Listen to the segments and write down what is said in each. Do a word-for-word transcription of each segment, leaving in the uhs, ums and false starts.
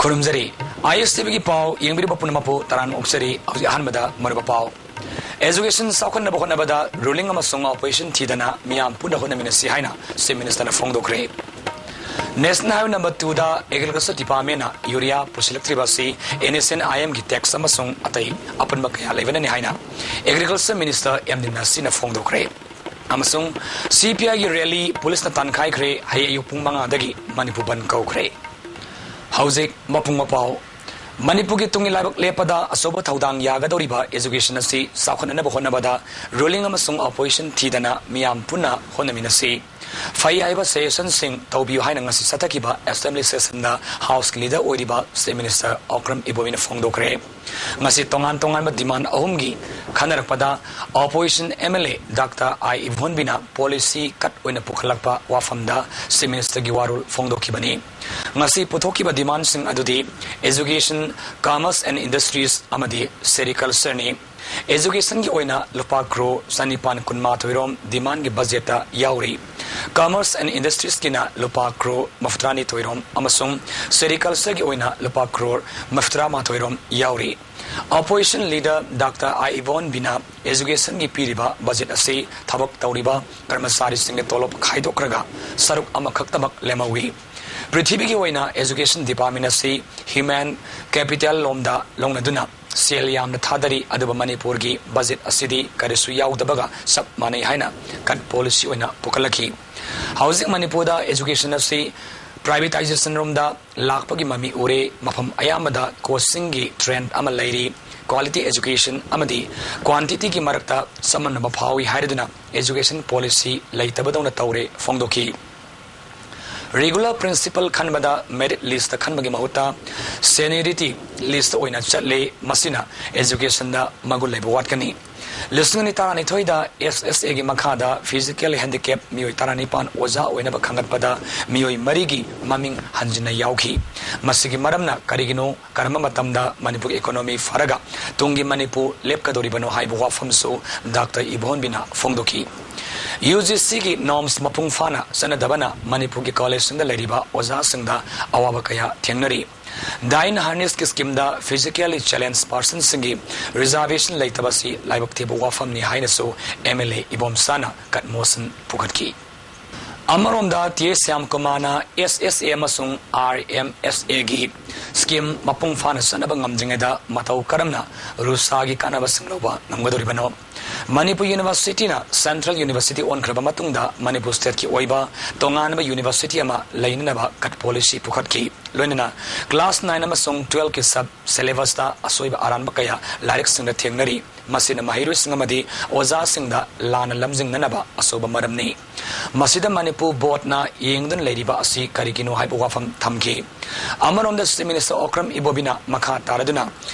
ꯈꯨꯔꯨꯝꯖꯔꯤ꯫ ꯑꯥꯏ ꯑꯦꯁ T ꯚꯤꯒꯤ ꯄꯥꯎ ꯌꯦꯡꯕꯤꯔꯤꯕ ꯄꯨꯝꯅꯃꯛꯄꯨ ꯇꯔꯥꯝꯅ ꯑꯣꯛꯆꯔꯤ꯫ ꯍꯧꯖꯤꯛ ꯑꯍꯥꯟꯕꯗ ꯃꯔꯨꯑꯣꯏꯕ ꯄꯥꯎ꯫ Education ꯆꯥꯎꯈꯠꯅꯕ ꯍꯣꯠꯅꯕꯗ ruling ꯑꯃꯁꯨꯡ opposition ꯊꯤꯗꯅ ꯃꯤꯌꯥꯝ ꯄꯨꯟꯅ ꯍꯣꯠꯅꯃꯤꯟꯅꯁꯤ ꯍꯥꯏꯅ Chief Ministerꯅ ꯐꯣꯡꯗꯣꯛꯈ꯭ꯔꯦ꯫ National Highway number twoꯗ Agriculture Departmentꯅ urea ꯄꯨꯁꯤꯜꯂꯛꯇ꯭ꯔꯤꯕ ꯑꯁꯤ N S N I Mꯒꯤ tax ꯑꯃꯁꯨꯡ ꯑꯇꯩ ꯑꯄꯨꯟꯕ ꯀꯌꯥ ꯂꯩꯕꯅꯅꯤ ꯍꯥꯏꯅ Agriculture Minister ꯑꯦꯝ ꯅꯤꯝꯅꯥꯁꯤꯅ ꯐꯣꯡꯗꯣꯛꯈ꯭ꯔꯦ꯫ ꯑꯃꯁꯨꯡ C P Iꯒꯤ rally policeꯅ ꯇꯥꯟꯈꯥꯏꯈ꯭ꯔꯦ꯫ ꯍꯌꯦꯡ ꯑꯌꯨꯛ ꯄꯨꯡ ꯃꯉꯥꯗꯒꯤ ꯃꯅꯤꯄꯨꯔ ꯕꯟ ꯀꯧꯈ꯭ꯔꯦ꯫ ꯍꯧꯖꯤꯛ ꯃꯄꯨꯡ ꯃꯄꯥꯎ꯫ ꯃꯅꯤꯄꯨꯔꯒꯤ ꯇꯨꯡꯒꯤ ꯂꯥꯏꯕꯛ ꯂꯦꯞꯄꯗ ꯑꯆꯧꯕ ꯊꯧꯗꯥꯡ ꯌꯥꯒꯗꯧꯔꯤꯕ education ꯑꯁꯤ ꯆꯥꯎꯈꯠꯅꯅꯕ ꯍꯣꯠꯅꯕꯗ ruling ꯑꯃꯁꯨꯡ opposition ꯊꯤꯗꯅ ꯃꯤꯌꯥꯝ ꯄꯨꯟꯅ ꯍꯣꯠꯅꯃꯤꯟꯅꯁꯤ꯫ ꯐꯩ ꯍꯥꯏꯕ suggestionꯁꯤꯡ ꯇꯧꯕꯤꯌꯨ ꯍꯥꯏꯅ ꯉꯁꯤ ꯆꯠꯊꯈꯤꯕ assembly sessionꯗ Houseꯀꯤ leader ꯑꯣꯏꯔꯤꯕ Chief Minister ꯑꯣꯀ꯭ꯔꯝ ꯏꯕꯣꯕꯤꯅ ꯐꯣꯡꯗꯣꯛꯈ꯭ꯔꯦ꯫ ꯉꯁꯤ ꯇꯣꯉꯥꯟ ꯇꯣꯉꯥꯟꯕ demand ꯑꯍꯨꯝꯒꯤ ꯈꯟꯅꯔꯛꯄꯗ opposition M L A Doctor I ꯏꯕꯣꯟꯕꯤꯅ policy cut ꯑꯣꯏꯅ ꯄꯨꯈꯠꯂꯛꯄ ꯋꯥꯐꯝꯗ Chief Ministerꯒꯤ ꯋꯥꯔꯣꯜ ꯐꯣꯡꯗꯣꯛꯈꯤꯕꯅꯤ꯫ ꯉꯁꯤ ꯄꯨꯊꯣꯛꯈꯤꯕ demandꯁꯤꯡ ꯑꯗꯨꯗꯤ Education, Commerce and Industries ꯑꯃꯗꯤ Sericultureꯅꯤ꯫ Educationꯒꯤ ꯑꯣꯏꯅ ꯂꯨꯄꯥ ꯀ꯭ꯔꯣꯔ ꯆꯅꯤꯄꯥꯟ ꯀꯨꯟꯃꯥꯊꯣꯏ ꯔꯣꯝ demandꯒꯤ budgetꯇ ꯌꯥꯎꯔꯤ꯫ Commerce and Industriesꯀꯤꯅ ꯂꯨꯄꯥ ꯀ꯭ꯔꯣꯔ ꯃꯔꯤꯐꯨꯇꯔꯥꯅꯤꯊꯣꯏ ꯔꯣꯝ ꯑꯃꯁꯨꯡ Sericultureꯒꯤ ꯑꯣꯏꯅ ꯂꯨꯄꯥ ꯀ꯭ꯔꯣꯔ ꯃꯔꯤꯐꯨꯇꯔꯥꯃꯥꯊꯣꯏ ꯔꯣꯝ ꯌꯥꯎꯔꯤ꯫ Opposition leader Doctor I ꯏꯕꯣꯟꯕꯤꯅ educationꯒꯤ ꯄꯤꯔꯤꯕ budget ꯑꯁꯤ ꯊꯕꯛ ꯇꯧꯔꯤꯕ ꯀꯔꯃꯆꯥꯔꯤꯁꯤꯡꯒꯤ ꯇꯣꯂꯣꯞ ꯈꯥꯏꯗꯣꯛꯈ꯭ꯔꯒ ꯁꯔꯨꯛ ꯑꯃꯈꯛꯇꯃꯛ ꯂꯦꯝꯍꯧꯏ꯫ ꯄ꯭ꯔꯤꯊꯤꯕꯤꯒꯤ ꯑꯣꯏꯅ Education Department ꯑꯁꯤ human capital ꯂꯣꯝꯗ ꯂꯧꯅꯗꯨꯅ ꯁꯦꯜ ꯌꯥꯝꯅ ꯊꯥꯗꯔꯤ, ꯑꯗꯨꯕꯨ ꯃꯅꯤꯄꯨꯔꯒꯤ budget ꯑꯁꯤꯗꯤ ꯀꯔꯤꯁꯨ ꯌꯥꯎꯗꯕꯒ ꯆꯞ ꯃꯥꯟꯅꯩ ꯍꯥꯏꯅ cut policy ꯑꯣꯏꯅ ꯄꯨꯈꯠꯂꯛꯈꯤ꯫ ꯍꯧꯖꯤꯛ ꯃꯅꯤꯄꯨꯔꯗ education ꯑꯁꯤ privatization ꯔꯣꯝꯗ ꯂꯥꯛꯄꯒꯤ ꯃꯃꯤ ꯎꯔꯦ꯫ ꯃꯐꯝ ꯑꯌꯥꯝꯕꯗ coachingꯒꯤ trend ꯑꯃ ꯂꯩꯔꯤ꯫ Quality education ꯑꯃꯗꯤ quantityꯒꯤ ꯃꯔꯛꯇ ꯆꯃꯝꯅꯕ ꯐꯥꯎꯏ ꯍꯥꯏꯔꯗꯨꯅ education policy ꯂꯩꯇꯕꯗꯧꯅ ꯇꯧꯔꯦ ꯐꯣꯡꯗꯣꯛꯈꯤ꯫ Regular principal ꯈꯟꯕꯗ merit listꯇ ꯈꯟꯕꯒꯤ ꯃꯍꯨꯠꯇ seniority list ꯑꯣꯏꯅ ꯆꯠꯂꯦ꯫ ꯃꯁꯤꯅ educationꯗ ꯃꯒꯨꯟ ꯂꯩꯕ ꯋꯥꯠꯀꯅꯤ꯫ ꯂꯤꯁꯤꯡ ꯑꯅꯤ ꯇꯔꯥꯅꯤꯊꯣꯏꯗ S S Aꯒꯤ ꯃꯈꯥꯗ physical handicap ꯃꯤꯑꯣꯏ ꯇꯔꯥꯅꯤꯄꯥꯟ ꯑꯣꯖꯥ ꯑꯣꯏꯅꯕ ꯈꯟꯒꯠꯄꯗ ꯃꯤꯑꯣꯏ ꯃꯔꯤꯒꯤ ꯃꯃꯤꯡ ꯍꯟꯖꯤꯟꯅ ꯌꯥꯎꯈꯤ꯫ ꯃꯁꯤꯒꯤ ꯃꯔꯝꯅ ꯀꯔꯤꯒꯤꯅꯣ? ꯀꯔꯝꯕ ꯃꯇꯝꯗ ꯃꯅꯤꯄꯨꯔꯒꯤ economy ꯐꯔꯒ ꯇꯨꯡꯒꯤ ꯃꯅꯤꯄꯨꯔ ꯂꯦꯞꯀꯗꯧꯔꯤꯕꯅꯣ ꯍꯥꯏꯕ ꯋꯥꯐꯝꯁꯨ Doctor ꯏꯕꯣꯟꯕꯤꯅ ꯐꯣꯡꯗꯣꯛꯈꯤ꯫ UGCꯒꯤ norms ꯃꯄꯨꯡ ꯐꯥꯅ ꯆꯠꯅꯗꯕꯅ ꯃꯅꯤꯄꯨꯔꯒꯤ collegeꯁꯤꯡꯗ ꯂꯩꯔꯤꯕ ꯑꯣꯖꯥꯁꯤꯡꯗ ꯑꯋꯥꯕ ꯀꯌꯥ ꯊꯦꯡꯅꯔꯤ꯫ ꯗꯥꯏꯟ ꯍꯥꯔꯅꯦꯁꯀꯤ ꯁ꯭ꯀꯤꯝꯗ ꯐꯤꯖꯤꯀꯦꯜꯂꯤ ꯆꯦꯂꯦꯟꯖ ꯄꯥꯔꯁꯟꯁꯤꯡꯒꯤ ꯔꯤꯖꯥꯔꯕꯦꯁꯟ ꯂꯩꯇꯕ ꯑꯁꯤ ꯂꯥꯏꯕꯛ ꯊꯤꯕ ꯋꯥꯐꯝꯅꯤ ꯍꯥꯏꯅꯁꯨ ꯑꯦꯝ ꯑꯦꯜ ꯑꯦ ꯏꯕꯣꯝꯆꯥꯅ ꯀꯠ ꯃꯣꯁꯟ ꯄꯨꯈꯠꯈꯤ꯫ ꯑꯃꯔꯣꯝꯗ, ꯇꯤ ꯑꯦꯁ ꯁ꯭ꯌꯥꯝꯀꯨꯃꯥꯔꯅ ꯑꯦꯁ ꯑꯦꯁ ꯑꯦ ꯑꯃꯁꯨꯡ ꯑꯥꯔ ꯑꯦꯝ ꯑꯦꯁ ꯑꯦꯒꯤ ꯁ꯭ꯀꯤꯝ ꯃꯄꯨꯡ ꯐꯥꯅ ꯆꯠꯅꯕ ꯉꯝꯗ꯭ꯔꯤꯉꯩꯗ ꯃꯇꯧ ꯀꯔꯝꯅ ꯔꯨꯁꯥꯒꯤ ꯀꯥꯟꯅꯕꯁꯤꯡ ꯂꯧꯕ ꯉꯝꯒꯗꯧꯔꯤꯕꯅꯣ? ꯃꯅꯤꯄꯨꯔ ꯌꯨꯅꯤꯚꯔꯁꯤꯇꯤꯅ ꯁꯦꯟꯇ꯭ꯔꯦꯜ ꯌꯨꯅꯤꯚꯔꯁꯤꯇꯤ ꯑꯣꯟꯈ꯭ꯔꯕ ꯃꯇꯨꯡꯗ ꯃꯅꯤꯄꯨꯔ ꯁ꯭ꯇꯦꯠꯀꯤ ꯑꯣꯏꯕ ꯇꯣꯉꯥꯟꯕ ꯌꯨꯅꯤꯚꯔꯁꯤꯇꯤ ꯑꯃ ꯂꯩꯅꯅꯕ ꯀꯠ ꯄꯣꯂꯤꯁꯤ ꯄꯨꯈꯠꯈꯤ꯫ ꯂꯣꯏꯅꯅ ꯀ꯭ꯂꯥꯁ ꯅꯥꯏꯟ ꯑꯃꯁꯨꯡ ꯇꯨꯋꯦꯜꯐꯀꯤ ꯁꯕ ꯁꯦꯂꯦꯕꯁꯇ ꯑꯁꯣꯏꯕ ꯑꯔꯥꯟꯕ ꯀꯌꯥ ꯂꯥꯏꯔꯤꯛꯁꯤꯡꯗ ꯊꯦꯡꯅꯔꯤ꯫ ꯃꯁꯤꯅ ꯃꯍꯩꯔꯣꯏꯁꯤꯡ ꯑꯃꯗꯤ ꯑꯣꯖꯥꯁꯤꯡꯗ ꯂꯥꯟꯅ ꯂꯝꯖꯤꯡꯅꯅꯕ ꯑꯆꯧꯕ ꯃꯔꯝꯅꯤ꯫ ꯃꯁꯤꯗ ꯃꯅꯤꯄꯨꯔ ꯕꯣꯔꯗꯅ ꯌꯦꯡꯗꯨꯅ ꯂꯩꯔꯤꯕ ꯑꯁꯤ ꯀꯔꯤꯒꯤꯅꯣ ꯍꯥꯏꯕ ꯋꯥꯐꯝ ꯊꯝꯈꯤ꯫ ꯑꯃꯔꯣꯝꯗ, ꯆꯤꯐ ꯃꯤꯅꯤꯁꯇꯔ ꯑꯣꯀ꯭ꯔꯝ ꯏꯕꯣꯕꯤꯅ ꯃꯈꯥ ꯇꯥꯔꯗꯨꯅ,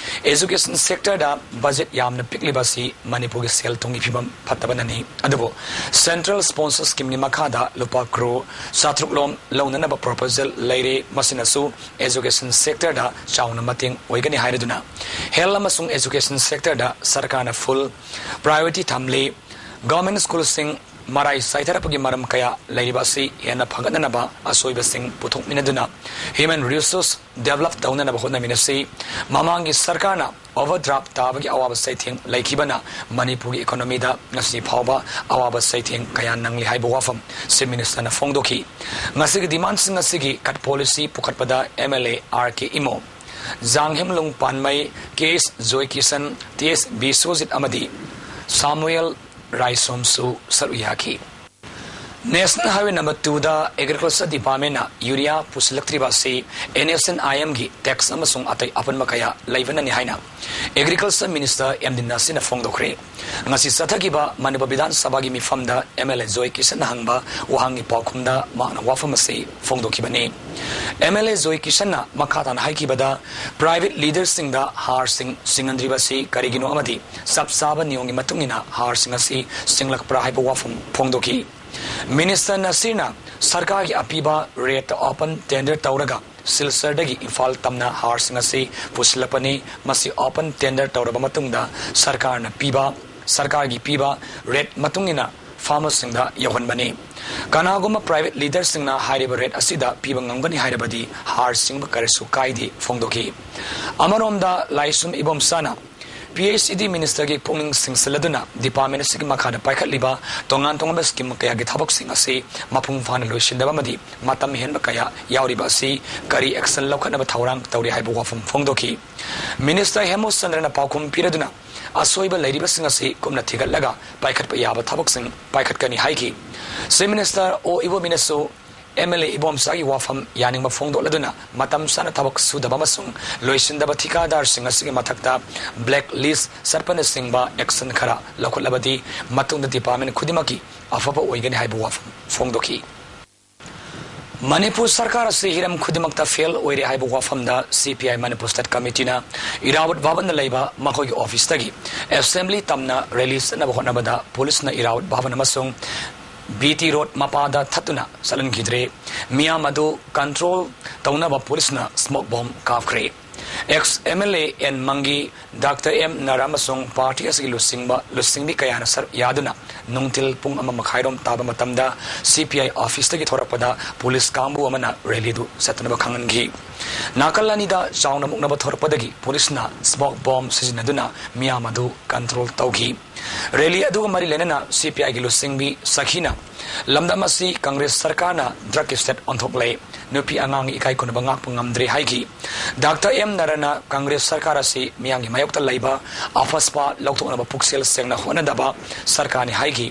ꯑꯦꯖꯨꯀꯦꯁꯟ ꯁꯦꯛꯇꯔꯗ ꯕꯖꯦꯠ ꯌꯥꯝꯅ ꯄꯤꯛꯂꯤꯕ ꯑꯁꯤ ꯃꯅꯤꯄꯨꯔꯒꯤ ꯁꯦꯜ ꯊꯨꯝꯒꯤ ꯐꯤꯕꯝ ꯐꯠꯇꯕꯅꯅꯤ꯫ ꯑꯗꯨꯕꯨ ꯁꯦꯟꯇ꯭ꯔꯦꯜ ꯁ꯭ꯄꯣꯟꯁꯔ ꯁ꯭ꯀꯤꯝꯒꯤ ꯃꯈꯥꯗ ꯂꯨꯄꯥ ꯀ꯭ꯔꯣꯔ ꯆꯥꯇ꯭ꯔꯨꯛ ꯂꯣꯝ ꯂꯧꯅꯅꯕ ꯄ꯭ꯔꯣꯄꯣꯖꯦꯜ ꯂꯩꯔꯦ꯫ ꯃꯁꯤꯅꯁꯨ ꯑꯦꯖꯨꯀꯦꯁꯟ ꯁꯦꯛꯇꯔꯗ ꯆꯥꯎꯅ ꯃꯇꯦꯡ ꯑꯣꯏꯒꯅꯤ ꯍꯥꯏꯔꯗꯨꯅ, ꯍꯦꯜꯊ ꯑꯃꯁꯨꯡ ꯑꯦꯖꯨꯀꯦꯁꯟ ꯁꯦꯛꯇꯔꯗ ꯁꯔꯀꯥꯔꯅ ꯐꯨꯜ ꯄ꯭ꯔꯥꯏꯌꯣꯔꯤꯇꯤ ꯊꯝꯂꯤ꯫ ꯒꯚꯔꯟꯃꯦꯟꯠ ꯁ꯭ꯀꯨꯜꯁꯤꯡ ꯃꯔꯥꯏ ꯆꯥꯏꯊꯔꯛꯄꯒꯤ ꯃꯔꯝ ꯀꯌꯥ ꯂꯩꯔꯤꯕ ꯑꯁꯤ ꯍꯦꯟꯅ ꯐꯒꯠꯅꯅꯕ ꯑꯁꯣꯏꯕꯁꯤꯡ ꯄꯨꯊꯣꯛꯃꯤꯟꯅꯗꯨꯅ ꯍ꯭ꯌꯨꯃꯦꯟ ꯔꯤꯁꯣꯔꯁ ꯗꯦꯕꯂꯞ ꯇꯧꯅꯅꯕ ꯍꯣꯠꯅꯃꯤꯟꯅꯁꯤ꯫ ꯃꯃꯥꯡꯒꯤ ꯁꯔꯀꯥꯔꯅ ꯑꯣꯚꯔꯗ꯭ꯔꯥꯐ ꯇꯥꯕꯒꯤ ꯑꯋꯥꯕ ꯆꯩꯊꯦꯡ ꯂꯩꯈꯤꯕꯅ ꯃꯅꯤꯄꯨꯔꯒꯤ ꯏꯀꯣꯅꯣꯃꯤꯗ ꯉꯁꯤ ꯐꯥꯎꯕ ꯑꯋꯥꯕ ꯆꯩꯊꯦꯡ ꯀꯌꯥ ꯅꯪꯂꯤ ꯍꯥꯏꯕ ꯋꯥꯐꯝ ꯆꯤꯐ ꯃꯤꯅꯤꯁꯇꯔꯅ ꯐꯣꯡꯗꯣꯛꯈꯤ꯫ ꯉꯁꯤꯒꯤ ꯗꯤꯃꯥꯟꯁꯤꯡ ꯑꯁꯤꯒꯤ ꯀꯠ ꯄꯣꯂꯤꯁꯤ ꯄꯨꯈꯠꯄꯗ M L A R K Imo, Janghemlung Panmei, K S Joykishan, T S Biswajit ꯑꯃꯗꯤ ꯁꯥꯃꯨꯑꯦꯜ ꯔꯥꯏꯁꯣꯝꯁꯨ ꯁꯔꯨꯛ ꯌꯥꯈꯤ꯫ ꯅꯦꯁꯅꯦꯜ ꯍꯥꯏꯋꯦ ꯅꯝꯕꯔ ꯇꯨꯗ ꯑꯦꯒ꯭ꯔꯤꯀꯜꯆꯔ ꯗꯤꯄꯥꯔꯠꯃꯦꯟꯠꯅ ꯌꯨꯔꯤꯌꯥ ꯄꯨꯁꯤꯜꯂꯛꯇ꯭ꯔꯤꯕ ꯑꯁꯤ ꯑꯦꯟ ꯑꯦꯁ ꯑꯦꯟ ꯑꯥꯏ ꯑꯦꯝꯒꯤ ꯇꯦꯛꯁ ꯑꯃꯁꯨꯡ ꯑꯇꯩ ꯑꯄꯟꯕ ꯀꯌꯥ ꯂꯩꯕꯅꯅꯤ ꯍꯥꯏꯅ ꯑꯦꯒ꯭ꯔꯤꯀꯜꯆꯔ ꯃꯤꯅꯤꯁꯇꯔ ꯑꯦꯝ ꯗꯤ ꯅꯁꯤꯔꯅ ꯐꯣꯡꯗꯣꯛꯈ꯭ꯔꯦ꯫ ꯉꯁꯤ ꯆꯠꯊꯈꯤꯕ ꯃꯅꯤꯄꯨꯔ ꯕꯤꯙꯥꯟ ꯁꯚꯥꯒꯤ ꯃꯤꯐꯝꯗ ꯑꯦꯝ ꯑꯦꯜ ꯑꯦ ꯖꯣꯏ ꯀꯤꯁꯟꯅ ꯍꯪꯕ ꯋꯥꯍꯪꯒꯤ ꯄꯥꯎꯈꯨꯝꯗ ꯃꯍꯥꯛꯅ ꯋꯥꯐꯝ ꯑꯁꯤ ꯐꯣꯡꯗꯣꯛꯈꯤꯕꯅꯤ꯫ ꯑꯦꯝ ꯑꯦꯜ ꯑꯦ ꯖꯣꯏ ꯀꯤꯁꯟꯅ ꯃꯈꯥ ꯇꯥꯅ ꯍꯥꯏꯈꯤꯕꯗ, ꯄ꯭ꯔꯥꯏꯚꯦꯠ ꯂꯤꯗꯔꯁꯤꯡꯗ ꯍꯥꯔꯁꯤꯡ ꯁꯤꯡꯍꯟꯗ꯭ꯔꯤꯕ ꯑꯁꯤ ꯀꯔꯤꯒꯤꯅꯣ ꯑꯃꯗꯤ ꯆꯞ ꯆꯥꯕ ꯅꯤꯌꯣꯝꯒꯤ ꯃꯇꯨꯡ ꯏꯟꯅ ꯍꯥꯔꯁꯤꯡ ꯑꯁꯤ ꯁꯤꯡꯂꯛꯄ꯭ꯔꯥ ꯍꯥꯏꯕ ꯋꯥꯐꯝ ꯐꯣꯡꯗꯣꯛꯈꯤ꯫ ꯃꯤꯅꯤꯁꯇꯔ ꯅꯁꯤꯔꯅ ꯁꯔꯀꯥꯔꯒꯤ ꯑꯄꯤꯕ ꯔꯦꯠꯇ ꯑꯣꯄꯟ ꯇꯦꯟꯗꯔ ꯇꯧꯔꯒ ꯁꯤꯜꯆꯔꯗꯒꯤ ꯏꯝꯐꯥꯜ ꯇꯝꯅ ꯍꯥꯔꯁꯤꯡ ꯑꯁꯤ ꯄꯨꯁꯤꯜꯂꯛꯄꯅꯤ꯫ ꯃꯁꯤ ꯑꯣꯄꯟ ꯇꯦꯟꯗꯔ ꯇꯧꯔꯕ ꯃꯇꯨꯡꯗ ꯁꯔꯀꯥꯔꯅ ꯄꯤꯕ, ꯁꯔꯀꯥꯔꯒꯤ ꯄꯤꯕ ꯔꯦꯠ ꯃꯇꯨꯡ ꯏꯟꯅ ꯐꯥꯔꯃꯔꯁꯤꯡꯗ ꯌꯧꯍꯟꯕꯅꯤ꯫ ꯀꯅꯥꯒꯨꯝꯕ ꯄ꯭ꯔꯥꯏꯚꯦꯠ ꯂꯤꯗꯔꯁꯤꯡꯅ ꯍꯥꯏꯔꯤꯕ ꯔꯦꯠ ꯑꯁꯤꯗ ꯄꯤꯕ ꯉꯝꯒꯅꯤ ꯍꯥꯏꯔꯕꯗꯤ ꯍꯥꯔ ꯆꯤꯡꯕ ꯀꯔꯤꯁꯨ ꯀꯥꯏꯗꯦ ꯐꯣꯡꯗꯣꯛꯈꯤ꯫ ꯑꯃꯔꯣꯝꯗ ꯂꯥꯏꯁ꯭ꯔꯝ ꯏꯕꯣꯝꯆꯥꯅ ꯄꯤ ꯑꯩꯆ ꯏ ꯗꯤ ꯃꯤꯅꯤꯁꯇꯔꯒꯤ ꯄꯨꯛꯅꯤꯡ ꯆꯤꯡꯁꯤꯜꯂꯗꯨꯅ ꯗꯤꯄꯥꯔꯠꯃꯦꯟ ꯑꯁꯤꯒꯤ ꯃꯈꯥꯗ ꯄꯥꯏꯈꯠꯂꯤꯕ ꯇꯣꯉꯥꯟ ꯇꯣꯉꯥꯟꯕ ꯁ꯭ꯀꯤꯝ ꯀꯌꯥꯒꯤ ꯊꯕꯛꯁꯤꯡ ꯑꯁꯤ ꯃꯄꯨꯡ ꯐꯥꯅ ꯂꯣꯏꯁꯤꯟꯗꯕ ꯑꯃꯗꯤ ꯃꯇꯝ ꯍꯦꯟꯕ ꯀꯌꯥ ꯌꯥꯎꯔꯤꯕ ꯑꯁꯤ ꯀꯔꯤ ꯑꯦꯛꯁꯟ ꯂꯧꯈꯠꯅꯕ ꯊꯧꯔꯥꯡ ꯇꯧꯔꯤ ꯍꯥꯏꯕ ꯋꯥꯐꯝ ꯐꯣꯡꯗꯣꯛꯈꯤ꯫ ꯃꯤꯅꯤꯁꯇꯔ ꯍꯦꯃꯨ ꯆꯟꯗ꯭ꯔꯅ ꯄꯥꯎꯈꯨꯝ ꯄꯤꯔꯗꯨꯅ ꯑꯁꯣꯏꯕ ꯂꯩꯔꯤꯕꯁꯤꯡ ꯑꯁꯤ ꯀꯨꯞꯅ ꯊꯤꯒꯠꯂꯒ ꯄꯥꯏꯈꯠꯄ ꯌꯥꯕ ꯊꯕꯛꯁꯤꯡ ꯄꯥꯏꯈꯠꯀꯅꯤ ꯍꯥꯏꯈꯤ꯫ ꯆꯤꯐ ꯃꯤꯅꯤꯁꯇꯔ ꯑꯣ ꯏꯕꯣꯕꯤꯅꯁꯨ ꯑꯦꯝ ꯑꯦꯜ ꯑꯦ ꯏꯕꯣꯝꯆꯥꯒꯤ ꯋꯥꯐꯝ ꯌꯥꯅꯤꯡꯕ ꯐꯣꯡꯗꯣꯛꯂꯗꯨꯅ ꯃꯇꯝ ꯆꯥꯅ ꯊꯕꯛ ꯁꯨꯗꯕ ꯑꯃꯁꯨꯡ ꯂꯣꯏꯁꯤꯟꯗꯕ ꯊꯤꯀꯥꯗꯥꯔꯁꯤꯡ ꯑꯁꯤꯒꯤ ꯃꯊꯛꯇ ꯕ꯭ꯂꯦꯛ ꯂꯤꯁ ꯆꯠꯄꯅꯆꯤꯡꯕ ꯑꯦꯛꯁꯟ ꯈꯔ ꯂꯧꯈꯠꯂꯕꯗꯤ ꯃꯇꯨꯡꯗ ꯗꯤꯄꯥꯔꯠꯃꯦꯟ ꯈꯨꯗꯤꯡꯃꯛꯀꯤ ꯑꯐꯕ ꯑꯣꯏꯒꯅꯤ ꯍꯥꯏꯕ ꯋꯥꯐꯝ ꯐꯣꯡꯗꯣꯛꯈꯤ꯫ ꯃꯅꯤꯄꯨꯔ ꯁꯔꯀꯥꯔ ꯑꯁꯤ ꯍꯤꯔꯝ ꯈꯨꯗꯤꯡꯃꯛꯇ ꯐꯦꯜ ꯑꯣꯏꯔꯦ ꯍꯥꯏꯕ ꯋꯥꯐꯝꯗ ꯁꯤ ꯄꯤ ꯑꯥꯏ ꯃꯅꯤꯄꯨꯔ ꯁ꯭ꯇꯦꯠ ꯀꯃꯤꯇꯤꯅ ꯏꯔꯥꯕꯣꯠ ꯚꯕꯟꯗ ꯂꯩꯕ ꯃꯈꯣꯏꯒꯤ ꯑꯣꯐꯤꯁꯇꯒꯤ ꯑꯦꯁꯦꯝꯕ꯭ꯂꯤ ꯇꯝꯅ ꯔꯦꯂꯤ ꯆꯠꯅꯕ ꯍꯣꯠꯅꯕꯗ ꯄꯨꯂꯤꯁꯅ ꯏꯔꯥꯕꯣꯠ ꯚꯕꯟ ꯑꯃꯁꯨꯡ ꯕꯤ ꯇꯤ ꯔꯣꯗ ꯃꯄꯥꯗ ꯊꯠꯇꯨꯅ ꯆꯠꯍꯟꯈꯤꯗ꯭ꯔꯦ꯫ ꯃꯤꯌꯥꯝ ꯑꯗꯨ ꯀꯟꯇ꯭ꯔꯣꯜ ꯇꯧꯅꯕ ꯄꯨꯂꯤꯁꯅ ꯁ꯭ꯃꯣꯛ ꯕꯣꯝ ꯀꯥꯞꯈ꯭ꯔꯦ꯫ Ex M L A N Mangi, doctor M Nara ꯑꯃꯁꯨꯡ ꯄꯥꯔꯇꯤ ꯑꯁꯤꯒꯤ ꯂꯨꯆꯤꯡꯕ, ꯂꯨꯆꯤꯡꯕꯤ ꯀꯌꯥꯅ ꯁꯔꯨꯛ ꯌꯥꯗꯨꯅ ꯅꯨꯡꯊꯤꯜ ꯄꯨꯡ ꯑꯃ ꯃꯈꯥꯏꯔꯣꯝ ꯇꯥꯕ ꯃꯇꯝꯗ ꯁꯤ ꯄꯤ ꯑꯥꯏ ꯑꯣꯐꯤꯁꯇꯒꯤ ꯊꯣꯔꯛꯄꯗ ꯄꯨꯂꯤꯁ ꯀꯥꯡꯕꯨ ꯑꯃꯅ ꯔꯦꯂꯤꯗꯨ ꯆꯠꯇꯅꯕ ꯈꯪꯍꯟꯈꯤ꯫ ꯅꯥꯀꯜ ꯑꯅꯤꯗ ꯆꯥꯎꯅ ꯃꯨꯛꯅꯕ ꯊꯣꯔꯛꯄꯗꯒꯤ ꯄꯨꯂꯤꯁꯅ ꯁ꯭ꯃꯣꯛ ꯕꯣꯝ ꯁꯤꯖꯤꯟꯅꯗꯨꯅ ꯃꯤꯌꯥꯝ ꯑꯗꯨ ꯀꯟꯇ꯭ꯔꯣꯜ ꯇꯧꯈꯤ꯫ ꯔꯦꯂꯤ ꯑꯗꯨꯒ ꯃꯔꯤ ꯂꯩꯅꯅ ꯁꯤ ꯄꯤ ꯑꯥꯏꯒꯤ ꯂꯨꯆꯤꯡꯕꯤ ꯁꯈꯤꯅ ꯂꯝꯗꯝ ꯑꯁꯤ ꯀꯪꯒ꯭ꯔꯦꯁ ꯁꯔꯀꯥꯔꯅ ꯗ꯭ꯔꯒꯀꯤ ꯁ꯭ꯇꯦꯠ ꯑꯣꯟꯊꯣꯛꯂꯦ, ꯅꯨꯄꯤ ꯑꯉꯥꯡꯒꯤ ꯏꯀꯥꯏ ꯈꯨꯝꯅꯕ ꯉꯥꯛꯄ ꯉꯝꯗ꯭ꯔꯦ ꯍꯥꯏꯈꯤ꯫ ꯗꯥꯛꯇꯔ ꯑꯦꯝ ꯅꯔꯅ ꯀꯪꯒ꯭ꯔꯦꯁ ꯁꯔꯀꯥꯔ ꯑꯁꯤ ꯃꯤꯌꯥꯝꯒꯤ ꯃꯥꯌꯣꯛꯇ ꯂꯩꯕ ꯑꯐꯁꯄꯥ ꯂꯧꯊꯣꯛꯅꯕ ꯄꯨꯛꯆꯦꯜ ꯁꯦꯡꯅ ꯍꯣꯠꯅꯗꯕ ꯁꯔꯀꯥꯔꯅꯤ ꯍꯥꯏꯈꯤ꯫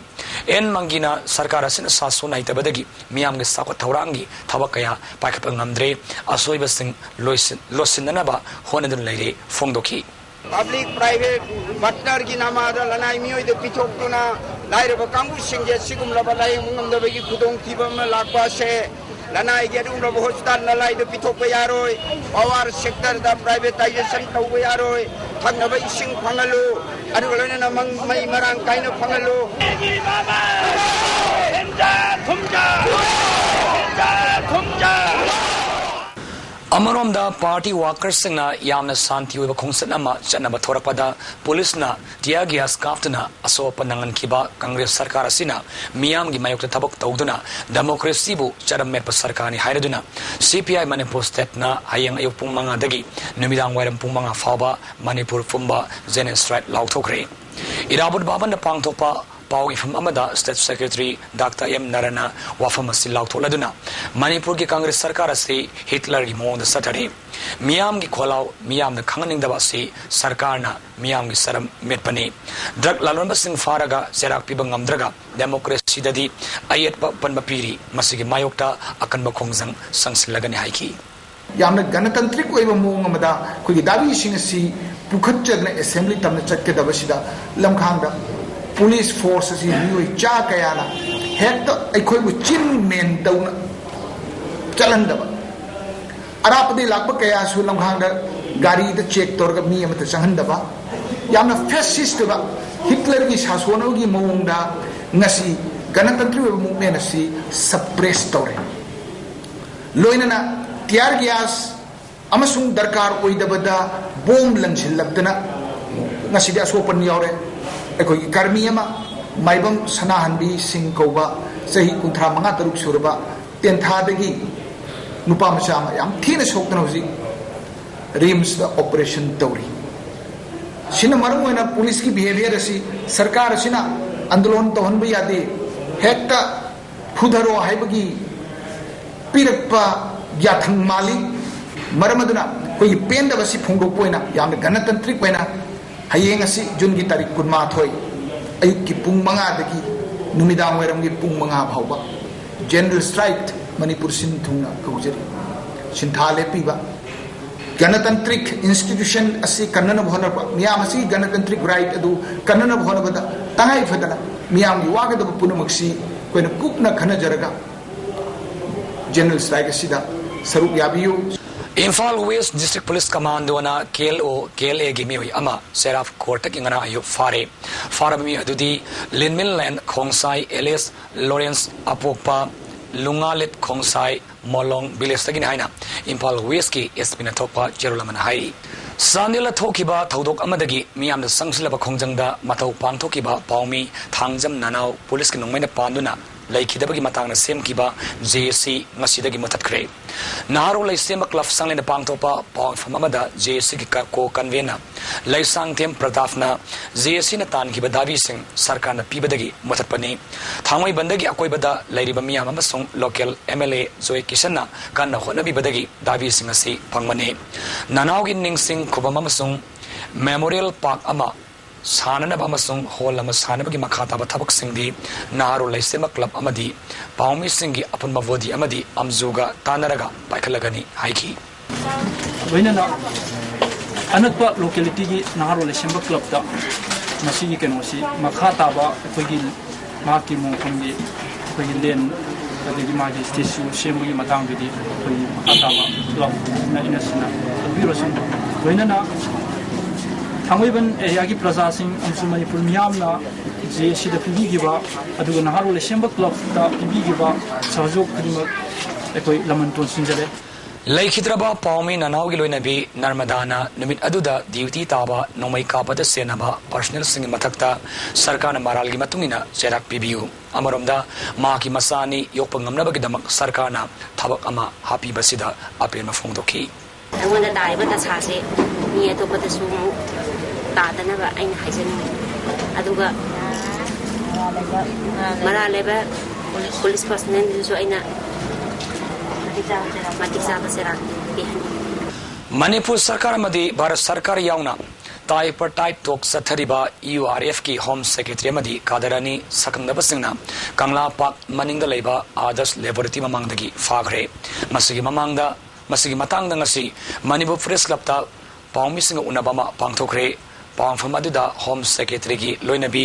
ꯑꯦꯟ ꯃꯪꯒꯤꯅ ꯁꯔꯀꯥꯔ ꯑꯁꯤꯅ ꯁꯥꯁꯣꯟ ꯍꯩꯇꯕꯗꯒꯤ ꯃꯤꯌꯥꯝꯒꯤ ꯆꯥꯎꯈꯠ ꯊꯧꯔꯥꯡꯒꯤ ꯊꯕꯛ ꯀꯌꯥ ꯄꯥꯏꯈꯠꯄ ꯉꯝꯗ꯭ꯔꯦ, ꯑꯁꯣꯏꯕꯁꯤꯡ ꯂꯣꯏꯁꯤꯟ-, ꯂꯣꯠꯁꯤꯟꯅꯅꯕ ꯍꯣꯠꯅꯗꯨꯅ ꯂꯩꯔꯦ ꯐꯣꯡꯗꯣꯛꯈꯤ꯫ ꯄꯕ꯭ꯂꯤꯛ ꯄ꯭ꯔꯥꯏꯚꯦꯠ ꯄꯥꯔꯠꯅꯔꯒꯤ ꯅꯃꯥꯗ ꯂꯅꯥꯏ ꯃꯤꯑꯣꯏꯗ ꯄꯤꯊꯣꯛꯇꯨꯅ ꯂꯥꯏꯔꯕ ꯀꯥꯡꯕꯨꯁꯤꯡꯒꯤ ꯑꯁꯤꯒꯨꯝꯂꯕ ꯂꯥꯌꯦꯡꯕ ꯉꯝꯗꯕꯒꯤ ꯈꯨꯗꯣꯡꯊꯤꯕ ꯑꯃ ꯂꯥꯛꯄ ꯑꯁꯦ ꯂꯅꯥꯏꯒꯤ ꯑꯗꯨꯒꯨꯝꯂꯕ ꯍꯣꯁꯄꯤꯇꯥꯜ ꯂꯅꯥꯏꯗ ꯄꯤꯊꯣꯛꯄ ꯌꯥꯔꯣꯏ, ꯄꯋꯥꯔ ꯁꯦꯛꯇꯔꯗ ꯄ꯭ꯔꯥꯏꯚꯦꯇꯥꯏꯖꯦꯁꯟ ꯇꯧꯕ ꯌꯥꯔꯣꯏ, ꯊꯛꯅꯕ ꯏꯁꯤꯡ ꯐꯪꯍꯜꯂꯨ, ꯑꯗꯨꯒ ꯂꯣꯏꯅꯅ ꯃꯪ-, ꯃꯩ ꯃꯔꯥꯡ ꯀꯥꯏꯅ ꯐꯪꯍꯜꯂꯨ꯫ ꯑꯃꯔꯣꯝꯗ, ꯄꯥꯔꯇꯤ ꯋꯥꯀꯔꯁꯤꯡꯅ ꯌꯥꯝꯅ ꯁꯥꯟꯇꯤ ꯑꯣꯏꯕ ꯈꯣꯡꯆꯠ ꯑꯃ ꯆꯠꯅꯕ ꯊꯣꯔꯛꯄꯗ ꯄꯨꯂꯤꯁꯅ ꯇꯤꯌꯥꯔ ꯒ꯭ꯌꯥꯁ ꯀꯥꯞꯇꯨꯅ ꯑꯁꯣꯛꯄ ꯅꯪꯍꯟꯈꯤꯕ ꯀꯪꯒ꯭ꯔꯦꯁ ꯁꯔꯀꯥꯔ ꯑꯁꯤꯅ ꯃꯤꯌꯥꯝꯒꯤ ꯃꯥꯌꯣꯛꯇ ꯊꯕꯛ ꯇꯧꯗꯨꯅ ꯗꯦꯃꯣꯀ꯭ꯔꯦꯁꯤꯕꯨ ꯆꯔꯝ ꯃꯦꯠꯄ ꯁꯔꯀꯥꯔꯅꯤ ꯍꯥꯏꯔꯗꯨꯅ ꯁꯤ ꯄꯤ ꯑꯥꯏ ꯃꯅꯤꯄꯨꯔ ꯁ꯭ꯇꯦꯠꯅ ꯍꯌꯦꯡ ꯑꯌꯨꯛ ꯄꯨꯡ ꯃꯉꯥꯗꯒꯤ ꯅꯨꯃꯤꯗꯥꯡ ꯋꯥꯏꯔꯝ ꯄꯨꯡ ꯃꯉꯥ ꯐꯥꯎꯕ ꯃꯅꯤꯄꯨꯔ ꯄꯨꯝꯕ ꯖꯦꯅꯦꯁꯥꯏꯗ ꯂꯥꯎꯊꯣꯛꯈ꯭ꯔꯦ꯫ ꯏꯔꯥꯕꯣꯠ ꯚꯕꯟꯗ ꯄꯥꯡꯊꯣꯛꯄ ꯄꯥꯎ ꯏꯐꯝ ꯑꯃꯗ ꯁ꯭ꯇꯦꯠ ꯁꯦꯀ꯭ꯔꯦꯇꯔꯤ ꯗꯥꯛꯇꯔ ꯑꯦꯝ ꯅꯔꯅ ꯋꯥꯐꯝ ꯑꯁꯤ ꯂꯥꯎꯊꯣꯛꯂꯗꯨꯅ ꯃꯅꯤꯄꯨꯔꯒꯤ ꯀꯪꯒ꯭ꯔꯦꯁ ꯁꯔꯀꯥꯔ ꯑꯁꯤ ꯍꯤꯠꯂꯔꯒꯤ ꯃꯑꯣꯡꯗ ꯆꯠꯊꯔꯤ꯫ ꯃꯤꯌꯥꯝꯒꯤ ꯈꯣꯜꯂꯥꯎ ꯃꯤꯌꯥꯝꯅ ꯈꯪꯍꯟꯅꯤꯡꯗꯕ ꯑꯁꯤ ꯁꯔꯀꯥꯔꯅ ꯃꯤꯌꯥꯝꯒꯤ ꯆꯔꯝ ꯃꯦꯠꯄꯅꯤ꯫ ꯗ꯭ꯔꯒ ꯂꯂꯣꯟꯕꯁꯤꯡ ꯐꯥꯔꯒ ꯆꯩꯔꯥꯛ ꯄꯤꯕ ꯉꯝꯗ꯭ꯔꯒ ꯗꯦꯃꯣꯀ꯭ꯔꯦꯁꯤꯗꯗꯤ ꯑꯌꯦꯠꯄ ꯑꯄꯟꯕ ꯄꯤꯔꯤ꯫ ꯃꯁꯤꯒꯤ ꯃꯥꯌꯣꯛꯇ ꯑꯀꯟꯕ ꯈꯣꯡꯖꯪ ꯆꯪꯁꯤꯜꯂꯒꯅꯤ ꯍꯥꯏꯈꯤ꯫ ꯌꯥꯝꯅ ꯒꯅꯇꯟꯇ꯭ꯔꯤꯛ ꯑꯣꯏꯕ ꯃꯑꯣꯡ ꯑꯃꯗ ꯑꯩꯈꯣꯏꯒꯤ ꯗꯥꯕꯤꯁꯤꯡ ꯑꯁꯤ ꯄꯨꯈꯠꯆꯗꯨꯅ ꯑꯦꯁꯦꯝꯕ꯭ꯂꯤ ꯇꯝꯅ ꯆꯠꯀꯗꯕꯁꯤꯗ ꯂꯝꯈꯥꯡꯗ ꯄꯨꯂꯤꯁ ꯐꯣꯔꯁ ꯑꯁꯤ ꯃꯤꯑꯣꯏ ꯆꯥ ꯀꯌꯥꯅ ꯍꯦꯛꯇ ꯑꯩꯈꯣꯏꯕꯨ ꯆꯤꯟ ꯃꯦꯟ ꯇꯧꯅ ꯆꯠꯍꯟꯗꯕ, ꯑꯔꯥꯞꯄꯗꯒꯤ ꯂꯥꯛꯄ ꯀꯌꯥꯁꯨ ꯂꯝꯈꯥꯡꯗ ꯒꯥꯔꯤꯗ ꯆꯦꯛ ꯇꯧꯔꯒ ꯃꯤ ꯑꯃꯠꯇ ꯆꯪꯍꯟꯗꯕ, ꯌꯥꯝꯅ ꯐꯦꯁꯤꯁ ꯑꯣꯏꯕ ꯍꯤꯠꯂꯔꯒꯤ ꯁꯥꯁꯣꯟ ꯑꯃꯒꯤ ꯃꯑꯣꯡꯗ ꯉꯁꯤ ꯒꯅꯇꯟꯇ꯭ꯔꯤ ꯑꯣꯏꯕ ꯃꯨꯞꯃꯦꯟ ꯑꯁꯤ ꯁꯄ꯭ꯔꯦꯁ ꯇꯧꯔꯦ꯫ ꯂꯣꯏꯅꯅ ꯇꯤꯌꯥꯔ ꯒ꯭ꯌꯥꯁ ꯑꯃꯁꯨꯡ ꯗꯔꯀꯥꯔ ꯑꯣꯏꯗꯕꯗ ꯕꯣꯝ ꯂꯪꯁꯤꯜꯂꯛꯇꯅ ꯉꯁꯤꯗꯤ ꯑꯁꯣꯛꯄ ꯌꯥꯎꯔꯦ꯫ ꯑꯩꯈꯣꯏꯒꯤ ꯀꯔꯃꯤ ꯑꯃ, ꯃꯥꯏꯕꯝ ꯁꯅꯥꯍꯟꯕꯤ ꯁꯤꯡ ꯀꯧꯕ, ꯆꯍꯤ ꯀꯨꯟꯊ꯭ꯔꯥ ꯃꯉꯥ ꯇꯔꯨꯛ ꯁꯨꯔꯕ, ꯇꯦꯟꯊꯥꯗꯒꯤ ꯅꯨꯄꯥ ꯃꯆꯥ ꯑꯃ ꯌꯥꯝ ꯊꯤꯅ ꯁꯣꯛꯇꯅ ꯍꯧꯖꯤꯛ ꯔꯤꯝꯁꯇ ꯑꯣꯄꯔꯦꯁꯟ ꯇꯧꯔꯤ꯫ ꯁꯤꯅ ꯃꯔꯝ ꯑꯣꯏꯅ ꯄꯨꯂꯤꯁꯀꯤ ꯕꯤꯍꯦꯕꯤꯌꯔ ꯑꯁꯤ ꯁꯔꯀꯥꯔ ꯑꯁꯤꯅ ꯑꯟꯗꯣꯂꯟ ꯇꯧꯍꯟꯕ ꯌꯥꯗꯦ, ꯍꯦꯛꯇ ꯐꯨꯊꯔꯣ ꯍꯥꯏꯕꯒꯤ ꯄꯤꯔꯛꯄ ꯌꯥꯊꯪ ꯃꯥꯜꯂꯤ꯫ ꯃꯔꯝ ꯑꯗꯨꯅ ꯑꯩꯈꯣꯏꯒꯤ ꯄꯦꯟꯗꯕ ꯑꯁꯤ ꯐꯣꯡꯗꯣꯛꯄ ꯑꯣꯏꯅ ꯌꯥꯝꯅ ꯒꯅꯇꯟꯇ꯭ꯔꯤꯛ ꯑꯣꯏꯅ ꯍꯌꯦꯡ ꯑꯁꯤ ꯖꯨꯟꯒꯤ ꯇꯥꯔꯤꯛ ꯀꯨꯟꯃꯥꯊꯣꯏ ꯑꯌꯨꯛꯀꯤ ꯄꯨꯡ ꯃꯉꯥꯗꯒꯤ ꯅꯨꯃꯤꯗꯥꯡ ꯋꯥꯏꯔꯝꯒꯤ ꯄꯨꯡ ꯃꯉꯥ ꯐꯥꯎꯕ ꯖꯦꯅꯔꯦꯜ ꯁ꯭ꯇ꯭ꯔꯥꯏꯛ ꯃꯅꯤꯄꯨꯔ ꯁꯤꯟ ꯊꯨꯡꯅ ꯀꯧꯖꯔꯤ꯫ ꯁꯤꯟꯊꯥ ꯂꯦꯞꯄꯤꯕ ꯒꯅꯇꯟꯇ꯭ꯔꯤꯛ ꯏꯟꯁꯇꯤꯇ꯭ꯌꯨꯁꯟ ꯑꯁꯤ ꯀꯟꯅꯅꯕ ꯍꯣꯠꯅꯕ, ꯃꯤꯌꯥꯝ ꯑꯁꯤꯒꯤ ꯒꯅꯇꯟꯇ꯭ꯔꯤꯛ ꯔꯥꯏꯠ ꯑꯗꯨ ꯀꯟꯅꯅꯕ ꯍꯣꯠꯅꯕꯗ ꯇꯉꯥꯏ ꯐꯗꯅ ꯃꯤꯌꯥꯝꯒꯤ ꯋꯥꯒꯗꯕ ꯄꯨꯝꯅꯃꯛꯁꯤ ꯑꯩꯈꯣꯏꯅ ꯀꯨꯞꯅ ꯈꯟꯅꯖꯔꯒ ꯖꯦꯅꯔꯦꯜ ꯁ꯭ꯇ꯭ꯔꯥꯏꯛ ꯑꯁꯤꯗ ꯁꯔꯨꯛ ꯌꯥꯕꯤꯌꯨ꯫ ꯏꯝꯐꯥꯜ ꯋꯦꯁ ꯗꯤꯁꯇ꯭ꯔꯤꯛ ꯄꯨꯂꯤꯁ ꯀꯃꯥꯟꯗꯣꯅ ꯀꯦ ꯑꯦꯜ ꯑꯣ, ꯀꯦ ꯑꯦꯜ ꯑꯦꯒꯤ ꯃꯤꯑꯣꯏ ꯑꯃ ꯁꯦꯔꯥꯐ ꯀꯣꯔꯠꯇꯒꯤ ꯉꯔꯥꯡ ꯑꯌꯨꯛ ꯐꯥꯔꯦ꯫ ꯐꯥꯔꯕ ꯃꯤ ꯑꯗꯨꯗꯤ ꯂꯤꯟꯃꯤꯟꯂꯦꯟ ꯈꯣꯡꯁꯥꯏ, ꯑꯦꯂꯤꯁ ꯂꯣꯔꯦꯟꯁ ꯑꯄꯣꯛꯄ, ꯂꯨꯉꯥꯂꯤꯠ ꯈꯣꯡꯁꯥꯏ ꯃꯣꯂꯣꯡ ꯚꯤꯂꯦꯖꯇꯒꯤꯅꯤ ꯍꯥꯏꯅ ꯏꯝꯐꯥꯜ ꯋꯦꯁꯀꯤ ꯑꯦꯁ ꯄꯤꯅ ꯊꯣꯛꯄ ꯆꯦꯔꯣꯜ ꯑꯃꯅ ꯍꯥꯏꯔꯤ꯫ ꯆꯥꯟꯗꯦꯜꯗ ꯊꯣꯛꯈꯤꯕ ꯊꯧꯗꯣꯛ ꯑꯃꯗꯒꯤ ꯃꯤꯌꯥꯝꯗ ꯆꯪꯁꯤꯜꯂꯕ ꯈꯣꯡꯖꯪꯗ ꯃꯇꯧ ꯄꯥꯡꯊꯣꯛꯈꯤꯕ ꯄꯥꯎꯃꯤ ꯊꯥꯡꯖꯝ ꯅꯅꯥꯎ ꯄꯨꯂꯤꯁꯀꯤ ꯅꯣꯡꯃꯩꯅ ꯄꯥꯟꯗꯨꯅ ꯂꯩꯈꯤꯗꯕꯒꯤ ꯃꯇꯥꯡꯗ ꯁꯦꯝꯈꯤꯕ ꯖꯦ ꯑꯦꯁ ꯁꯤ ꯉꯁꯤꯗꯒꯤ ꯃꯨꯊꯠꯈ꯭ꯔꯦ꯫ ꯅꯍꯥꯔꯣꯜ ꯂꯩꯁꯦꯝꯕ ꯀ꯭ꯂꯕ ꯆꯥꯡꯂꯦꯟꯗ ꯄꯥꯡꯊꯣꯛꯄ ꯄꯥꯎ ꯃꯐꯝ ꯑꯃꯗ ꯖꯦ ꯑꯦꯁ ꯁꯤꯒꯤ ꯀꯣ ꯀꯟꯚꯦꯅꯔ ꯂꯩꯁꯥꯡꯊꯦꯝ ꯄ꯭ꯔꯇꯥꯞꯅ ꯖꯦ ꯑꯦꯁ ꯁꯤꯅ ꯇꯥꯟꯈꯤꯕ ꯗꯥꯕꯤꯁꯤꯡ ꯁꯔꯀꯥꯔꯅ ꯄꯤꯕꯗꯒꯤ ꯃꯨꯊꯠꯄꯅꯤ꯫ ꯊꯥꯡꯃꯩꯕꯟꯗꯒꯤ ꯑꯀꯣꯏꯕꯗ ꯂꯩꯔꯤꯕ ꯃꯤꯌꯥꯝ ꯑꯃꯁꯨꯡ ꯂꯣꯀꯦꯜ ꯑꯦꯝ ꯑꯦꯜ ꯑꯦ ꯖꯣꯏ ꯀꯤꯁꯟꯅ ꯀꯟꯅ ꯍꯣꯠꯅꯕꯤꯕꯗꯒꯤ ꯗꯥꯕꯤꯁꯤꯡ ꯑꯁꯤ ꯐꯪꯕꯅꯤ꯫ ꯅꯅꯥꯎꯒꯤ ꯅꯤꯡꯁꯤꯡ ꯈꯨꯕꯝ ꯑꯃꯁꯨꯡ ꯃꯦꯃꯣꯔꯤꯌꯦꯜ ꯄꯥꯔꯛ ꯑꯃ ꯁꯥꯅꯅꯕ ꯑꯃꯁꯨꯡ ꯍꯣꯜ ꯑꯃ ꯁꯥꯅꯕꯒꯤ ꯃꯈꯥ ꯇꯥꯕ ꯊꯕꯛꯁꯤꯡꯗꯤ ꯅꯍꯥꯔꯣꯜ ꯂꯩꯁꯦꯝꯕ ꯀ꯭ꯂꯕ ꯑꯃꯗꯤ ꯄꯥꯎꯃꯤꯁꯤꯡꯒꯤ ꯑꯄꯨꯟꯕ ꯕꯣꯗꯤ ꯑꯃꯗꯤ ꯑꯝꯖꯨꯒ ꯇꯥꯟꯅꯔꯒ ꯄꯥꯏꯈꯠꯂꯒꯅꯤ ꯍꯥꯏꯈꯤ꯫ ꯂꯣꯏꯅꯅ ꯑꯅꯛꯄ ꯂꯣꯀꯦꯂꯤꯇꯤꯒꯤ ꯅꯍꯥꯔꯣꯜ ꯂꯩꯁꯦꯝꯕ ꯀ꯭ꯂꯕꯇ ꯃꯁꯤꯒꯤ ꯀꯩꯅꯣꯁꯤ ꯃꯈꯥ ꯇꯥꯕ ꯑꯩꯈꯣꯏꯒꯤ ꯃꯍꯥꯛꯀꯤ ꯃꯣꯡꯐꯝꯒꯤ ꯑꯩꯈꯣꯏꯒꯤ ꯂꯦꯟ ꯑꯗꯒꯤ ꯃꯥꯒꯤ ꯁ꯭ꯇꯦꯆꯨ ꯁꯦꯝꯕꯒꯤ ꯃꯇꯥꯡꯗꯨꯗꯤ ꯑꯩꯈꯣꯏꯒꯤ ꯃꯈꯥ ꯇꯥꯕ ꯀ꯭ꯂꯕꯅ ꯏꯟꯅ ꯁꯤꯟꯅ ꯇꯧꯕꯤꯔꯁꯨ, ꯂꯣꯏꯅꯅ ꯊꯥꯡꯃꯩꯕꯟ ꯑꯦꯔꯤꯌꯥꯒꯤ ꯄ꯭ꯔꯖꯥꯁꯤꯡ ꯑꯃꯁꯨꯡ ꯃꯅꯤꯄꯨꯔ ꯃꯤꯌꯥꯝꯅ ꯖꯦ ꯑꯦꯁ ꯁꯤꯗ ꯄꯤꯕꯤꯈꯤꯕ ꯑꯗꯨꯒ ꯅꯍꯥꯔꯣꯜ ꯂꯩꯁꯦꯝꯕ ꯀ꯭ꯂꯕꯇ ꯄꯤꯕꯤꯈꯤꯕ ꯁꯍꯖꯣꯒ ꯈꯨꯗꯤꯡꯃꯛ ꯑꯩꯈꯣꯏ ꯂꯃꯟ ꯇꯣꯟ ꯁꯤꯡꯖꯔꯦ꯫ ꯂꯩꯈꯤꯗ꯭ꯔꯕ ꯄꯥꯎꯃꯤ ꯅꯅꯥꯎꯒꯤ ꯂꯣꯏꯅꯕꯤ ꯅꯔꯃꯗꯥꯅ ꯅꯨꯃꯤꯠ ꯑꯗꯨꯗ ꯗ꯭ꯌꯨꯇꯤ ꯇꯥꯕ ꯅꯣꯡꯃꯩ ꯀꯥꯞꯄꯗ ꯆꯦꯟꯅꯕ ꯄꯔꯁꯅꯦꯜꯁꯤꯡꯒꯤ ꯃꯊꯛꯇ ꯁꯔꯀꯥꯔꯅ ꯃꯔꯥꯜꯒꯤ ꯃꯇꯨꯡ ꯏꯟꯅ ꯆꯩꯔꯥꯛ ꯄꯤꯕꯤꯌꯨ꯫ ꯑꯃꯔꯣꯝꯗ ꯃꯍꯥꯛꯀꯤ ꯃꯆꯥ ꯑꯅꯤ ꯌꯣꯛꯄ ꯉꯝꯅꯕꯒꯤꯗꯃꯛ ꯁꯔꯀꯥꯔꯅ ꯊꯕꯛ ꯑꯃ ꯍꯥꯞꯄꯤꯕꯁꯤꯗ ꯑꯄꯦꯟꯕ ꯐꯣꯡꯗꯣꯛꯈꯤ꯫ ꯑꯩꯉꯣꯟꯗ ꯇꯥꯔꯤꯕ ꯗꯁꯥꯁꯦ ꯃꯤ ꯑꯇꯣꯞꯄꯗꯁꯨ ꯑꯃꯨꯛ ꯇꯥꯗꯅꯕ ꯑꯩꯅ ꯍꯥꯏꯖꯅꯤꯡꯉꯤ꯫ ꯑꯗꯨꯒ ꯃꯔꯥꯜ ꯂꯩꯕ ꯄꯨꯂꯤꯁ ꯄꯔꯁꯅꯦꯜꯗꯨꯁꯨ ꯑꯩꯅ ꯃꯇꯤꯛ ꯆꯥꯕ ꯆꯩꯔꯥꯛ ꯄꯤꯍꯟꯅꯤꯡꯉꯤ꯫ ꯃꯅꯤꯄꯨꯔ ꯁꯔꯀꯥꯔ ꯑꯃꯗꯤ ꯚꯥꯔꯠ ꯁꯔꯀꯥꯔ ꯌꯥꯎꯅ ꯇ꯭ꯔꯥꯏꯄꯔꯇꯥꯏꯠ ꯇꯣꯛ ꯆꯠꯊꯔꯤꯕ ꯌꯨ ꯑꯥꯔ ꯑꯦꯐꯀꯤ ꯍꯣꯝ ꯁꯦꯀ꯭ꯔꯦꯇꯔꯤ ꯑꯃꯗꯤ ꯀꯥꯗꯔ ꯑꯅꯤ ꯁꯛꯈꯪꯅꯕꯁꯤꯡꯅ ꯀꯪꯂꯥ ꯄꯥꯔꯛ ꯃꯅꯤꯡꯗ ꯂꯩꯕ ꯑꯥꯗꯔꯁ ꯂꯦꯕꯣꯔꯦꯇꯔꯤ ꯃꯃꯥꯡꯗꯒꯤ ꯐꯥꯈ꯭ꯔꯦ꯫ ꯃꯁꯤꯒꯤ ꯃꯃꯥꯡꯗ, ꯃꯁꯤꯒꯤ ꯃꯇꯥꯡꯗ ꯉꯁꯤ ꯃꯅꯤꯄꯨꯔ ꯄ꯭ꯔꯦꯁ ꯀ꯭ꯂꯕꯇ ꯄꯥꯎꯃꯤꯁꯤꯡꯒ ꯎꯅꯕ ꯑꯃ ꯄꯥꯡꯊꯣꯛꯈ꯭ꯔꯦ꯫ ꯄꯥꯎ ꯃꯐꯝ ꯑꯗꯨꯗ ꯍꯣꯝ ꯁꯦꯀ꯭ꯔꯦꯇꯔꯤꯒꯤ ꯂꯣꯏꯅꯕꯤ,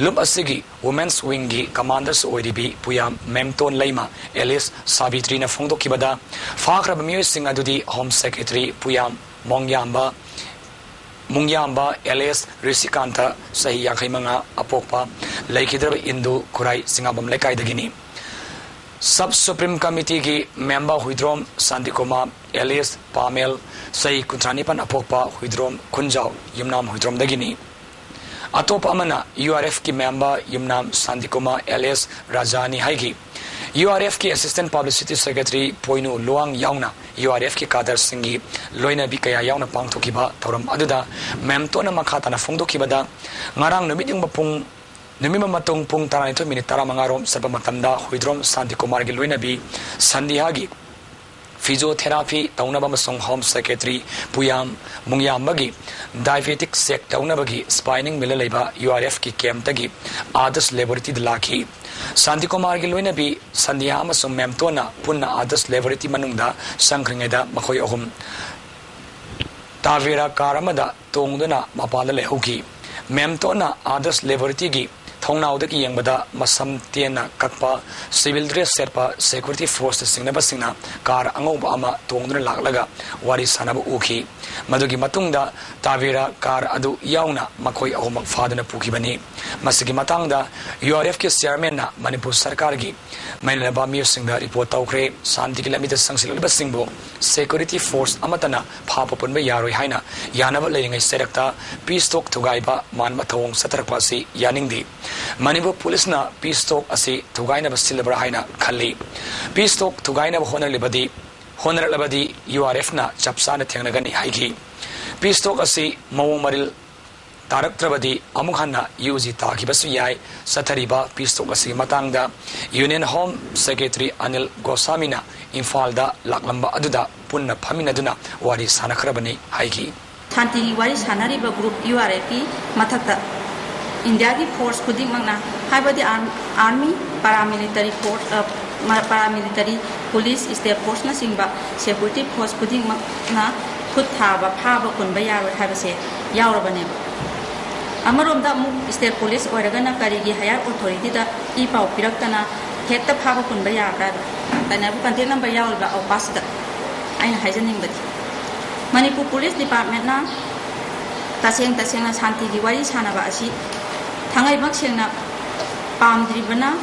ꯂꯨꯞ ꯑꯁꯤꯒꯤ ꯋꯨꯃꯦꯟꯁ ꯋꯤꯡꯒꯤ ꯀꯃꯥꯟꯗꯔꯁꯨ ꯑꯣꯏꯔꯤꯕꯤ ꯄꯨꯌꯥꯝ ꯃꯦꯝꯇꯣꯟ ꯂꯩꯃ ꯑꯦꯂꯤꯁ ꯁꯥꯕꯤꯇ꯭ꯔꯤꯅ ꯐꯣꯡꯗꯣꯛꯈꯤꯕꯗ, ꯐꯥꯈ꯭ꯔꯕ ꯃꯤꯑꯣꯏꯁꯤꯡ ꯑꯗꯨꯗꯤ ꯍꯣꯝ ꯁꯦꯀ꯭ꯔꯦꯇꯔꯤ ꯄꯨꯌꯥꯝ ꯃꯣꯡꯌꯥꯝꯕ, ꯃꯨꯡꯌꯥꯝꯕ ꯑꯦꯂꯤꯁ ꯔꯤꯁꯤꯀꯥꯟꯇ, ꯆꯍꯤ ꯌꯥꯡꯈꯩ ꯃꯉꯥ, ꯑꯄꯣꯛꯄ, ꯂꯩꯈꯤꯗ꯭ꯔꯕ ꯏꯟꯗꯨ ꯈꯨꯔꯥꯏ ꯆꯤꯉꯥꯕꯝ ꯂꯩꯀꯥꯏꯗꯒꯤꯅꯤ꯫ Sub Supreme Committeeꯒꯤ member Huidrom Shantikumar alias ꯄꯥꯃꯦꯜ, ꯆꯍꯤ ꯀꯨꯟꯊ꯭ꯔꯥ ꯅꯤꯄꯥꯟ ꯑꯄꯣꯛꯄ ꯍꯨꯏꯗ꯭ꯔꯣꯝ ꯈꯨꯟꯖꯥꯎ ꯌꯨꯝꯅꯥꯝ ꯍꯨꯏꯗ꯭ꯔꯣꯝꯗꯒꯤꯅꯤ꯫ ꯑꯇꯣꯞꯄ ꯑꯃꯅ URFꯀꯤ member ꯌꯨꯝꯅꯥꯝ ꯁꯥꯟꯇꯤꯀꯨꯃꯥꯔ alias ꯔꯥꯖꯥꯅꯤ ꯍꯥꯏꯈꯤ꯫ URFꯀꯤ assistant publicity secretary ꯄꯣꯏꯅꯨ ꯂꯨꯋꯥꯡ ꯌꯥꯎꯅ URFꯀꯤ cadreꯁꯤꯡꯒꯤ ꯂꯣꯏꯅꯕꯤ ꯀꯌꯥ ꯌꯥꯎꯅ ꯄꯥꯡꯊꯣꯛꯈꯤꯕ ꯊꯧꯔꯝ ꯑꯗꯨꯗ ꯃꯦꯝꯇꯣꯟꯅ ꯃꯈꯥ ꯇꯥꯅ ꯐꯣꯡꯗꯣꯛꯈꯤꯕꯗ, ꯉꯔꯥꯡ ꯅꯨꯃꯤꯠ ꯌꯨꯡꯕ ꯄꯨꯡ ꯅꯨꯃꯤꯠ ꯃꯇꯨꯡ ꯄꯨꯡ ꯇꯔꯥꯅꯤꯊꯣꯏ ꯃꯤꯅꯤꯠ ꯇꯔꯥꯃꯉꯥ ꯔꯣꯝ ꯆꯠꯄ ꯃꯇꯝꯗ ꯍꯨꯏꯗ꯭ꯔꯣꯝ ꯁꯥꯟꯇꯤꯀꯨꯃꯥꯔꯒꯤ ꯂꯣꯏꯅꯕꯤ ꯁꯟꯙ꯭ꯌꯥꯒꯤ physiotherapy ꯇꯧꯅꯕ ꯑꯃꯁꯨꯡ Home Secretary ꯄꯨꯌꯥꯝ ꯃꯨꯡꯌꯥꯝꯕꯒꯤ diabetic check ꯇꯧꯅꯕꯒꯤ spinning millꯗ ꯂꯩꯕ URFꯀꯤ campꯇꯒꯤ Adarsh Laboratoryꯗ ꯂꯥꯛꯈꯤ꯫ ꯁꯥꯟꯇꯤꯀꯨꯃꯥꯔꯒꯤ ꯂꯣꯏꯅꯕꯤ ꯁꯟꯙ꯭ꯌꯥ ꯑꯃꯁꯨꯡ ꯃꯦꯝꯇꯣꯟꯅ ꯄꯨꯟꯅ Adarsh Laboratory ꯃꯅꯨꯡꯗ ꯆꯪꯈ꯭ꯔꯤꯉꯩꯗ ꯃꯈꯣꯏ ꯑꯍꯨꯝ Tavera car ꯑꯃꯗ ꯇꯣꯡꯗꯨꯅ ꯃꯄꯥꯟꯗ ꯂꯩꯍꯧꯈꯤ꯫ ꯃꯦꯝꯇꯣꯟꯅ Adarsh Laboratoryꯒꯤ ꯊꯣꯡꯅꯥꯎꯗꯒꯤ ꯌꯦꯡꯕꯗ ꯃꯁꯝ ꯇꯦꯟꯅ ꯀꯛꯄ, civil dress ꯁꯦꯠꯄ security forceꯅ ꯆꯤꯡꯅꯕꯁꯤꯡꯅ car ꯑꯉꯧꯕ ꯑꯃ ꯇꯣꯡꯗꯨꯅ ꯂꯥꯛꯂꯒ ꯋꯥꯔꯤ ꯁꯥꯟꯅꯕ ꯎꯈꯤ꯫ ꯃꯗꯨꯒꯤ ꯃꯇꯨꯡꯗ Tavera car ꯑꯗꯨ ꯌꯥꯎꯅ ꯃꯈꯣꯏ ꯑꯍꯨꯝꯃꯛ ꯐꯥꯗꯨꯅ ꯄꯨꯈꯤꯕꯅꯤ꯫ ꯃꯁꯤꯒꯤ ꯃꯇꯥꯡꯗ URFꯀꯤ chairmanꯅ ꯃꯅꯤꯄꯨꯔ ꯁꯔꯀꯥꯔꯒꯤ ꯃꯩ ꯂꯩꯅꯕ ꯃꯤꯑꯣꯏꯁꯤꯡꯗ report ꯇꯧꯈ꯭ꯔꯦ꯫ ꯁꯥꯟꯇꯤꯒꯤ ꯂꯝꯕꯤꯗ ꯆꯪꯁꯤꯜꯂꯛꯂꯤꯕꯁꯤꯡꯕꯨ security force ꯑꯃꯠꯇꯅ ꯐꯥꯕ ꯄꯨꯟꯕ ꯌꯥꯔꯣꯏ ꯍꯥꯏꯅ ꯌꯥꯅꯕ ꯂꯩꯔꯤꯉꯩ ꯆꯩꯔꯛꯇ peace talk ꯊꯨꯒꯥꯏꯕ ꯃꯥꯟꯕ ꯊꯧꯑꯣꯡ ꯆꯠꯊꯔꯛꯄ ꯑꯁꯤ ꯌꯥꯅꯤꯡꯗꯦ꯫ ꯃꯅꯤꯄꯨꯔ ꯄꯨꯂꯤꯁꯅ peace talk ꯑꯁꯤ ꯊꯨꯒꯥꯏꯅꯕ ꯁꯤꯜꯂꯕ꯭ꯔꯥ ꯍꯥꯏꯅ ꯈꯜꯂꯤ꯫ Peace talk ꯊꯨꯒꯥꯏꯅꯕ ꯍꯣꯠꯅꯔꯤꯕꯗꯤ, ꯍꯣꯠꯅꯔꯛꯂꯕꯗꯤ URFꯅ ꯆꯞ ꯆꯥꯅ ꯊꯦꯡꯅꯒꯅꯤ ꯍꯥꯏꯈꯤ꯫ Peace talk ꯑꯁꯤ ꯃꯑꯣꯡ ꯃꯔꯤꯜ ꯇꯥꯔꯛꯇ꯭ꯔꯕꯗꯤ ꯑꯃꯨꯛ ꯍꯟꯅ UG ꯇꯥꯈꯤꯕꯁꯨ ꯌꯥꯏ꯫ ꯆꯠꯊꯔꯤꯕ peace talk ꯑꯁꯤꯒꯤ ꯃꯇꯥꯡꯗ Union Home Secretary ꯑꯅꯤꯜ ꯒꯣꯁꯥꯃꯤꯅ ꯏꯝꯐꯥꯜꯗ ꯂꯥꯛꯂꯝꯕ ꯑꯗꯨꯗ ꯄꯨꯟꯅ ꯐꯝꯃꯤꯟꯅꯗꯨꯅ ꯋꯥꯔꯤ ꯁꯥꯟꯅꯈ꯭ꯔꯕꯅꯤ ꯍꯥꯏꯈꯤ꯫ ꯁꯥꯟꯇꯤꯒꯤ ꯋꯥꯔꯤ ꯁꯥꯟꯅꯔꯤꯕ group URFꯀꯤ ꯃꯊꯛꯇ ꯏꯟꯗꯤꯌꯥꯒꯤ force ꯈꯨꯗꯤꯡꯃꯛꯅ, ꯍꯥꯏꯕꯗꯤ arm-, army, paramilitary force, ꯑ, ꯃ-, paramilitary, police, state forceꯅꯆꯤꯡꯕ security force ꯈꯨꯗꯤꯡꯃꯛꯅ ꯈꯨꯠ ꯊꯥꯕ, ꯐꯥꯕ ꯄꯨꯟꯕ ꯌꯥꯔꯣꯏ ꯍꯥꯏꯕꯁꯦ ꯌꯥꯎꯔꯕꯅꯦꯕ꯫ ꯑꯃꯔꯣꯝꯗ ꯑꯃꯨꯛ state police ꯑꯣꯏꯔꯒꯅ ꯀꯔꯤꯒꯤ higher authorityꯗ ꯏ ꯄꯥꯎ ꯄꯤꯔꯛꯇꯅ ꯍꯦꯛꯇ ꯐꯥꯕ ꯄꯨꯟꯕ ꯌꯥꯕ꯭ꯔꯥ? ꯇꯥꯏꯅꯕ contact number ꯌꯥꯎꯔꯤꯕ ꯑꯋꯄꯥꯁꯤꯗ ꯑꯩꯅ ꯍꯥꯏꯖꯅꯤꯡꯕꯗꯤ, ꯃꯅꯤꯄꯨꯔ police departmentꯅ ꯇꯁꯦꯡ ꯇꯁꯦꯡꯅ ꯁꯥꯟꯇꯤꯒꯤ ꯋꯥꯔꯤ ꯁꯥꯟꯅꯕ ꯑꯁꯤ ꯊꯥꯡꯉꯩꯃꯛ ꯁꯦꯡꯅ ꯄꯥꯝꯗ꯭ꯔꯤꯕꯅ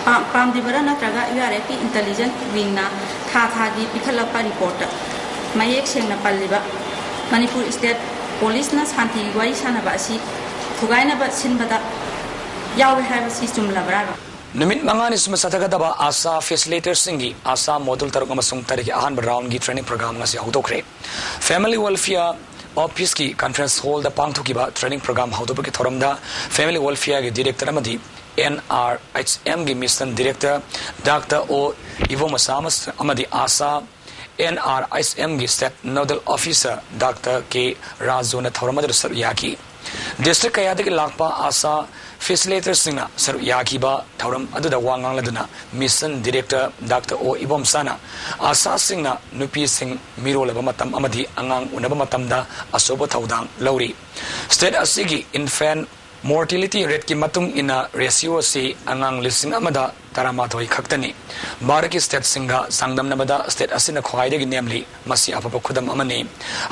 ꯄꯥꯝꯗ꯭ꯔꯤꯕꯔꯥ ꯅꯠꯇ꯭ꯔꯒ ꯌꯨ ꯑꯥꯔ ꯑꯦꯐꯀꯤ ꯏꯟꯇꯦꯂꯤꯖꯦꯟꯁ ꯋꯤꯡꯅ ꯊꯥ ꯊꯥꯒꯤ ꯄꯤꯈꯠꯂꯛꯄ ꯔꯤꯄꯣꯔꯠꯇ ꯃꯌꯦꯛ ꯁꯦꯡꯅ ꯄꯜꯂꯤꯕ ꯃꯅꯤꯄꯨꯔ ꯁ꯭ꯇꯦꯠ ꯄꯨꯂꯤꯁꯅ ꯁꯥꯟꯇꯤꯒꯤ ꯋꯥꯔꯤ ꯁꯥꯟꯅꯕ ꯑꯁꯤ ꯊꯨꯒꯥꯏꯅꯕ ꯁꯤꯟꯕꯗ ꯌꯥꯎꯔꯦ ꯍꯥꯏꯕꯁꯤ ꯆꯨꯝꯂꯕ꯭ꯔꯥꯕ? ꯅꯨꯃꯤꯠ ꯃꯉꯥꯅꯤ ꯁꯨꯝꯕ ꯆꯠꯊꯒꯗꯕ ꯑꯥꯁꯥ ꯐꯦꯁꯤꯂꯤꯇꯦꯇꯔꯁꯤꯡꯒꯤ ꯑꯥꯁꯥ ꯃꯣꯗꯨꯜ ꯇꯔꯨꯛ ꯑꯃꯁꯨꯡ ꯇꯔꯦꯠꯀꯤ ꯑꯍꯥꯟꯕ ꯔꯥꯎꯟꯒꯤ ꯇ꯭ꯔꯦꯅꯤꯡ ꯄ꯭ꯔꯣꯒ꯭ꯔꯥꯝ ꯉꯁꯤ ꯍꯧꯗꯣꯛꯈ꯭ꯔꯦ꯫ ꯐꯦꯃꯤꯂꯤ ꯋꯦꯜꯐꯤꯌꯔ ꯑꯣꯐꯤꯁꯀꯤ ꯀꯟꯐꯔꯦꯟꯁ ꯍꯣꯜꯗ ꯄꯥꯡꯊꯣꯛꯈꯤꯕ ꯇ꯭ꯔꯦꯅꯤꯡ ꯄ꯭ꯔꯣꯒ꯭ꯔꯥꯝ ꯍꯧꯗꯣꯛꯄꯒꯤ ꯊꯧꯔꯝꯗ ꯐꯦꯃꯤꯂꯤ ꯋꯦꯜꯐꯤꯌꯔꯒꯤ ꯗꯤꯔꯦꯛꯇꯔ ꯑꯃꯗꯤ ꯑꯦꯟ ꯑꯥꯔ ꯑꯩꯆ ꯑꯦꯝꯒꯤ ꯃꯤꯁꯟ ꯗꯤꯔꯦꯛꯇꯔ ꯗꯥꯛꯇꯔ ꯑꯣ ꯏꯕꯣꯃꯁꯥ ꯑꯃꯗꯤ ꯑꯥꯁꯥ ꯑꯦꯟ ꯑꯥꯔ ꯑꯩꯆ ꯑꯦꯝꯒꯤ ꯁ꯭ꯇꯦꯠ ꯅꯣꯗꯜ ꯑꯣꯐꯤꯁꯔ ꯗꯥꯛꯇꯔ ꯀꯦ ꯔꯥꯖꯨꯅ ꯊꯧꯔꯝ ꯑꯗꯨꯗ ꯁꯔꯨꯛ ꯌꯥꯈꯤ꯫ ꯗꯤꯁꯇ꯭ꯔꯤꯛ ꯀꯌꯥꯗꯒꯤ ꯂꯥꯛꯄ ꯑꯥꯁꯥ ꯐꯦꯁꯤꯂꯤꯇꯦꯇꯔꯁꯤꯡꯅ ꯁꯔꯨꯛ ꯌꯥꯈꯤꯕ ꯊꯧꯔꯝ ꯑꯗꯨꯗ ꯋꯥ ꯉꯥꯡꯂꯗꯨꯅ ꯃꯤꯁꯟ ꯗꯤꯔꯦꯛꯇꯔ ꯗꯥꯛꯇꯔ ꯑꯣ ꯏꯕꯣꯝꯁꯥꯅ ꯑꯥꯁꯥꯁꯤꯡꯅ ꯅꯨꯄꯤꯁꯤꯡ ꯃꯤꯔꯣꯜꯂꯕ ꯃꯇꯝ ꯑꯃꯗꯤ ꯑꯉꯥꯡ ꯎꯅꯕ ꯃꯇꯝꯗ ꯑꯆꯧꯕ ꯊꯧꯗꯥꯡ ꯂꯧꯔꯤ꯫ ꯁ꯭ꯇꯦꯠ ꯑꯁꯤꯒꯤ ꯏꯟꯐꯦꯟ ꯃꯣꯔꯇꯤꯂꯤꯇꯤ ꯔꯦꯠꯀꯤ ꯃꯇꯨꯡ ꯏꯟꯅ ꯔꯦꯁꯤꯑꯣ ꯑꯁꯤ ꯑꯉꯥꯡ ꯂꯤꯁꯤꯡ ꯑꯃꯗ ꯇꯔꯥꯃꯥꯊꯣꯏ ꯈꯛꯇꯅꯤ꯫ ꯚꯥꯔꯠꯀꯤ ꯁ꯭ꯇꯦꯠꯁꯤꯡꯒ ꯆꯥꯡꯗꯝꯅꯕꯗ ꯁ꯭ꯇꯦꯠ ꯑꯁꯤꯅ ꯈ꯭ꯋꯥꯏꯗꯒꯤ ꯅꯦꯝꯂꯤ꯫ ꯃꯁꯤ ꯑꯐꯕ ꯈꯨꯗꯝ ꯑꯃꯅꯤ꯫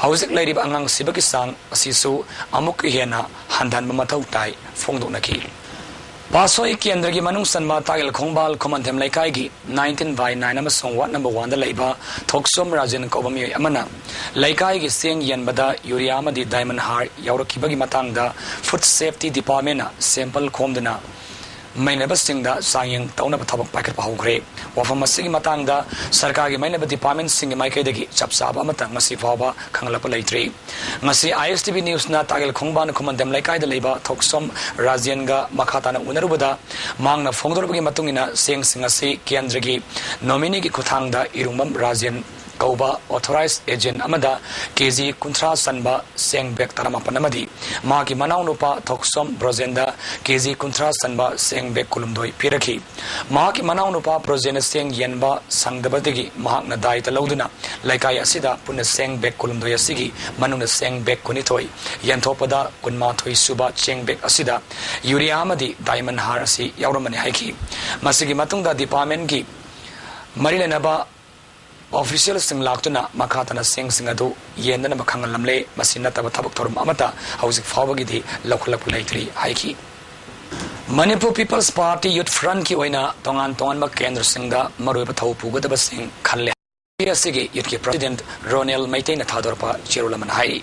ꯍꯧꯖꯤꯛ ꯂꯩꯔꯤꯕ ꯑꯉꯥꯡ ꯁꯤꯕꯒꯤ ꯆꯥꯡ ꯑꯁꯤꯁꯨ ꯑꯃꯨꯛꯀ ꯍꯦꯟꯅ ꯍꯟꯊꯍꯟꯕ ꯃꯊꯧ ꯇꯥꯏ ꯐꯣꯡꯗꯣꯛꯅꯈꯤ꯫ ꯄꯥꯠꯁꯣꯏ ꯀꯦꯟꯗ꯭ꯔꯒꯤ ꯃꯅꯨꯡ ꯆꯟꯕ ꯇꯥꯒꯦꯜ ꯈꯣꯡꯕꯥꯜ ꯈꯨꯃꯟꯊꯦꯝ ꯂꯩꯀꯥꯏꯒꯤ nineteen by nine ꯑꯃꯁꯨꯡ ward number one ꯗ ꯂꯩꯕ ꯊꯣꯛꯆꯣꯝ ꯔꯥꯖꯦꯟ ꯀꯧꯕ ꯃꯤꯑꯣꯏ ꯑꯃꯅ ꯂꯩꯀꯥꯏꯒꯤ ꯆꯦꯡ ꯌꯦꯟꯕꯗ ꯌꯨꯔꯤꯌꯥ ꯑꯃꯗꯤ ꯗꯥꯏꯃꯟ ꯍꯥꯔ ꯌꯥꯎꯔꯛꯈꯤꯕꯒꯤ ꯃꯇꯥꯡꯗ ꯐꯨꯗ ꯁꯦꯐꯇꯤ ꯗꯤꯄꯥꯔꯠꯃꯦꯟꯅ ꯁꯦꯝꯄꯜ ꯈꯣꯝꯗꯨꯅ ꯃꯩꯅꯕꯁꯤꯡꯗ ꯆꯥꯡꯌꯦꯡ ꯇꯧꯅꯕ ꯊꯕꯛ ꯄꯥꯏꯈꯠꯄ ꯍꯧꯈ꯭ꯔꯦ꯫ ꯋꯥꯐꯝ ꯑꯁꯤꯒꯤ ꯃꯇꯥꯡꯗ ꯁꯔꯀꯥꯔꯒꯤ ꯃꯩꯅꯕ ꯗꯤꯄꯥꯔꯠꯃꯦꯟꯁꯤꯡꯒꯤ ꯃꯥꯏꯀꯩꯗꯒꯤ ꯆꯞ ꯆꯥꯕ ꯑꯃꯠꯇ ꯉꯁꯤ ꯐꯥꯎꯕ ꯈꯪꯂꯛꯄ ꯂꯩꯇ꯭ꯔꯤ꯫ ꯉꯁꯤ ꯑꯥꯏ ꯑꯦꯁ ꯇꯤ ꯚꯤ ꯅ꯭ꯌꯨꯁꯅ ꯇꯥꯒꯦꯜ ꯈꯣꯡꯕꯥꯟ ꯈꯨꯃꯟꯗꯦꯝ ꯂꯩꯀꯥꯏꯗ ꯂꯩꯕ ꯊꯣꯛꯆꯣꯝ ꯔꯥꯖꯦꯟꯒ ꯃꯈꯥ ꯇꯥꯅ ꯎꯅꯔꯨꯕꯗ ꯃꯍꯥꯛꯅ ꯐꯣꯡꯗꯣꯔꯛꯄꯒꯤ ꯃꯇꯨꯡ ꯏꯟꯅ ꯆꯦꯡꯁꯤꯡ ꯑꯁꯤ ꯀꯦꯟꯗ꯭ꯔꯒꯤ ꯅꯣꯃꯤꯅꯤꯒꯤ ꯈꯨꯠꯊꯥꯡꯗ ꯏꯔꯨꯡꯕꯝ ꯔꯥꯖꯦꯟ ꯀꯧꯕ ꯑꯣꯊꯣꯔꯥꯏꯖ ꯑꯦꯖꯦꯟ ꯑꯃꯗ ꯀꯦ ꯖꯤ ꯀꯨꯟꯊ꯭ꯔꯥ ꯆꯟꯕ ꯆꯦꯡ ꯕꯦꯒ ꯇꯔꯥꯃꯥꯄꯟ ꯑꯃꯗꯤ ꯃꯍꯥꯛꯀꯤ ꯃꯅꯥꯎꯅꯨꯄꯥ ꯊꯣꯛꯆꯣꯝ ꯕ꯭ꯔꯣꯖꯦꯟꯗ ꯀꯦ ꯖꯤ ꯀꯨꯟꯊ꯭ꯔꯥ ꯆꯟꯕ ꯆꯦꯡ ꯕꯦꯒ ꯀꯨꯟꯍꯨꯝꯗꯣꯏ ꯄꯤꯔꯛꯈꯤ꯫ ꯃꯍꯥꯛꯀꯤ ꯃꯅꯥꯎꯅꯨꯄꯥ ꯕ꯭ꯔꯣꯖꯦꯟꯅ ꯆꯦꯡ ꯌꯦꯟꯕ ꯁꯪꯗꯕꯗꯒꯤ ꯃꯍꯥꯛꯅ ꯗꯥꯏꯇ ꯂꯧꯗꯨꯅ ꯂꯩꯀꯥꯏ ꯑꯁꯤꯗ ꯄꯨꯟꯅ ꯆꯦꯡ ꯕꯦꯒ ꯀꯨꯟꯍꯨꯝꯗꯣꯏ ꯑꯁꯤꯒꯤ ꯃꯅꯨꯡꯗ ꯆꯦꯡ ꯕꯦꯒ ꯀꯨꯟꯅꯤꯊꯣꯏ ꯌꯦꯟꯊꯣꯛꯄꯗ ꯀꯨꯟꯃꯥꯊꯣꯏ ꯁꯨꯕ ꯆꯦꯡ ꯕꯦꯒ ꯑꯁꯤꯗ ꯌꯨꯔꯤꯌꯥ ꯑꯃꯗꯤ ꯗꯥꯏꯃꯟ ꯍꯥꯔ ꯑꯁꯤ ꯌꯥꯎꯔꯝꯕꯅꯤ ꯍꯥꯏꯈꯤ꯫ ꯃꯁꯤꯒꯤ ꯃꯇꯨꯡꯗ ꯗꯤꯄꯥꯔꯠꯃꯦꯟꯒꯤ ꯃꯔꯤ ꯂꯩꯅꯕ ꯑꯣꯐꯤꯁꯤꯌꯦꯜꯁꯤꯡ ꯂꯥꯛꯇꯨꯅ ꯃꯈꯥ ꯇꯥꯅ ꯆꯦꯡꯁꯤꯡ ꯑꯗꯨ ꯌꯦꯟꯗꯅꯕ ꯈꯪꯍꯜꯂꯝꯂꯦ꯫ ꯃꯁꯤ ꯅꯠꯇꯕ ꯊꯕꯛ ꯊꯧꯔꯝ ꯑꯃꯠꯇ ꯍꯧꯖꯤꯛ ꯐꯥꯎꯕꯒꯤꯗꯤ ꯂꯧꯈꯠꯂꯛꯄ ꯂꯩꯇ꯭ꯔꯤ ꯍꯥꯏꯈꯤ꯫ Manipur People's Party Youth Frontꯀꯤ ꯑꯣꯏꯅ ꯇꯣꯉꯥꯟ ꯇꯣꯉꯥꯟꯕ ꯀꯦꯟꯗ꯭ꯔꯁꯤꯡꯗ ꯃꯔꯨꯑꯣꯏꯕ ꯊꯧ ꯄꯨꯒꯗꯕꯁꯤꯡ ꯈꯜꯂꯦ꯫ ꯑꯁꯤꯒꯤ ꯌꯨꯠꯀꯤ ꯄ꯭ꯔꯁꯤꯗꯦꯟꯠ ꯔꯣꯅꯦꯜ ꯃꯩꯇꯩꯅ ꯊꯥꯗꯣꯔꯛꯄ ꯆꯦꯔꯣꯜ ꯑꯃꯅ ꯍꯥꯏꯔꯤ꯫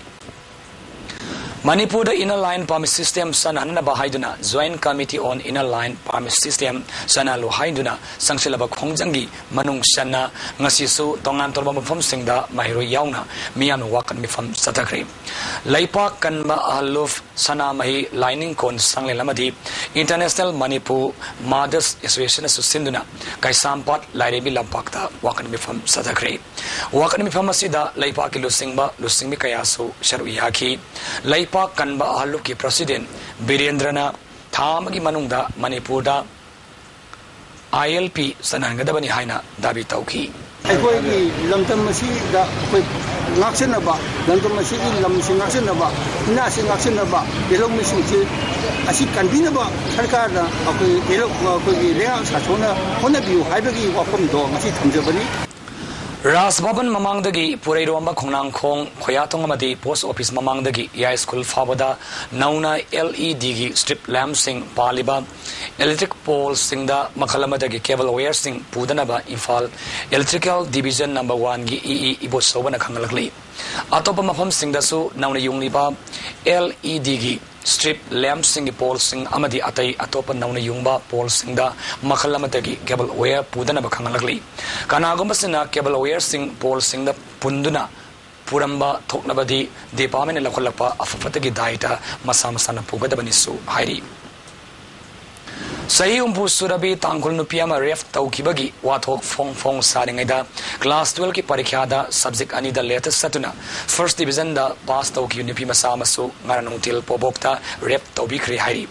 ꯃꯅꯤꯄꯨꯔꯗ Inner Line Permit System ꯆꯠꯅꯍꯟꯅꯕ ꯍꯥꯏꯗꯨꯅ Joint Committee on Inner Line Permit System ꯆꯠꯅꯍꯜꯂꯨ ꯍꯥꯏꯗꯨꯅ ꯆꯪꯁꯤꯜꯂꯕ ꯈꯣꯡꯖꯪꯒꯤ ꯃꯅꯨꯡ ꯆꯟꯅ ꯉꯁꯤꯁꯨ ꯇꯣꯉꯥꯟ ꯇꯣꯉꯥꯟꯕ ꯃꯐꯝꯁꯤꯡꯗ ꯃꯍꯩꯔꯣꯏ ꯌꯥꯎꯅ ꯃꯤꯌꯥꯝꯅ ꯋꯥꯀꯠ ꯃꯤꯐꯝ ꯆꯠꯊꯈ꯭ꯔꯦ꯫ ꯂꯩꯄꯥꯛ ꯀꯟꯕ ꯑꯍꯜꯂꯨꯞ ꯁꯅꯥꯃꯍꯤ ꯂꯥꯏꯅꯤꯡꯀꯣꯟ ꯁꯪꯂꯦꯟ ꯑꯃꯗꯤ International Manipur Mothers Associationꯅꯁꯨ ꯁꯤꯟꯗꯨꯅ ꯀꯩꯁꯥꯝꯄꯥꯠ ꯂꯥꯏꯔꯦꯝꯕꯤ ꯂꯝꯄꯥꯛꯇ ꯋꯥꯀꯠ ꯃꯤꯐꯝ ꯆꯠꯊꯈ꯭ꯔꯦ꯫ ꯋꯥꯀꯠ ꯃꯤꯐꯝ ꯑꯁꯤꯗ ꯂꯩꯄꯥꯛꯀꯤ ꯂꯨꯆꯤꯡꯕ ꯂꯨꯆꯤꯡꯕꯤ ꯀꯌꯥꯁꯨ ꯁꯔꯨꯛ ꯌꯥꯈꯤ꯫ ꯂꯩꯄꯥꯛ ꯀꯟꯕ ꯑꯍꯜꯂꯨꯞꯀꯤ ꯄ꯭ꯔꯁꯤꯗꯦꯟꯠ ꯕꯤꯔꯦꯟꯗ꯭ꯔꯅ ꯊꯥ ꯑꯃꯒꯤ ꯃꯅꯨꯡꯗ ꯃꯅꯤꯄꯨꯔꯗ ILP ꯆꯠꯅꯍꯟꯒꯗꯕꯅꯤ ꯍꯥꯏꯅ ꯗꯥꯕꯤ ꯇꯧꯈꯤ꯫ ꯑꯩꯈꯣꯏꯒꯤ ꯂꯝꯗꯝ ꯑꯁꯤꯗ ꯑꯩꯈꯣꯏ ꯉꯥꯛꯁꯦꯟꯅꯕ, ꯂꯝꯗꯝ ꯑꯁꯤꯒꯤ ꯂꯝꯁꯤ ꯉꯥꯛꯁꯦꯟꯅꯕ, ꯏꯅꯥꯁꯤ ꯉꯥꯛꯁꯦꯟꯅꯕ, ꯌꯦꯜꯍꯧꯃꯤꯁꯤꯡꯁꯤ ꯑꯁꯤ ꯀꯟꯕꯤꯅꯕ ꯁꯔꯀꯥꯔꯅ ꯑꯩꯈꯣꯏ ꯌꯦꯜꯍꯧ-, ꯑꯩꯈꯣꯏꯒꯤ ꯂꯩꯉꯥꯛ ꯁꯥꯁꯣꯟꯅ ꯍꯣꯠꯅꯕꯤꯌꯨ ꯍꯥꯏꯕꯒꯤ ꯋꯥꯐꯝꯗꯣ ꯉꯁꯤ ꯊꯝꯖꯕꯅꯤ꯫ ꯔꯥꯖ ꯚꯕꯟ ꯃꯃꯥꯡꯗꯒꯤ ꯄꯨꯔꯩꯔꯣꯝꯕ ꯈꯣꯡꯅꯥꯡꯈꯣꯡ ꯈꯣꯌꯥꯊꯣꯡ ꯑꯃꯗꯤ ꯄꯣꯁ ꯑꯣꯐꯤꯁ ꯃꯃꯥꯡꯗꯒꯤ ꯌꯥꯏ ꯁ꯭ꯀꯨꯜ ꯐꯥꯎꯕꯗ ꯅꯧꯅ LEDꯒꯤ ꯁ꯭ꯇ꯭ꯔꯤꯞ ꯂꯦꯝꯞꯁꯤꯡ ꯄꯥꯜꯂꯤꯕ ꯏꯂꯦꯛꯇ꯭ꯔꯤꯛ ꯄꯣꯜꯁꯤꯡꯗ ꯃꯈꯜ ꯑꯃꯗꯒꯤ ꯀꯦꯕꯜ ꯋꯥꯌꯔꯁꯤꯡ ꯄꯨꯗꯅꯕ ꯏꯝꯐꯥꯜ ꯏꯂꯦꯛꯇ꯭ꯔꯤꯀꯦꯜ ꯗꯤꯕꯤꯖꯟ ꯅꯝꯕꯔ ꯋꯥꯟꯒꯤ EE ꯏꯕꯣꯆꯧꯕꯅ ꯈꯪꯍꯜꯂꯛꯂꯤ꯫ ꯑꯇꯣꯞꯄ ꯃꯐꯝꯁꯤꯡꯗꯁꯨ ꯅꯧꯅ ꯌꯨꯡꯂꯤꯕ LEDꯒꯤ ꯁ꯭ꯇ꯭ꯔꯤꯞ ꯂꯦꯝꯞꯁꯤꯡꯒꯤ ꯄꯣꯜꯁꯤꯡ ꯑꯃꯗꯤ ꯑꯇꯩ ꯑꯇꯣꯞꯄ ꯅꯧꯅ ꯌꯨꯡꯕ ꯄꯣꯜꯁꯤꯡꯗ ꯃꯈꯜ ꯑꯃꯗꯒꯤ ꯀꯦꯕꯜ ꯋꯥꯌꯔ ꯄꯨꯗꯅꯕ ꯈꯪꯍꯜꯂꯛꯂꯤ꯫ ꯀꯅꯥꯒꯨꯝꯕꯁꯤꯡꯅ ꯀꯦꯕꯜ ꯋꯥꯌꯔꯁꯤꯡ ꯄꯣꯜꯁꯤꯡꯗ ꯄꯨꯟꯗꯨꯅ ꯄꯨꯔꯝꯕ ꯊꯣꯛꯂꯕꯗꯤ ꯗꯤꯄꯥꯔꯠꯃꯦꯟꯅ ꯂꯧꯈꯠꯂꯛꯄ ꯑꯐ ꯐꯠꯇꯒꯤ ꯗꯥꯏꯇ ꯃꯁꯥ ꯃꯁꯥꯅ ꯄꯨꯒꯗꯕꯅꯤꯁꯨ ꯍꯥꯏꯔꯤ꯫ ꯆꯍꯤ ꯍꯨꯝꯐꯨ ꯁꯨꯔꯕꯤ ꯇꯥꯡꯈꯨꯜ ꯅꯨꯄꯤ ꯑꯃ ꯔꯦꯞ ꯇꯧꯈꯤꯕꯒꯤ ꯋꯥꯊꯣꯛ ꯐꯣꯡ ꯐꯣꯡ ꯁꯥꯔꯤꯉꯩꯗ ꯀ꯭ꯂꯥꯁ ꯇꯨꯋꯦꯜꯐꯀꯤ ꯄꯔꯤꯈ꯭ꯌꯥꯗ ꯁꯕꯖꯦꯛ ꯑꯅꯤꯗ ꯂꯦꯇꯦꯁ ꯆꯠꯇꯨꯅ ꯐꯥꯔꯁ ꯗꯤꯕꯤꯖꯟꯗ ꯄꯥꯁ ꯇꯧꯈꯤꯕ ꯅꯨꯄꯤ ꯃꯆꯥ ꯑꯃꯁꯨ ꯉꯔꯥꯡ ꯅꯨꯡꯊꯤꯜ ꯄꯣꯕꯣꯛꯇ ꯔꯦꯞ ꯇꯧꯕꯤꯈ꯭ꯔꯦ ꯍꯥꯏꯔꯤ꯫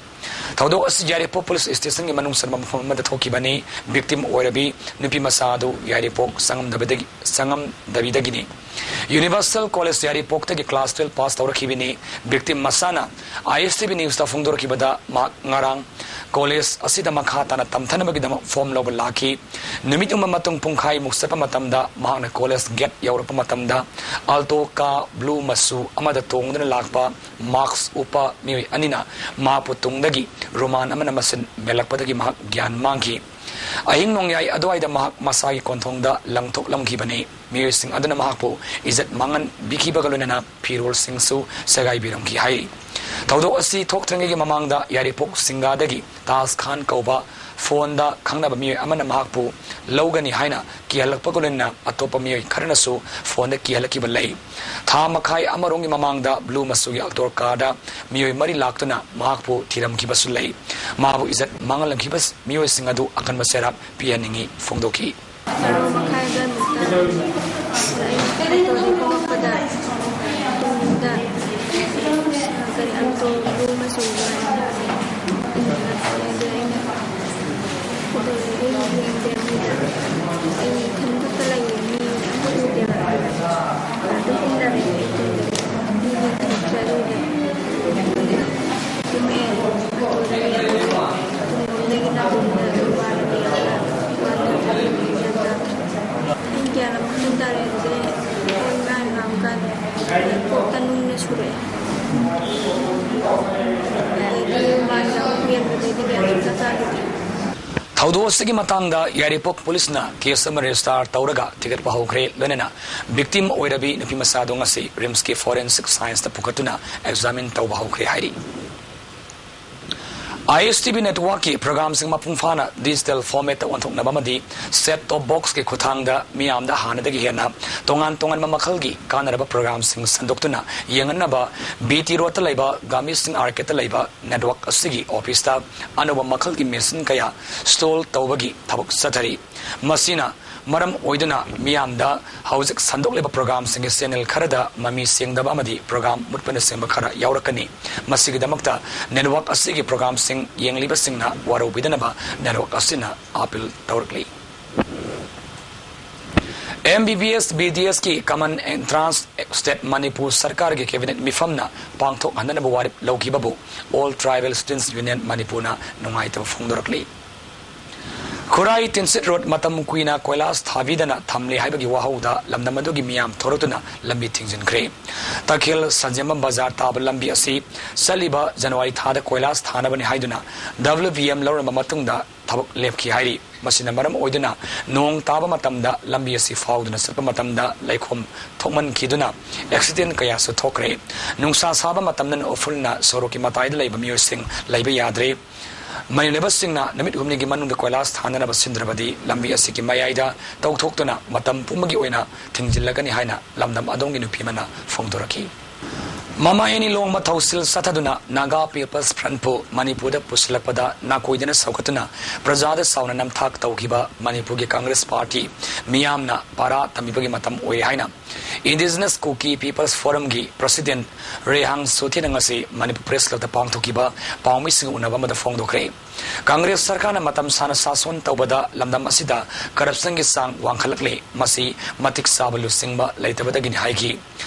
ꯊꯧꯗꯣꯛ ꯑꯁꯤ ꯌꯥꯏꯔꯤꯄꯣꯛ ꯄꯨꯂꯤꯁ ꯁ꯭ꯇꯦꯁꯟꯒꯤ ꯃꯅꯨꯡ ꯆꯟꯕ ꯃꯐꯝ ꯑꯃꯗ ꯊꯣꯛꯈꯤꯕꯅꯤ꯫ ꯚꯤꯛꯇꯤꯝ ꯑꯣꯏꯔꯕꯤ ꯅꯨꯄꯤ ꯃꯆꯥ ꯑꯗꯨ ꯌꯥꯏꯔꯤꯄꯣꯛ ꯆꯪꯉꯝꯗꯕꯗꯒꯤ, ꯆꯪꯉꯝꯗꯕꯤꯗꯒꯤꯅꯤ꯫ ꯌꯨꯅꯤꯚꯔꯁꯦꯜ ꯀꯣꯂꯦꯖ ꯌꯥꯏꯔꯤꯄꯣꯛꯇꯒꯤ ꯀ꯭ꯂꯥꯁ ꯇꯨꯋꯦꯜꯐ ꯄꯥꯁ ꯇꯧꯔꯛꯈꯤꯕꯅꯤ꯫ ꯚꯤꯛꯇꯤꯝ ꯃꯁꯥꯅ ISTV ꯅ꯭ꯌꯨꯁꯇ ꯐꯣꯡꯗꯣꯔꯛꯈꯤꯕꯗ ꯃꯍꯥꯛ ꯉꯔꯥꯡ ꯀꯣꯂꯦꯖ ꯑꯁꯤꯗ ꯃꯈꯥ ꯇꯥꯅ ꯇꯝꯊꯅꯕꯒꯤꯗꯃꯛ ꯐꯣꯔꯝ ꯂꯧꯕ ꯂꯥꯛꯈꯤ꯫ ꯅꯨꯃꯤꯠ ꯑꯃ ꯃꯇꯨꯡ ꯄꯨꯡꯈꯥꯏꯃꯨꯛ ꯆꯠꯄ ꯃꯇꯝꯗ ꯃꯍꯥꯛꯅ ꯀꯣꯂꯦꯖ ꯒꯦꯠ ꯌꯧꯔꯛꯄ ꯃꯇꯝꯗ ꯑꯜꯇꯣ ꯀꯥꯔ ꯕ꯭ꯂꯨ ꯃꯆꯨ ꯑꯃꯗ ꯇꯣꯡꯗꯨꯅ ꯂꯥꯛꯄ ꯃꯥꯛꯁ ꯎꯞꯄ ꯃꯤꯑꯣꯏ ꯑꯅꯤꯅ ꯃꯍꯥꯛꯄꯨ ꯇꯨꯡꯗꯒꯤ ꯔꯨꯃꯥꯟ ꯑꯃꯅ ꯃꯁꯤꯟ ꯃꯦꯜꯂꯛꯄꯗꯒꯤ ꯃꯍꯥꯛ ꯒ꯭ꯌꯥꯟ ꯃꯥꯡꯈꯤ꯫ ꯑꯍꯤꯡ ꯅꯣꯡꯌꯥꯏ ꯑꯗꯨꯋꯥꯏꯗ ꯃꯍꯥꯛ ꯃꯁꯥꯒꯤ ꯀꯣꯟꯊꯣꯡꯗ ꯂꯪꯊꯣꯛꯂꯝꯈꯤꯕꯅꯤ꯫ ꯃꯤꯑꯣꯏꯁꯤꯡ ꯑꯗꯨꯅ ꯃꯍꯥꯛꯄꯨ ꯏꯖꯠ ꯃꯥꯡꯍꯟꯕꯤꯈꯤꯕꯒ ꯂꯣꯏꯅꯅ ꯐꯤꯔꯣꯜꯁꯤꯡꯁꯨ ꯁꯦꯒꯥꯏꯕꯤꯔꯝꯈꯤ ꯍꯥꯏꯔꯤ꯫ ꯊꯧꯗꯣꯛ ꯑꯁꯤ ꯊꯣꯛꯇ꯭ꯔꯤꯉꯩꯒꯤ ꯃꯃꯥꯡꯗ ꯌꯥꯏꯔꯤꯄꯣꯛ ꯁꯤꯡꯒꯥꯗꯒꯤ ꯇꯥꯖ ꯈꯥꯟ ꯀꯧꯕ ꯐꯣꯟꯗ ꯈꯪꯅꯕ ꯃꯤꯑꯣꯏ ꯑꯃꯅ ꯃꯍꯥꯛꯄꯨ ꯂꯧꯒꯅꯤ ꯍꯥꯏꯅ ꯀꯤꯍꯜꯂꯛꯄꯒ ꯂꯣꯏꯅꯅ ꯑꯇꯣꯞꯄ ꯃꯤꯑꯣꯏ ꯈꯔꯅꯁꯨ ꯐꯣꯟꯗ ꯀꯤꯍꯜꯂꯛꯈꯤꯕ ꯂꯩ꯫ ꯊꯥ ꯃꯈꯥꯏ ꯑꯃꯔꯣꯝꯒꯤ ꯃꯃꯥꯡꯗ ꯕ꯭ꯂꯨ ꯃꯆꯨꯒꯤ ꯑꯜꯇꯣ ꯀꯥꯔꯗ ꯃꯤꯑꯣꯏ ꯃꯔꯤ ꯂꯥꯛꯇꯨꯅ ꯃꯍꯥꯛꯄꯨ ꯊꯤꯔꯝꯈꯤꯕꯁꯨ ꯂꯩ꯫ ꯃꯍꯥꯛꯄꯨ ꯏꯖꯠ ꯃꯥꯡꯍꯜꯂꯝꯈꯤꯕ ꯃꯤꯑꯣꯏꯁꯤꯡ ꯑꯗꯨ ꯑꯀꯟꯕ ꯆꯩꯔꯥꯛ ꯄꯤꯍꯟꯅꯤꯡꯏ ꯐꯣꯡꯗꯣꯛꯈꯤ꯫ ꯕꯥꯔꯣ ꯃꯈꯥꯏ ꯑꯗꯨꯋꯥꯏꯃꯨꯛꯇ ꯑꯩꯅ ꯑꯣꯇꯣꯗꯒꯤ ꯀꯨꯝꯃꯛꯄꯗ ꯇꯨꯡꯗ ꯀꯔꯤ ꯑꯜꯇꯣ ꯕ꯭ꯂꯨ ꯃꯆꯨꯒꯤ ꯏꯟꯅꯔꯛꯄꯅꯦ꯫ ꯑꯗꯨ ꯑꯩꯅ ꯀꯩꯗꯧꯔꯒꯦ ꯌꯦꯡꯗꯦ꯫ ꯑꯗꯨꯗ ꯑꯩ ꯏꯊꯟ ꯈꯛꯇ ꯂꯩꯌꯦ, ꯃꯤ ꯑꯝꯇ ꯎꯗꯦꯕ꯫ ꯑꯗꯨꯝ ꯏꯟꯅꯔꯛꯑꯦ ꯑꯩ ꯇꯨꯡꯗꯒꯤ꯫ ꯃꯤꯗꯤ ꯊꯣꯛꯇ꯭ꯔꯦ꯫ ꯑꯗꯨꯗ ꯀꯨꯝꯃꯛꯑꯦ ꯑꯣꯇꯣꯗꯒꯤ꯫ ꯑꯗꯨꯒ ꯇꯨꯡꯂꯣꯝꯗꯒꯤꯅ ꯇꯨꯡꯗ ꯋꯥꯅ ꯂꯩꯔꯒ ꯋꯥꯅ ꯒ꯭ꯌꯥꯟ ꯇꯥꯗ꯭ꯔꯦ꯫ ꯑꯩ ꯒ꯭ꯌꯥꯟ ꯑꯃ ꯈꯛꯇꯪ ꯇꯥꯔꯦ꯫ ꯑꯗꯨꯗꯩ ꯑꯩꯈꯣꯏ ꯏꯃꯥ ꯏꯃꯥ ꯀꯥꯟꯗ ꯀꯣꯛꯇ ꯅꯨꯡꯅ ꯁꯨꯔꯛꯑꯦ꯫ ꯑꯗꯩꯗꯤ ꯃꯥꯁꯦ ꯑꯃꯨꯛ ꯌꯦꯡꯕꯗꯩꯗꯤ ꯒ꯭ꯌꯥꯟ ꯁꯨꯡꯇꯥ ꯇꯥꯈꯤꯗ꯭ꯔꯦ꯫ ꯊꯧꯗꯣꯛ ꯑꯁꯤꯒꯤ ꯃꯇꯥꯡꯗ ꯌꯥꯏꯔꯤꯄꯣꯛ ꯄꯨꯂꯤꯁꯅ ꯀꯦꯁ ꯑꯃ ꯔꯦꯖꯤꯁꯇꯥꯔ ꯇꯧꯔꯒ ꯊꯤꯒꯠꯄ ꯍꯧꯈ꯭ꯔꯦ꯫ ꯂꯣꯏꯅꯅ ꯚꯤꯛꯇꯤꯝ ꯑꯣꯏꯔꯕꯤ ꯅꯨꯄꯤ ꯃꯆꯥꯗꯣ ꯉꯁꯤ ꯔꯤꯝꯁꯀꯤ ꯐꯣꯔꯦꯟꯁꯤꯛ ꯁꯥꯏꯟꯁꯇ ꯄꯨꯈꯠꯇꯨꯅ ꯑꯦꯛꯖꯥꯃꯤꯟ ꯇꯧꯕ ꯍꯧꯈ꯭ꯔꯦ ꯍꯥꯏꯔꯤ꯫ ꯑꯥꯏ ꯑꯦꯁ ꯇꯤ ꯚꯤ ꯅꯦꯠꯋꯥꯔꯛꯀꯤ ꯄ꯭ꯔꯣꯒ꯭ꯔꯥꯝꯁꯤꯡ ꯃꯄꯨꯡ ꯐꯥꯅ ꯗꯤꯖꯤꯇꯦꯜ ꯐꯣꯔꯃꯦꯠꯇ ꯑꯣꯟꯊꯣꯛꯅꯕ ꯑꯃꯗꯤ ꯁꯦꯠ ꯇꯣꯞ ꯕꯣꯛꯁꯀꯤ ꯈꯨꯠꯊꯥꯡꯗ ꯃꯤꯌꯥꯝꯗ ꯍꯥꯟꯅꯗꯒꯤ ꯍꯦꯟꯅ ꯇꯣꯉꯥꯟ ꯇꯣꯉꯥꯟꯕ ꯃꯈꯜꯒꯤ ꯀꯥꯟꯅꯔꯕ ꯄ꯭ꯔꯣꯒ꯭ꯔꯥꯝꯁꯤꯡ ꯁꯟꯗꯣꯛꯇꯨꯅ ꯌꯦꯡꯍꯟꯅꯕ ꯕꯤ ꯇꯤ ꯔꯣꯗꯇ ꯂꯩꯕ ꯒꯥꯃꯤ ꯁꯤꯡ ꯑꯥꯔꯀꯦꯗꯇ ꯂꯩꯕ ꯅꯦꯠꯋꯥꯔꯛ ꯑꯁꯤꯒꯤ ꯑꯣꯐꯤꯁꯇ ꯑꯅꯧꯕ ꯃꯈꯜꯒꯤ ꯃꯦꯁꯤꯟ ꯀꯌꯥ ꯏꯟꯁꯇꯣꯜ ꯇꯧꯕꯒꯤ ꯊꯕꯛ ꯆꯠꯊꯔꯤ꯫ ꯃꯁꯤꯅ ꯃꯔꯝ ꯑꯣꯏꯗꯨꯅ ꯃꯤꯌꯥꯝꯗ ꯍꯧꯖꯤꯛ ꯁꯟꯗꯣꯛꯂꯤꯕ ꯄ꯭ꯔꯣꯒ꯭ꯔꯥꯝꯁꯤꯡꯒꯤ ꯆꯦꯅꯦꯜ ꯈꯔꯗ ꯃꯃꯤ ꯁꯦꯡꯗꯕ ꯑꯃꯗꯤ ꯄ꯭ꯔꯣꯒ꯭ꯔꯥꯝ ꯃꯨꯠꯄꯅꯆꯤꯡꯕ ꯈꯔ ꯌꯥꯎꯔꯛꯀꯅꯤ꯫ ꯃꯁꯤꯒꯤꯗꯃꯛꯇ ꯅꯦꯠꯋꯥꯔꯛ ꯑꯁꯤꯒꯤ ꯄ꯭ꯔꯣꯒ꯭ꯔꯥꯝꯁꯤꯡ ꯌꯦꯡꯂꯤꯕꯁꯤꯡꯅ ꯋꯥꯔꯧꯕꯤꯗꯅꯕ ꯅꯦꯠꯋꯥꯔꯛ ꯑꯁꯤꯅ ꯑꯥꯄꯤꯜ ꯇꯧꯔꯛꯂꯤ꯫ ꯑꯦꯝ ꯕꯤ ꯕꯤ ꯑꯦꯁ ꯕꯤ ꯗꯤ ꯑꯦꯁꯀꯤ ꯀꯃꯟ ꯑꯦꯟꯇ꯭ꯔꯥꯟꯁ ꯁ꯭ꯇꯦꯠ ꯃꯅꯤꯄꯨꯔ ꯁꯔꯀꯥꯔꯒꯤ ꯀꯦꯕꯤꯅꯦꯠ ꯃꯤꯐꯝꯅ ꯄꯥꯡꯊꯣꯛꯍꯟꯗꯅꯕ ꯋꯥꯔꯦꯞ ꯂꯧꯈꯤꯕꯕꯨ ꯑꯣꯜ ꯇ꯭ꯔꯥꯏꯕꯦꯜ ꯁ꯭ꯇꯨꯗꯦꯟꯠꯁ ꯌꯨꯅꯤꯌꯟ ꯃꯅꯤꯄꯨꯔꯅ ꯅꯨꯡꯉꯥꯏꯇꯕ ꯐꯣꯡꯗꯣꯔꯛꯂꯤ꯫ ꯈꯨꯔꯥꯏ ꯇꯤꯟꯁꯤꯠ ꯔꯣꯗ ꯃꯇꯝ ꯀꯨꯏꯅ ꯀꯣꯏꯂꯥꯁ ꯊꯥꯕꯤꯗꯅ ꯊꯝꯂꯦ ꯍꯥꯏꯕꯒꯤ ꯋꯥꯍꯧꯗ ꯂꯝꯗꯝ ꯑꯗꯨꯒꯤ ꯃꯤꯌꯥꯝ ꯊꯣꯔꯛꯇꯨꯅ ꯂꯝꯕꯤ ꯊꯤꯡꯖꯤꯟꯈ꯭ꯔꯦ꯫ ꯇꯈꯦꯜ ꯁꯟꯖꯦꯝꯕꯝ ꯕꯖꯥꯔ ꯇꯥꯕ ꯂꯝꯕꯤ ꯑꯁꯤ ꯆꯠꯂꯤꯕ ꯖꯅꯋꯥꯔꯤ ꯊꯥꯗ ꯀꯣꯏꯂꯥꯁ ꯊꯥꯅꯕꯅꯤ ꯍꯥꯏꯗꯨꯅ ꯗꯕ꯭ꯂꯤꯎ ꯕꯤ ꯑꯦꯝ ꯂꯧꯔꯝꯕ ꯃꯇꯨꯡꯗ ꯊꯕꯛ ꯂꯦꯞꯈꯤ ꯍꯥꯏꯔꯤ꯫ ꯃꯁꯤꯅ ꯃꯔꯝ ꯑꯣꯏꯗꯨꯅ ꯅꯣꯡ ꯇꯥꯕ ꯃꯇꯝꯗ ꯂꯝꯕꯤ ꯑꯁꯤ ꯐꯥꯎꯗꯨꯅ ꯆꯠꯄ ꯃꯇꯝꯗ ꯂꯩꯈꯣꯝ ꯊꯣꯛꯃꯟꯈꯤꯗꯨꯅ ꯑꯦꯛꯁꯤꯗꯦꯟ ꯀꯌꯥꯁꯨ ꯊꯣꯛꯈ꯭ꯔꯦ꯫ ꯅꯨꯡꯁꯥ ꯁꯥꯕ ꯃꯇꯝꯗꯅ ꯎꯐꯨꯜꯅ ꯁꯣꯔꯣꯛꯀꯤ ꯃꯇꯥꯏꯗ ꯂꯩꯕ ꯃꯤꯑꯣꯏꯁꯤꯡ ꯂꯩꯕ ꯌꯥꯗ꯭ꯔꯦ꯫ ꯃꯩ ꯂꯩꯕꯁꯤꯡꯅ ꯅꯨꯃꯤꯠ ꯍꯨꯝꯅꯤꯒꯤ ꯃꯅꯨꯡꯗ ꯀꯣꯏꯂꯥꯁ ꯊꯥꯅꯅꯕ ꯁꯤꯟꯗ꯭ꯔꯕꯗꯤ ꯂꯝꯕꯤ ꯑꯁꯤꯒꯤ ꯃꯌꯥꯏꯗ ꯇꯧꯊꯣꯛꯇꯨꯅ ꯃꯇꯝ ꯄꯨꯝꯕꯒꯤ ꯑꯣꯏꯅ ꯊꯤꯡꯖꯤꯜꯂꯒꯅꯤ ꯍꯥꯏꯅ ꯂꯝꯗꯝ ꯑꯗꯣꯝꯒꯤ ꯅꯨꯄꯤ ꯑꯃꯅ ꯐꯣꯡꯗꯣꯔꯛꯈꯤ꯫ ꯃꯃꯥ ꯑꯦꯅꯤ ꯂꯣꯡꯕ ꯊꯧꯁꯤꯜ ꯆꯠꯊꯗꯨꯅ ꯅꯥꯒꯥ ꯄꯤꯄꯜꯁ ꯐ꯭ꯔꯟꯠꯄꯨ ꯃꯅꯤꯄꯨꯔꯗ ꯄꯨꯁꯤꯜꯂꯛꯄꯗ ꯅꯥꯀꯣꯏꯗꯅ ꯁꯧꯒꯠꯇꯨꯅ ꯄ꯭ꯔꯖꯥꯗ ꯆꯥꯎꯅ ꯅꯝꯊꯥꯛ ꯇꯧꯈꯤꯕ ꯃꯅꯤꯄꯨꯔꯒꯤ ꯀꯪꯒ꯭ꯔꯦꯁ ꯄꯥꯔꯇꯤ ꯃꯤꯌꯥꯝꯅ ꯄꯥꯔꯥ ꯇꯝꯕꯤꯕꯒꯤ ꯃꯇꯝ ꯑꯣꯏꯔꯦ ꯍꯥꯏꯅ ꯏꯟꯗꯤꯖꯤꯅꯁ ꯀꯨꯀꯤ ꯄꯤꯄꯜꯁ ꯐꯣꯔꯝꯒꯤ ꯄ꯭ꯔꯁꯤꯗꯦꯟꯠ ꯔꯦꯍꯥꯡ ꯁꯣꯊꯤꯅ ꯉꯁꯤ ꯃꯅꯤꯄꯨꯔ ꯄ꯭ꯔꯦꯁ ꯀ꯭ꯂꯕꯇ ꯄꯥꯡꯊꯣꯛꯈꯤꯕ ꯄꯥꯎꯃꯤꯁꯤꯡꯒ ꯎꯅꯕ ꯑꯃꯗ ꯐꯣꯡꯗꯣꯛꯈ꯭ꯔꯦ꯫ ꯀꯪꯒ꯭ꯔꯦꯁ ꯁꯔꯀꯥꯔꯅ ꯃꯇꯝ ꯁꯥꯡꯅ ꯁꯥꯁꯣꯟ ꯇꯧꯕꯗ ꯂꯝꯗꯝ ꯑꯁꯤꯗ ꯀꯔꯞꯁꯟꯒꯤ ꯆꯥꯡ ꯋꯥꯡꯈꯠꯂꯛꯂꯤ꯫ ꯃꯁꯤ ꯃꯇꯤꯛ ꯆꯥꯕ ꯂꯨꯆꯤꯡꯕ ꯂꯩꯇꯕꯗꯒꯤꯅꯤ ꯍꯥꯏꯈꯤ꯫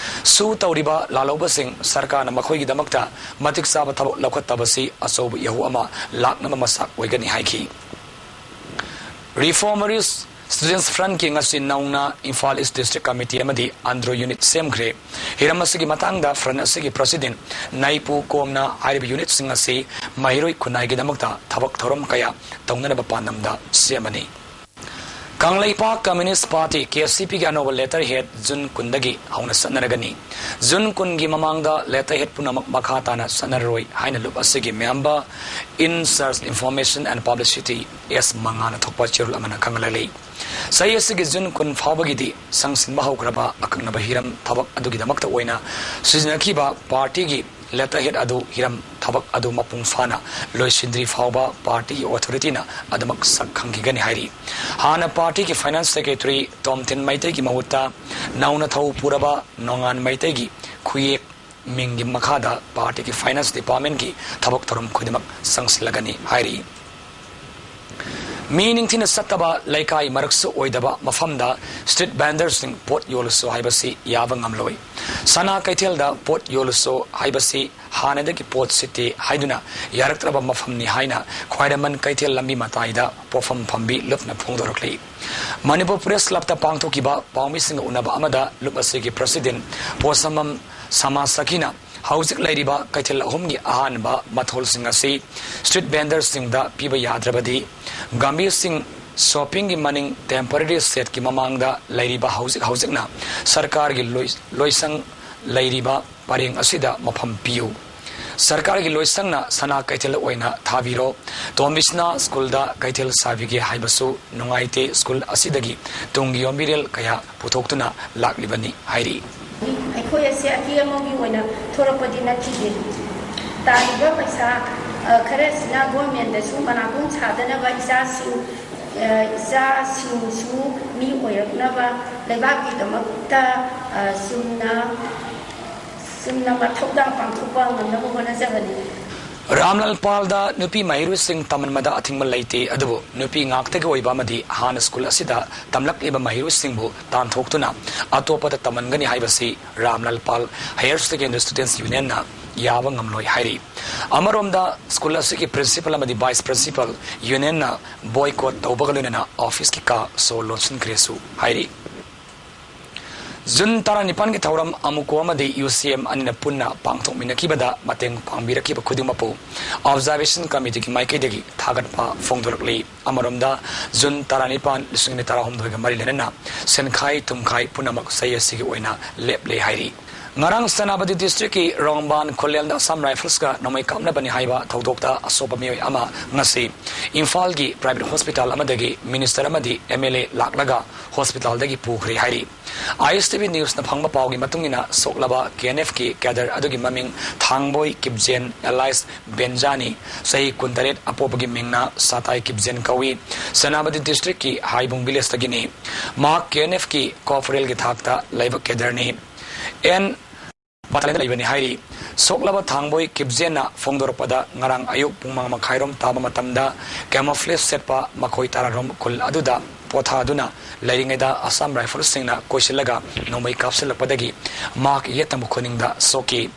ꯁꯨ ꯇꯧꯔꯤꯕ ꯂꯥꯜꯍꯧꯕꯁꯤꯡ ꯁꯔꯀꯥꯔꯅ ꯃꯈꯣꯏꯒꯤꯗꯃꯛꯇ ꯃꯇꯤꯛ ꯆꯥꯕ ꯊꯕꯛ ꯂꯧꯈꯠꯇꯕꯁꯤ ꯑꯆꯧꯕ ꯏꯍꯧ ꯑꯃ ꯂꯥꯛꯅꯕ ꯃꯆꯥꯛ ꯑꯣꯏꯒꯅꯤ ꯍꯥꯏꯈꯤ꯫ ꯔꯤꯐꯣꯔꯃꯔꯤꯁ ꯁ꯭ꯇꯨꯗꯦꯟꯠꯁ ꯐ꯭ꯔꯟꯠꯀꯤ ꯉꯁꯤ ꯅꯧꯅ ꯏꯝꯐꯥꯜ ꯏꯁ ꯗꯤꯁꯇ꯭ꯔꯤꯛ ꯀꯃꯤꯇꯤ ꯑꯃꯗꯤ ꯑꯟꯗ꯭ꯔꯣ ꯌꯨꯅꯤꯠ ꯁꯦꯝꯈ꯭ꯔꯦ꯫ ꯍꯤꯔꯝ ꯑꯁꯤꯒꯤ ꯃꯇꯥꯡꯗ ꯐ꯭ꯔꯟꯠ ꯑꯁꯤꯒꯤ ꯄ꯭ꯔꯁꯤꯗꯦꯟꯠ ꯅꯥꯏꯄꯨ ꯀꯣꯝꯅ ꯍꯥꯏꯔꯤꯕ ꯌꯨꯅꯤꯠꯁꯤꯡ ꯑꯁꯤ ꯃꯍꯩꯔꯣꯏ ꯈꯨꯟꯅꯥꯏꯒꯤꯗꯃꯛꯇ ꯊꯕꯛ ꯊꯧꯔꯝ ꯀꯌꯥ ꯇꯧꯅꯅꯕ ꯄꯥꯟꯗꯝꯗ ꯁꯦꯝꯕꯅꯤ꯫ Kangleipak communist party, K C ꯄꯤꯒꯤ ꯑꯅꯧꯕ ꯂꯦꯇꯔ ꯍꯦꯗ ꯖꯨꯟ ꯀꯨꯟꯗꯒꯤ ꯍꯧꯅ ꯆꯠꯅꯔꯒꯅꯤ꯫ ꯖꯨꯟ ꯀꯨꯟꯒꯤ ꯃꯃꯥꯡꯗ ꯂꯦꯇꯔ ꯍꯦꯗ ꯄꯨꯝꯅꯃꯛ ꯃꯈꯥ ꯇꯥꯅ ꯆꯠꯅꯔꯔꯣꯏ ꯍꯥꯏꯅ ꯂꯨꯞ ꯑꯁꯤꯒꯤ member, in charge information and publicity, S ꯃꯉꯥꯅ ꯊꯣꯛꯄ ꯆꯦꯔꯣꯜ ꯑꯃꯅ ꯈꯪꯍꯜꯂꯛꯂꯤ꯫ ꯆꯍꯤ ꯑꯁꯤꯒꯤ ꯖꯨꯟ ꯀꯨꯟ ꯐꯥꯎꯕꯒꯤꯗꯤ ꯆꯪꯁꯤꯟꯕ ꯍꯧꯈ꯭ꯔꯕ ꯑꯀꯛꯅꯕ ꯍꯤꯔꯝ ꯊꯕꯛ ꯑꯗꯨꯒꯤꯗꯃꯛꯇ ꯑꯣꯏꯅ ꯁꯤꯖꯤꯟꯅꯈꯤꯕ ꯄꯥꯔꯇꯤꯒꯤ ꯂꯦꯇꯔ ꯍꯦꯗ ꯑꯗꯨ ꯍꯤꯔꯝ ꯊꯕꯛ ꯑꯗꯨ ꯃꯄꯨꯡ ꯐꯥꯅ ꯂꯣꯏꯁꯤꯟꯗ꯭ꯔꯤ ꯐꯥꯎꯕ ꯄꯥꯔꯇꯤꯒꯤ ꯑꯣꯊꯣꯔꯤꯇꯤꯅ ꯑꯗꯨꯃꯛ ꯁꯛ ꯈꯪꯈꯤꯒꯅꯤ ꯍꯥꯏꯔꯤ꯫ ꯍꯥꯟꯅ ꯄꯥꯔꯇꯤꯒꯤ ꯐꯥꯏꯅꯥꯟꯁ ꯁꯦꯀ꯭ꯔꯦꯇꯔꯤ ꯇꯣꯝꯊꯤꯟ ꯃꯩꯇꯩꯒꯤ ꯃꯍꯨꯠꯇ ꯅꯧꯅ ꯊꯧ ꯄꯨꯔꯕ ꯅꯣꯡꯉꯥꯟ ꯃꯩꯇꯩꯒꯤ ꯈꯨꯌꯦꯛ ꯃꯤꯡꯒꯤ ꯃꯈꯥꯗ ꯄꯥꯔꯇꯤꯒꯤ ꯐꯥꯏꯅꯥꯟꯁ ꯗꯤꯄꯥꯔꯠꯃꯦꯟꯒꯤ ꯊꯕꯛ ꯊꯧꯔꯝ ꯈꯨꯗꯤꯡꯃꯛ ꯆꯪꯁꯤꯜꯂꯒꯅꯤ ꯍꯥꯏꯔꯤ꯫ ꯃꯤ ꯅꯤꯡꯊꯤꯅ ꯆꯠꯇꯕ, ꯂꯩꯀꯥꯏ ꯃꯔꯛꯁꯨ ꯑꯣꯏꯗꯕ ꯃꯐꯝꯗ street vendorꯁꯤꯡ ꯄꯣꯠ ꯌꯣꯜꯂꯁꯨ ꯍꯥꯏꯕꯁꯤ ꯌꯥꯕ ꯉꯝꯂꯣꯏ꯫ ꯁꯅꯥ ꯀꯩꯊꯦꯜꯗ ꯄꯣꯠ ꯌꯣꯜꯂꯁꯨ ꯍꯥꯏꯕꯁꯤ ꯍꯥꯟꯅꯗꯒꯤ ꯄꯣꯠ ꯁꯤꯠꯇꯦ ꯍꯥꯏꯗꯨꯅ ꯌꯥꯔꯛꯇ꯭ꯔꯕ ꯃꯐꯝꯅꯤ ꯍꯥꯏꯅ ꯈ꯭ꯋꯥꯏꯔꯝꯕꯟ ꯀꯩꯊꯦꯜ ꯂꯝꯕꯤ ꯃꯇꯥꯏꯗ ꯄꯣꯠꯐꯝ ꯐꯝꯕꯤ ꯂꯨꯞꯅ ꯐꯣꯡꯗꯣꯔꯛꯂꯤ꯫ ꯃꯅꯤꯄꯨꯔ Press Clubꯇ ꯄꯥꯡꯊꯣꯛꯈꯤꯕ ꯄꯥꯎꯃꯤꯁꯤꯡꯒ ꯎꯅꯕ ꯑꯃꯗ ꯂꯨꯞ ꯑꯁꯤꯒꯤ president ꯄꯣꯁꯝꯕꯝ ꯁꯃꯥꯁꯈꯤꯅ ꯍꯧꯖꯤꯛ ꯂꯩꯔꯤꯕ ꯀꯩꯊꯦꯜ ꯑꯍꯨꯝꯒꯤ ꯑꯍꯥꯟꯕ ꯃꯊꯣꯜꯁꯤꯡ ꯑꯁꯤ street vendorꯁꯤꯡꯗ ꯄꯤꯕ ꯌꯥꯗ꯭ꯔꯕꯗꯤ ꯒꯝꯚꯤꯔ ꯁꯤꯡ shoppingꯒꯤ ꯃꯅꯤꯡ temporary shedꯀꯤ ꯃꯃꯥꯡꯗ ꯂꯩꯔꯤꯕ ꯍꯧꯖꯤꯛ ꯍꯧꯖꯤꯛꯅ ꯁꯔꯀꯥꯔꯒꯤ ꯂꯣꯏ-, ꯂꯣꯏꯁꯪ ꯂꯩꯔꯤꯕ ꯄꯔꯦꯡ ꯑꯁꯤꯗ ꯃꯐꯝ ꯄꯤꯌꯨ꯫ ꯁꯔꯀꯥꯔꯒꯤ ꯂꯣꯏꯁꯪꯅ ꯁꯅꯥ ꯀꯩꯊꯦꯜ ꯑꯣꯏꯅ ꯊꯥꯕꯤꯔꯣ꯫ ꯇꯣꯝꯕꯤꯁꯅꯥ ꯁ꯭ꯀꯨꯜꯗ ꯀꯩꯊꯦꯜ ꯁꯥꯕꯤꯒꯦ ꯍꯥꯏꯕꯁꯨ ꯅꯨꯡꯉꯥꯏꯇꯦ꯫ ꯁ꯭ꯀꯨꯜ ꯑꯁꯤꯗꯒꯤ ꯇꯨꯡꯒꯤ ꯌꯣꯝꯕꯤꯔꯦꯜ ꯀꯌꯥ ꯄꯨꯊꯣꯛꯇꯨꯅ ꯂꯥꯛꯂꯤꯕꯅꯤ ꯍꯥꯏꯔꯤ꯫ ꯑꯩꯈꯣꯏ ꯑꯁꯦ ꯑꯀꯤ ꯑꯃꯧꯒꯤ ꯑꯣꯏꯅ ꯊꯣꯔꯛꯄꯗꯤ ꯅꯠꯈꯤꯗꯦ꯫ ꯇꯥꯔꯤꯕ ꯄꯩꯁꯥ, ꯑ, ꯈꯔꯁꯤꯅ governmentꯇꯁꯨ ꯃꯅꯥꯀꯣꯡ ꯁꯥꯗꯅꯕ ꯏꯆꯥꯁꯤꯡ, ꯑ, ꯏꯆꯥꯁꯤꯡꯁꯨ ꯃꯤ ꯑꯣꯏꯔꯛꯅꯕ ꯂꯩꯕꯥꯛꯀꯤꯗꯃꯛꯇ, ꯑ, ꯆꯨꯝꯅ, ꯆꯨꯝꯅ ꯃꯊꯧꯗꯥꯡ ꯄꯥꯡꯊꯣꯛꯄ ꯉꯝꯅꯕ ꯍꯣꯠꯅꯖꯕꯅꯤ꯫ ꯔꯥꯝꯂꯥꯜ ꯄꯥꯜꯗ ꯅꯨꯄꯤ ꯃꯍꯩꯔꯣꯏꯁꯤꯡ ꯇꯝꯍꯟꯕꯗ ꯑꯊꯤꯡꯕ ꯂꯩꯇꯦ, ꯑꯗꯨꯕꯨ ꯅꯨꯄꯤ ꯉꯥꯛꯇꯒꯤ ꯑꯣꯏꯕ ꯑꯃꯗꯤ ꯍꯥꯟꯅ ꯁ꯭ꯀꯨꯜ ꯑꯁꯤꯗ ꯇꯝꯂꯛꯂꯤꯕ ꯃꯍꯩꯔꯣꯏꯁꯤꯡꯕꯨ ꯇꯥꯟꯊꯣꯛꯇꯨꯅ ꯑꯇꯣꯞꯄꯗ ꯇꯝꯍꯟꯒꯅꯤ ꯍꯥꯏꯕꯁꯤ ꯔꯥꯝꯂꯥꯜ ꯄꯥꯜ Higher Secondary Students Unionꯅ ꯌꯥꯕ ꯉꯝꯂꯣꯏ ꯍꯥꯏꯔꯤ꯫ ꯑꯃꯔꯣꯝꯗ ꯁ꯭ꯀꯨꯜ ꯑꯁꯤꯒꯤ principal ꯑꯃꯗꯤ vice principal unionꯅ boycott ꯇꯧꯕꯒ ꯂꯣꯏꯅꯅ officeꯀꯤ ꯀꯥ ꯁꯣ ꯂꯣꯟꯁꯤꯟꯈ꯭ꯔꯦꯁꯨ ꯍꯥꯏꯔꯤ꯫ ꯖꯨꯟ ꯇꯔꯥꯅꯤꯄꯥꯟꯒꯤ ꯊꯧꯔꯝ ꯑꯃꯨꯀꯣ ꯑꯃꯗꯤ UCM ꯑꯅꯤꯅ ꯄꯨꯟꯅ ꯄꯥꯡꯊꯣꯛꯃꯤꯟꯅꯈꯤꯕꯗ ꯃꯇꯦꯡ ꯄꯥꯡꯕꯤꯔꯛꯈꯤꯕ ꯈꯨꯗꯤꯡꯃꯛꯄꯨ Observation Committeeꯒꯤ ꯃꯥꯏꯀꯩꯗꯒꯤ ꯊꯥꯒꯠꯄ ꯐꯣꯡꯗꯣꯔꯛꯂꯤ꯫ ꯑꯃꯔꯣꯝꯗ, ꯖꯨꯟ ꯇꯔꯥꯅꯤꯄꯥꯟ, ꯂꯤꯁꯤꯡ ꯑꯅꯤ ꯇꯔꯥꯍꯨꯝꯗꯣꯏꯒ ꯃꯔꯤ ꯂꯩꯅꯅ ꯁꯦꯟꯈꯥꯏ ꯊꯨꯝꯈꯥꯏ ꯄꯨꯝꯅꯃꯛ ꯆꯍꯤ ꯑꯁꯤꯒꯤ ꯑꯣꯏꯅ ꯂꯦꯞꯂꯦ ꯍꯥꯏꯔꯤ꯫ ꯉꯔꯥꯡ ꯁꯦꯅꯥꯄꯇꯤ districtꯀꯤ ꯔꯣꯡꯕꯥꯟ ꯈꯨꯂꯦꯟꯗ Assam Riflesꯀ ꯅꯣꯡꯃꯩ ꯀꯥꯞꯅꯕꯅꯤ ꯍꯥꯏꯕ ꯊꯧꯗꯣꯛꯇ ꯑꯁꯣꯛꯄ ꯃꯤꯑꯣꯏ ꯑꯃ ꯉꯁꯤ ꯏꯝꯐꯥꯜꯒꯤ private hospital ꯑꯃꯗꯒꯤ minister ꯑꯃꯗꯤ MLA ꯂꯥꯛꯂꯒ hospitalꯗꯒꯤ ꯄꯨꯈ꯭ꯔꯦ ꯍꯥꯏꯔꯤ꯫ ISTV newsꯅ ꯐꯪꯕ ꯄꯥꯎꯒꯤ ꯃꯇꯨꯡ ꯏꯟꯅ, ꯁꯣꯛꯂꯕ KNFꯀꯤ cadre ꯑꯗꯨꯒꯤ ꯃꯃꯤꯡ ꯊꯥꯡꯕꯣꯏ ꯀꯤꯞꯖꯦꯟ alias ꯕꯦꯟꯖꯥꯅꯤ꯫ ꯆꯍꯤ ꯀꯨꯟꯇꯔꯦꯠ, ꯑꯄꯣꯛꯄꯒꯤ ꯃꯤꯡꯅ ꯁꯥꯇꯥꯏ ꯀꯤꯞꯖꯦꯟ ꯀꯧꯏ꯫ ꯁꯦꯅꯥꯄꯇꯤ districtꯀꯤ ꯍꯥꯏꯕꯨꯡ villageꯇꯒꯤꯅꯤ꯫ ꯃꯍꯥꯛ KNFꯀꯤ corporalꯒꯤ ꯊꯥꯛꯇ ꯂꯩꯕ cadreꯅꯤ꯫ ꯑꯦꯟ battalionꯗ ꯂꯩꯕꯅꯤ ꯍꯥꯏꯔꯤ꯫ ꯁꯣꯛꯂꯕ ꯊꯥꯡꯕꯣꯏ ꯀꯤꯞꯖꯦꯟꯅ ꯐꯣꯡꯗꯣꯔꯛꯄꯗ, ꯉꯔꯥꯡ ꯑꯌꯨꯛ ꯄꯨꯡ ꯃꯉꯥ ꯃꯈꯥꯏꯔꯣꯝ ꯇꯥꯕ ꯃꯇꯝꯗ camouflage ꯁꯦꯠꯄ ꯃꯈꯣꯏ ꯇꯔꯥꯔꯣꯝ ꯈꯨꯜ ꯑꯗꯨꯗ ꯄꯣꯊꯥꯗꯨꯅ ꯂꯩꯔꯤꯉꯩꯗ ꯑꯁꯥꯝ ꯔꯥꯏꯐꯜꯁꯤꯡꯅ ꯀꯣꯏꯁꯤꯜꯂꯒ ꯅꯣꯡꯃꯩ ꯀꯥꯞꯁꯤꯜꯂꯛꯄꯗꯒꯤ ꯃꯍꯥꯛ ꯌꯦꯠ ꯊꯪꯕ ꯈꯨꯅꯤꯡꯗ ꯁꯣꯛꯈꯤ꯫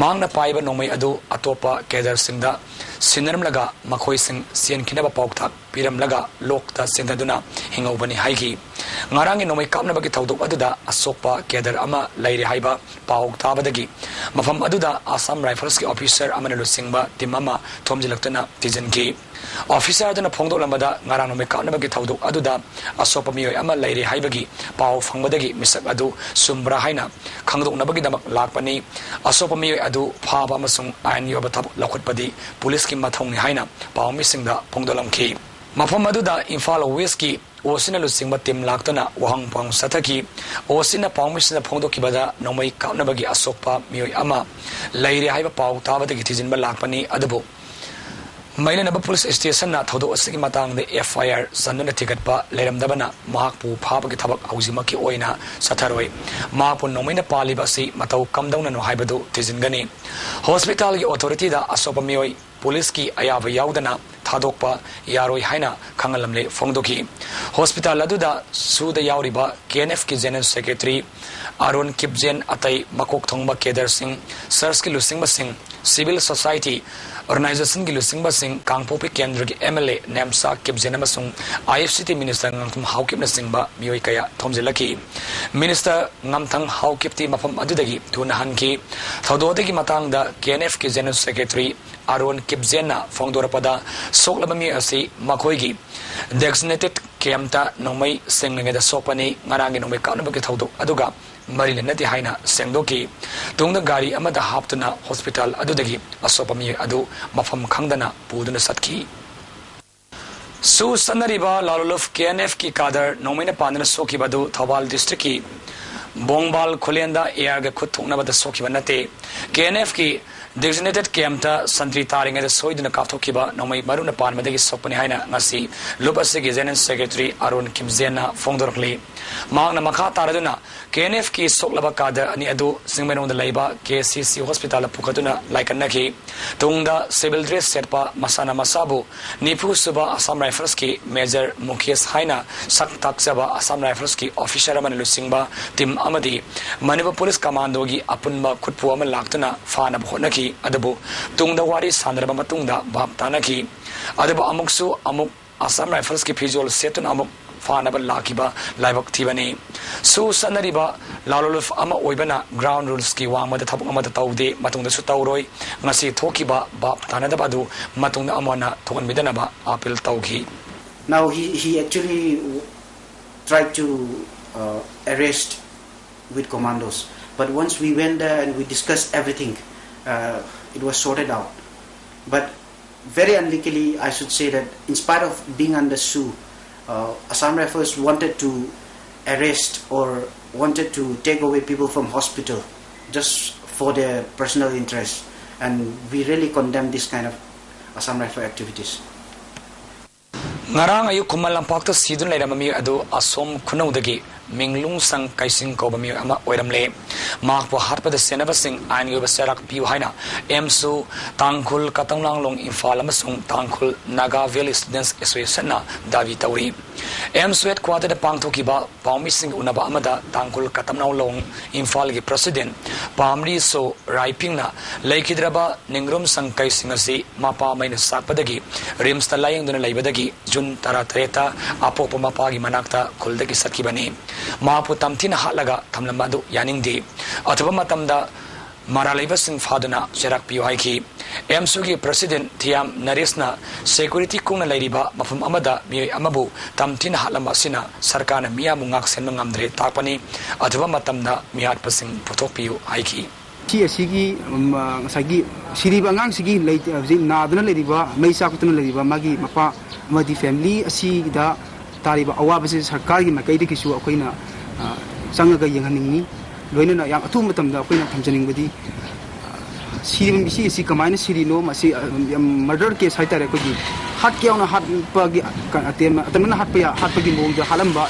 ꯃꯍꯥꯛꯅ ꯄꯥꯏꯕ ꯅꯣꯡꯃꯩ ꯑꯗꯨ ꯑꯇꯣꯞꯄ ꯀꯦꯗꯔꯁꯤꯡꯗ ꯁꯤꯟꯅꯔꯝꯂꯒ ꯃꯈꯣꯏꯁꯤꯡ ꯆꯦꯟꯈꯤꯅꯕ ꯄꯥꯎꯇꯥꯛ ꯄꯤꯔꯝꯂꯒ ꯂꯣꯛꯇ ꯆꯦꯟꯊꯗꯨꯅ ꯍꯤꯡꯍꯧꯕꯅꯤ ꯍꯥꯏꯈꯤ꯫ ꯉꯔꯥꯡꯒꯤ ꯅꯣꯡꯃꯩ ꯀꯥꯞꯅꯕꯒꯤ ꯊꯧꯗꯣꯛ ꯑꯗꯨꯗ ꯑꯁꯣꯛꯄ ꯀꯦꯗꯔ ꯑꯃ ꯂꯩꯔꯦ ꯍꯥꯏꯕ ꯄꯥꯎ ꯇꯥꯕꯗꯒꯤ ꯃꯐꯝ ꯑꯗꯨꯗ ꯑꯁꯥꯝ ꯔꯥꯏꯐꯜꯁꯀꯤ ꯑꯣꯐꯤꯁꯔ ꯑꯃꯅ ꯂꯨꯆꯤꯡꯕ ꯇꯤꯝ ꯑꯃ ꯊꯣꯝꯖꯤꯜꯂꯛꯇꯨꯅ ꯊꯤꯖꯤꯟꯈꯤ꯫ ꯑꯣꯐꯤꯁꯥꯔ ꯑꯗꯨꯅ ꯐꯣꯡꯗꯣꯛꯂꯝꯕꯗ, ꯉꯔꯥꯡ ꯅꯣꯡꯃꯩ ꯀꯥꯞꯅꯕꯒꯤ ꯊꯧꯗꯣꯛ ꯑꯗꯨꯗ ꯑꯁꯣꯛꯄ ꯃꯤꯑꯣꯏ ꯑꯃ ꯂꯩꯔꯦ ꯍꯥꯏꯕꯒꯤ ꯄꯥꯎ ꯐꯪꯕꯗꯒꯤ ꯃꯤꯁꯛ ꯑꯗꯨ ꯆꯨꯝꯕ꯭ꯔꯥ ꯍꯥꯏꯅ ꯈꯪꯗꯣꯛꯅꯕꯒꯤꯗꯃꯛ ꯂꯥꯛꯄꯅꯤ꯫ ꯑꯁꯣꯛꯄ ꯃꯤꯑꯣꯏ ꯑꯗꯨ ꯐꯥꯕ ꯑꯃꯁꯨꯡ ꯑꯥꯏꯟꯒꯤ ꯑꯣꯏꯕ ꯊꯕꯛ ꯂꯧꯈꯠꯄꯗꯤ ꯄꯨꯂꯤꯁꯀꯤ ꯃꯊꯧꯅꯤ ꯍꯥꯏꯅ ꯄꯥꯎꯃꯤꯁꯤꯡꯗ ꯐꯣꯡꯗꯣꯛꯂꯝꯈꯤ꯫ ꯃꯐꯝ ꯑꯗꯨꯗ ꯏꯝꯐꯥꯜ ꯋꯦꯁꯀꯤ ꯑꯣꯁꯤꯅ ꯂꯨꯆꯤꯡꯕ ꯇꯤꯝ ꯂꯥꯛꯇꯨꯅ ꯋꯥꯍꯪ ꯄꯥꯎ ꯆꯠꯊꯈꯤ꯫ ꯑꯣꯁꯤꯅ ꯄꯥꯎꯃꯤꯁꯤꯡꯗ ꯐꯣꯡꯗꯣꯛꯈꯤꯕꯗ, ꯅꯣꯡꯃꯩ ꯀꯥꯞꯅꯕꯒꯤ ꯑꯁꯣꯛꯄ ꯃꯤꯑꯣꯏ ꯑꯃ ꯂꯩꯔꯦ ꯍꯥꯏꯕ ꯄꯥꯎ ꯇꯥꯕꯗꯒꯤ ꯊꯤꯖꯤꯟꯕ ꯂꯥꯛꯄꯅꯤ, ꯑꯗꯨꯕꯨ ꯃꯩꯂꯦꯅꯕ ꯄꯨꯂꯤꯁ ꯁ꯭ꯇꯦꯁꯟꯅ ꯊꯧꯗꯣꯛ ꯑꯁꯤꯒꯤ ꯃꯇꯥꯡꯗ ꯑꯦꯐ ꯑꯥꯏ ꯑꯥꯔ ꯆꯟꯗꯨꯅ ꯊꯤꯒꯠꯄ ꯂꯩꯔꯝꯗꯕꯅ ꯃꯍꯥꯛꯄꯨ ꯐꯥꯕꯒꯤ ꯊꯕꯛ ꯍꯧꯖꯤꯛꯃꯛꯀꯤ ꯑꯣꯏꯅ ꯆꯠꯊꯔꯣꯏ꯫ ꯃꯍꯥꯛꯄꯨ ꯅꯣꯡꯃꯩꯅ ꯄꯥꯜꯂꯤꯕ ꯑꯁꯤ ꯃꯇꯧ ꯀꯝꯗꯧꯅꯅꯣ ꯍꯥꯏꯕꯗꯨ ꯊꯤꯖꯤꯟꯒꯅꯤ꯫ ꯍꯣꯁꯄꯤꯇꯥꯜꯒꯤ ꯑꯣꯊꯣꯔꯤꯇꯤꯗ ꯑꯁꯣꯛꯄ ꯃꯤꯑꯣꯏ ꯄꯨꯂꯤꯁꯀꯤ ꯑꯌꯥꯕ ꯌꯥꯎꯗꯅ ꯊꯥꯗꯣꯛꯄ ꯌꯥꯔꯣꯏ ꯍꯥꯏꯅ ꯈꯪꯍꯜꯂꯝꯂꯦ ꯐꯣꯡꯗꯣꯛꯈꯤ꯫ ꯍꯣꯁꯄꯤꯇꯥꯜ ꯑꯗꯨꯗ ꯁꯨꯗ ꯌꯥꯎꯔꯤꯕ ꯀꯦ ꯑꯦꯟ ꯑꯦꯐꯀꯤ ꯖꯦꯅꯔꯦꯜ ꯁꯦꯀ꯭ꯔꯦꯇꯔꯤ ꯑꯔꯨꯟ ꯀꯤꯞꯖꯦꯟ, ꯑꯇꯩ ꯃꯀꯣꯛ ꯊꯣꯡꯕ ꯀꯦꯗꯔꯁꯤꯡ, ꯆꯔꯆꯀꯤ ꯂꯨꯆꯤꯡꯕꯁꯤꯡ, ꯁꯤꯚꯤꯜ ꯁꯣꯁꯥꯏꯇꯤ ꯑꯣꯔꯒꯅꯥꯏꯖꯦꯁꯟꯒꯤ ꯂꯨꯆꯤꯡꯕꯁꯤꯡ, ꯀꯥꯡꯄꯣꯛꯄꯤ ꯀꯦꯟꯗ꯭ꯔꯒꯤ ꯑꯦꯝ ꯑꯦꯜ ꯑꯦ ꯅꯦꯝꯆꯥ ꯀꯤꯞꯖꯦꯟ ꯑꯃꯁꯨꯡ ꯑꯥꯏ ꯑꯦꯐ ꯁꯤ ꯇꯤ ꯃꯤꯅꯤꯁꯇꯔ ꯉꯥꯡꯊꯣꯝ ꯍꯥꯎꯀꯤꯞꯅꯆꯤꯡꯕ ꯃꯤꯑꯣꯏ ꯀꯌꯥ ꯊꯣꯝꯖꯤꯜꯂꯛꯈꯤ꯫ ꯃꯤꯅꯤꯁꯇꯔ ꯉꯥꯝꯊꯪ ꯍꯥꯎꯀꯤꯞꯇꯤ ꯃꯐꯝ ꯑꯗꯨꯗꯒꯤ ꯊꯨꯅ ꯍꯟꯈꯤ꯫ ꯊꯧꯗꯣꯛ ꯑꯗꯨꯒꯤ ꯃꯇꯥꯡꯗ ꯀꯦ ꯑꯦꯟ ꯑꯦꯐꯀꯤ ꯖꯦꯅꯔꯦꯜ ꯁꯦꯀ꯭ꯔꯦꯇꯔꯤ ꯑꯔꯨꯟ ꯀꯤꯞꯖꯦꯟꯅ ꯐꯣꯡꯗꯣꯔꯛꯄꯗ, ꯁꯣꯛꯂꯕ ꯃꯤ ꯑꯁꯤ ꯃꯈꯣꯏꯒꯤ ꯗꯦꯖꯤꯒꯅꯦꯇꯦꯗ ꯀꯦꯝꯞꯇ ꯅꯣꯡꯃꯩ ꯁꯦꯡꯂꯤꯉꯩꯗ ꯁꯣꯛꯄꯅꯤ, ꯉꯔꯥꯡꯒꯤ ꯅꯣꯡꯃꯩ ꯀꯥꯞꯅꯕꯒꯤ ꯊꯧꯗꯣꯛ ꯑꯗꯨꯒ ꯃꯔꯤ ꯂꯩꯅꯗꯦ ꯍꯥꯏꯅ ꯁꯦꯡꯗꯣꯛꯈꯤ꯫ ꯇꯨꯡꯗ ꯒꯥꯔꯤ ꯑꯃꯗ ꯍꯥꯞꯇꯨꯅ ꯍꯣꯁꯄꯤꯇꯥꯜ ꯑꯗꯨꯗꯒꯤ ꯑꯁꯣꯛꯄ ꯃꯤꯑꯣꯏ ꯑꯗꯨ ꯃꯐꯝ ꯈꯪꯗꯅ ꯄꯨꯗꯨꯅ ꯆꯠꯈꯤ꯫ ꯁꯨ ꯆꯠꯅꯔꯤꯕ ꯂꯥꯂꯨꯂꯨꯐ ꯀꯦ ꯑꯦꯟ ꯑꯦꯐꯀꯤ ꯀꯥꯗꯔ ꯅꯣꯡꯃꯩꯅ ꯄꯥꯟꯗꯨꯅ ꯁꯣꯛꯈꯤꯕ ꯑꯗꯨ ꯊꯧꯕꯥꯜ ꯗꯤꯁꯇ꯭ꯔꯤꯛꯀꯤ ꯕꯣꯡꯕꯥꯜ ꯈꯨꯂꯦꯟꯗ ꯑꯦ ꯑꯥꯔꯒ ꯈꯨꯠ ꯊꯣꯛꯅꯕꯗ ꯁꯣꯛꯈꯤꯕ ꯅꯠꯇꯦ꯫ ꯀꯦ ꯑꯦꯟ ꯑꯦꯐꯀꯤ Designated campꯇ ꯁꯟꯇ꯭ꯔꯤ ꯇꯥꯔꯤꯉꯩꯗ ꯁꯣꯏꯗꯨꯅ ꯀꯥꯞꯊꯣꯛꯈꯤꯕ ꯅꯣꯡꯃꯩ ꯃꯔꯨꯅ ꯄꯥꯟꯕꯗꯒꯤ ꯁꯣꯛꯄꯅꯤ ꯍꯥꯏꯅ ꯉꯁꯤ ꯂꯨꯞ ꯑꯁꯤꯒꯤ General Secretary ꯑꯔꯨꯟ ꯈꯤꯝꯖꯦꯟꯅ ꯐꯣꯡꯗꯣꯔꯛꯂꯤ꯫ ꯃꯍꯥꯛꯅ ꯃꯈꯥ ꯇꯥꯔꯗꯨꯅ KNFꯀꯤ ꯁꯣꯛꯂꯕ cadre ꯑꯅꯤ ꯑꯗꯨ ꯆꯤꯡꯃꯩꯔꯣꯡꯗ ꯂꯩꯕ KCC hospitalꯗ ꯄꯨꯈꯠꯇꯨꯅ ꯂꯥꯏꯀꯠꯅꯈꯤ꯫ ꯇꯨꯡꯗ civil dress ꯁꯦꯠꯄ ꯃꯁꯥꯅ ꯃꯁꯥꯕꯨ ꯅꯤꯐꯨ ꯁꯨꯕ Assam Riflesꯀꯤ Major ꯃꯨꯀꯦꯁ ꯍꯥꯏꯅ ꯁꯛ ꯇꯥꯛꯆꯕ Assam Riflesꯀꯤ officer ꯑꯃꯅ ꯂꯨꯆꯤꯡꯕ team ꯑꯃꯗꯤ ꯃꯅꯤꯄꯨꯔ Police Commandoꯒꯤ ꯑꯄꯨꯟꯕ ꯈꯨꯠꯄꯨ ꯑꯃ ꯂꯥꯛꯇꯨꯅ ꯐꯥꯅꯕ ꯍꯣꯠꯅꯈꯤ꯫ ꯑꯗꯨꯕꯨ ꯇꯨꯡꯗ ꯋꯥꯔꯤ ꯁꯥꯟꯅꯔꯕ ꯃꯇꯨꯡꯗ ꯚꯥꯞ ꯇꯥꯅꯈꯤ꯫ ꯑꯗꯨꯕꯨ ꯑꯃꯨꯛꯁꯨ ꯑꯃꯨꯛ Assam Riflesꯀꯤ ꯐꯤꯖꯣꯜ ꯁꯦꯠꯇꯨꯅ ꯑꯃꯨꯛ ꯐꯥꯅꯕ ꯂꯥꯛꯈꯤꯕ ꯂꯥꯏꯕꯛ ꯊꯤꯕꯅꯤ꯫ ꯁꯨ ꯆꯠꯅꯔꯤꯕ ꯂꯥꯂꯣꯂꯨꯞ ꯑꯃ ꯑꯣꯏꯕꯅ ground rulesꯀꯤ ꯋꯥꯡꯃꯗ ꯊꯕꯛ ꯑꯃꯠꯇ ꯇꯧꯗꯦ, ꯃꯇꯨꯡꯗꯁꯨ ꯇꯧꯔꯣꯏ꯫ ꯉꯁꯤ ꯊꯣꯛꯈꯤꯕ ꯚꯥꯞ ꯇꯥꯅꯗꯕ ꯑꯗꯨ ꯃꯇꯨꯡꯗ ꯑꯃꯨꯛ ꯍꯟꯅ ꯊꯣꯛꯍꯟꯕꯤꯗꯅꯕ appeal ꯇꯧꯈꯤ꯫ Now he, he actually tried to uh, arrest with commandos. But once we went there and we discussed everything, uh, it was sorted out. But very unluckily, I should say that in spite of being under SoO, uh, Assam Rifles wanted to arrest or wanted to take away people from hospital just for their personal interest. And we really condemn this kind of Assam Rifle activities. ꯉꯔꯥꯡ ꯑꯌꯨꯛ ꯈꯨꯃꯟ ꯂꯝꯄꯥꯛꯇ ꯁꯤꯗꯨꯅ ꯂꯩꯔꯝꯕ ꯃꯤꯑꯣꯏ ꯑꯗꯨ ꯑꯁꯣꯝ ꯈꯨꯅꯧꯗꯒꯤ ꯃꯤꯡꯂꯨꯡꯁꯪ ꯀꯩꯁꯤꯡ ꯀꯧꯕ ꯃꯤꯑꯣꯏ ꯑꯃ ꯑꯣꯏꯔꯝꯂꯦ꯫ ꯃꯍꯥꯛꯄꯨ ꯍꯥꯠꯄꯗ ꯁꯦꯟꯅꯕꯁꯤꯡ ꯑꯥꯏꯟꯒꯤ ꯑꯣꯏꯕ ꯆꯩꯔꯥꯛ ꯄꯤꯌꯨ ꯍꯥꯏꯅ ꯑꯦꯝꯁꯨ, ꯇꯥꯡꯈꯨꯜ ꯀꯇꯝꯂꯥꯡꯂꯣꯡ ꯏꯝꯐꯥꯜ ꯑꯃꯁꯨꯡ ꯇꯥꯡꯈꯨꯜ Naga Valley Students Associationꯅ ꯗꯥꯕꯤ ꯇꯧꯔꯤ꯫ ꯑꯦꯝꯁꯨ headquarterꯗ ꯄꯥꯡꯊꯣꯛꯈꯤꯕ ꯄꯥꯎꯃꯤꯁꯤꯡꯒ ꯎꯅꯕ ꯑꯃꯗ ꯇꯥꯡꯈꯨꯜ ꯀꯇꯝꯂꯥꯡꯂꯣꯡ ꯏꯝꯐꯥꯜꯒꯤ president ꯄꯥꯝꯔꯤ ꯁꯣ ꯔꯥꯏꯄꯤꯡꯅ ꯂꯩꯈꯤꯗ꯭ꯔꯕ ꯅꯤꯡꯔꯨꯝ ꯁꯪꯀꯩꯁꯤꯡ ꯑꯁꯤ ꯃꯄꯥ ꯃꯩꯅ ꯆꯥꯛꯄꯗꯒꯤ ꯔꯤꯝꯁꯇ ꯂꯥꯌꯦꯡꯗꯨꯅ ꯂꯩꯕꯗꯒꯤ ꯖꯨꯟ ꯇꯔꯥꯇꯔꯦꯠꯇ ꯑꯄꯣꯛꯄ ꯃꯄꯥꯒꯤ ꯃꯅꯥꯛꯇ ꯈꯨꯜꯗꯒꯤ ꯆꯠꯈꯤꯕꯅꯤ꯫ ꯃꯍꯥꯛꯄꯨ ꯇꯝꯊꯤꯅ ꯍꯥꯠꯂꯒ ꯊꯝꯂꯝꯕ ꯑꯗꯨ ꯌꯥꯅꯤꯡꯗꯦ꯫ ꯑꯊꯨꯕ ꯃꯇꯝꯗ ꯃꯔꯥꯜ ꯂꯩꯕꯁꯤꯡ ꯐꯥꯗꯨꯅ ꯆꯩꯔꯥꯛ ꯄꯤꯌꯨ ꯍꯥꯏꯈꯤ꯫ ꯑꯦꯝꯁꯨꯒꯤ president ꯊꯤꯌꯥꯝ ꯅꯔꯦꯁꯅ security ꯀꯨꯡꯅ ꯂꯩꯔꯤꯕ ꯃꯐꯝ ꯑꯃꯗ ꯃꯤꯑꯣꯏ ꯑꯃꯕꯨ ꯇꯝꯊꯤꯅ ꯍꯥꯠꯂꯝꯕ ꯑꯁꯤꯅ ꯁꯔꯀꯥꯔꯅ ꯃꯤꯌꯥꯝꯕꯨ ꯉꯥꯛꯁꯦꯟꯕ ꯉꯝꯗ꯭ꯔꯦ ꯇꯥꯛꯄꯅꯤ꯫ ꯑꯊꯨꯕ ꯃꯇꯝꯗ ꯃꯤꯍꯥꯠꯄꯁꯤꯡ ꯄꯨꯊꯣꯛꯄꯤꯌꯨ ꯍꯥꯏꯈꯤ꯫ ꯁꯤ ꯑꯁꯤꯒꯤ ꯎꯝ, ꯑ, ꯉꯁꯥꯏꯒꯤ ꯁꯤꯔꯤꯕ ꯑꯉꯥꯡꯁꯤꯒꯤ ꯂꯩ-, ꯍꯧꯖꯤꯛ ꯅꯥꯗꯨꯅ ꯂꯩꯔꯤꯕ, ꯃꯩ ꯆꯥꯛꯇꯨꯅ ꯂꯩꯔꯤꯕ ꯃꯥꯒꯤ ꯃꯄꯥ ꯑꯃꯗꯤ family ꯑꯁꯤꯗ ꯇꯥꯔꯤꯕ ꯑꯋꯥꯕꯁꯤ ꯁꯔꯀꯥꯔꯒꯤ ꯃꯥꯏꯀꯩꯗꯒꯤꯁꯨ ꯑꯩꯈꯣꯏꯅ, ꯑ, ꯆꯪꯉꯒ ꯌꯦꯡꯍꯟꯅꯤꯡꯉꯤ꯫ ꯂꯣꯏꯅꯅ ꯌꯥꯝ ꯑꯊꯨꯕ ꯃꯇꯝꯗ ꯑꯩꯈꯣꯏꯅ ꯊꯝꯖꯅꯤꯡꯕꯗꯤ, ꯑ, ꯁꯤꯔꯤꯕ ꯃꯤꯁꯤ ꯑꯁꯤ ꯀꯃꯥꯏꯅ ꯁꯤꯔꯤꯅꯣ? ꯃꯁꯤ ꯃꯔꯗꯔ ꯀꯦꯁ ꯍꯥꯏꯇꯥꯔꯦ꯫ ꯑꯩꯈꯣꯏꯒꯤ ꯍꯥꯠꯀꯦ ꯌꯥꯎꯅ ꯍꯥꯠꯄꯒꯤ, ꯑꯇꯦꯝ- ꯑꯇꯝꯅꯅ ꯍꯥꯠꯄ ꯌꯥ- ꯍꯥꯠꯄꯒꯤ ꯃꯑꯣꯡꯗ ꯍꯥꯠꯂꯝꯕ,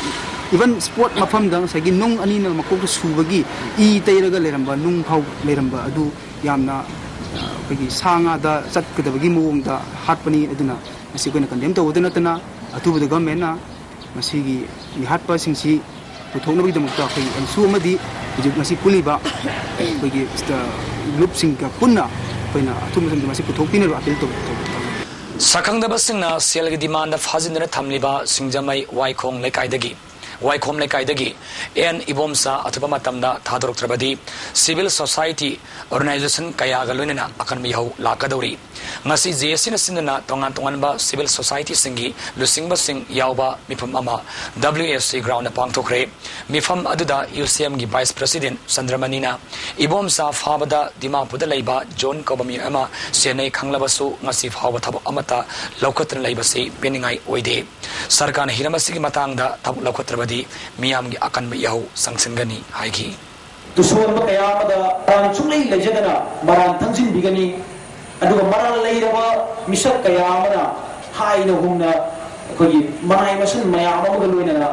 ꯏꯚꯟ ꯁ꯭ꯄꯣꯠ ꯃꯐꯝꯗ ꯉꯁꯥꯏꯒꯤ ꯅꯨꯡ ꯑꯅꯤꯅ ꯃꯀꯣꯛꯇ ꯁꯨꯕꯒꯤ ꯏ ꯇꯩꯔꯒ ꯂꯩꯔꯝꯕ, ꯅꯨꯡ ꯐꯥꯎ ꯂꯩꯔꯝꯕ ꯑꯗꯨ ꯌꯥꯝꯅ, ꯑ, ꯑꯩꯈꯣꯏꯒꯤ ꯁꯥ ꯉꯥꯗ ꯆꯠꯀꯗꯕꯒꯤ ꯃꯑꯣꯡꯗ ꯍꯥꯠꯄꯅꯤ꯫ ꯑꯗꯨꯅ ꯃꯁꯤ ꯑꯩꯈꯣꯏꯅ ꯀꯟꯗꯦꯝ ꯇꯧꯕꯗ ꯅꯠꯇꯅ ꯑꯊꯨꯕꯗ ꯒꯚꯔꯟꯃꯦꯟꯅ ꯃꯁꯤꯒꯤ ꯃꯤꯍꯥꯠꯄꯁꯤꯡꯁꯤ ꯄꯨꯊꯣꯛꯅꯕꯒꯤꯗꯃꯛꯇ ꯑꯩꯈꯣꯏ ꯑꯦꯝꯁꯨ ꯑꯃꯗꯤ ꯍꯧꯖꯤꯛ ꯃꯁꯤ ꯄꯨꯜꯂꯤꯕ ꯑꯩꯈꯣꯏꯒꯤ ꯁꯤꯗ ꯂꯨꯞꯁꯤꯡꯒ ꯄꯨꯟꯅ ꯑꯩꯈꯣꯏꯅ ꯑꯊꯨꯕ ꯃꯇꯝꯗ ꯃꯁꯤ ꯄꯨꯊꯣꯛꯄꯤꯅꯕ ꯑꯄꯤꯜ ꯇꯧ- ꯇꯧ- ꯇꯧ- ꯁꯛꯈꯪꯗꯕꯁꯤꯡꯅ ꯁꯦꯜꯒꯤ ꯗꯤꯃꯥꯟꯗ ꯐꯥꯖꯤꯟꯗꯨꯅ ꯊꯝꯂꯤꯕ ꯁꯤꯡꯖꯃꯩ ꯋꯥꯏꯈꯣꯡ ꯂꯩꯀꯥꯏꯗꯒꯤ ꯋꯥꯏꯈꯣꯝ ꯂꯩꯀꯥꯏꯗꯒꯤ ꯑꯦꯟ ꯏꯕꯣꯝꯆꯥ ꯑꯊꯨꯕ ꯃꯇꯝꯗ ꯊꯥꯗꯣꯔꯛꯇ꯭ꯔꯕꯗꯤ ꯁꯤꯚꯤꯜ ꯁꯣꯁꯥꯏꯇꯤ ꯑꯣꯔꯒꯅꯥꯏꯖꯦꯁꯟ ꯀꯌꯥꯒ ꯂꯣꯏꯅꯅ ꯑꯀꯟꯕ ꯏꯍꯧ ꯂꯥꯛꯀꯗꯧꯔꯤ꯫ ꯉꯁꯤ ꯖꯦ ꯑꯦꯁ ꯁꯤꯅ ꯁꯤꯟꯗꯨꯅ ꯇꯣꯉꯥꯟ ꯇꯣꯉꯥꯟꯕ ꯁꯤꯚꯤꯜ ꯁꯣꯁꯥꯏꯇꯤꯁꯤꯡꯒꯤ ꯂꯨꯆꯤꯡꯕꯁꯤꯡ ꯌꯥꯎꯕ ꯃꯤꯐꯝ ꯑꯃ ꯗꯕ꯭ꯂꯤꯎ ꯑꯦꯁ ꯁꯤ ꯒ꯭ꯔꯥꯎꯟꯗ ꯄꯥꯡꯊꯣꯛꯈ꯭ꯔꯦ꯫ ꯃꯤꯐꯝ ꯑꯗꯨꯗ ꯌꯨ ꯁꯤ ꯑꯦꯝꯒꯤ ꯚꯥꯏꯁ ꯄ꯭ꯔꯁꯤꯗꯦꯟꯠ ꯆꯟꯗ꯭ꯔꯃꯅꯤꯅ ꯏꯕꯣꯝꯆꯥ ꯐꯥꯕꯗ ꯗꯤꯃꯥꯄꯨꯔꯗ ꯂꯩꯕ ꯖꯣꯟ ꯀꯧꯕ ꯃꯤꯑꯣꯏ ꯑꯃ ꯁꯦꯟꯅꯩ ꯈꯪꯂꯕꯁꯨ ꯉꯁꯤ ꯐꯥꯎꯕ ꯊꯕꯛ ꯑꯃꯠꯇ ꯂꯧꯈꯠꯇꯨꯅ ꯂꯩꯕꯁꯤ ꯄꯦꯟꯅꯤꯡꯉꯥꯏ ꯑꯣꯏꯗꯦ꯫ ꯁꯔꯀꯥꯔꯅ ꯍꯤꯔꯝ ꯑꯁꯤꯒꯤ ꯃꯇꯥꯡꯗ ꯊꯕꯛ ꯂꯧꯈꯠꯇ꯭ꯔꯕꯗꯤ ꯃꯤꯌꯥꯝꯒꯤ ꯑꯀꯟꯕ ꯏꯍꯧ ꯆꯪꯁꯤꯟꯒꯅꯤ ꯍꯥꯏꯈꯤ꯫ ꯇꯨꯁꯣꯟꯕ ꯀꯌꯥ ꯑꯃꯗ ꯃꯔꯥꯜ ꯁꯨꯡꯂꯩ ꯂꯩꯖꯗꯅ ꯃꯔꯥꯜ ꯊꯪꯖꯤꯟꯕꯤꯒꯅꯤ꯫ ꯑꯗꯨꯒ ꯃꯔꯥꯜ ꯂꯩꯔꯕ ꯃꯤꯁꯛ ꯀꯌꯥ ꯑꯃꯅ ꯍꯥꯏꯅ ꯍꯨꯝꯅ ꯑꯩꯈꯣꯏꯒꯤ ꯃꯅꯥꯏ ꯃꯁꯤꯟ ꯃꯌꯥꯝ ꯑꯃꯒ ꯂꯣꯏꯅꯅ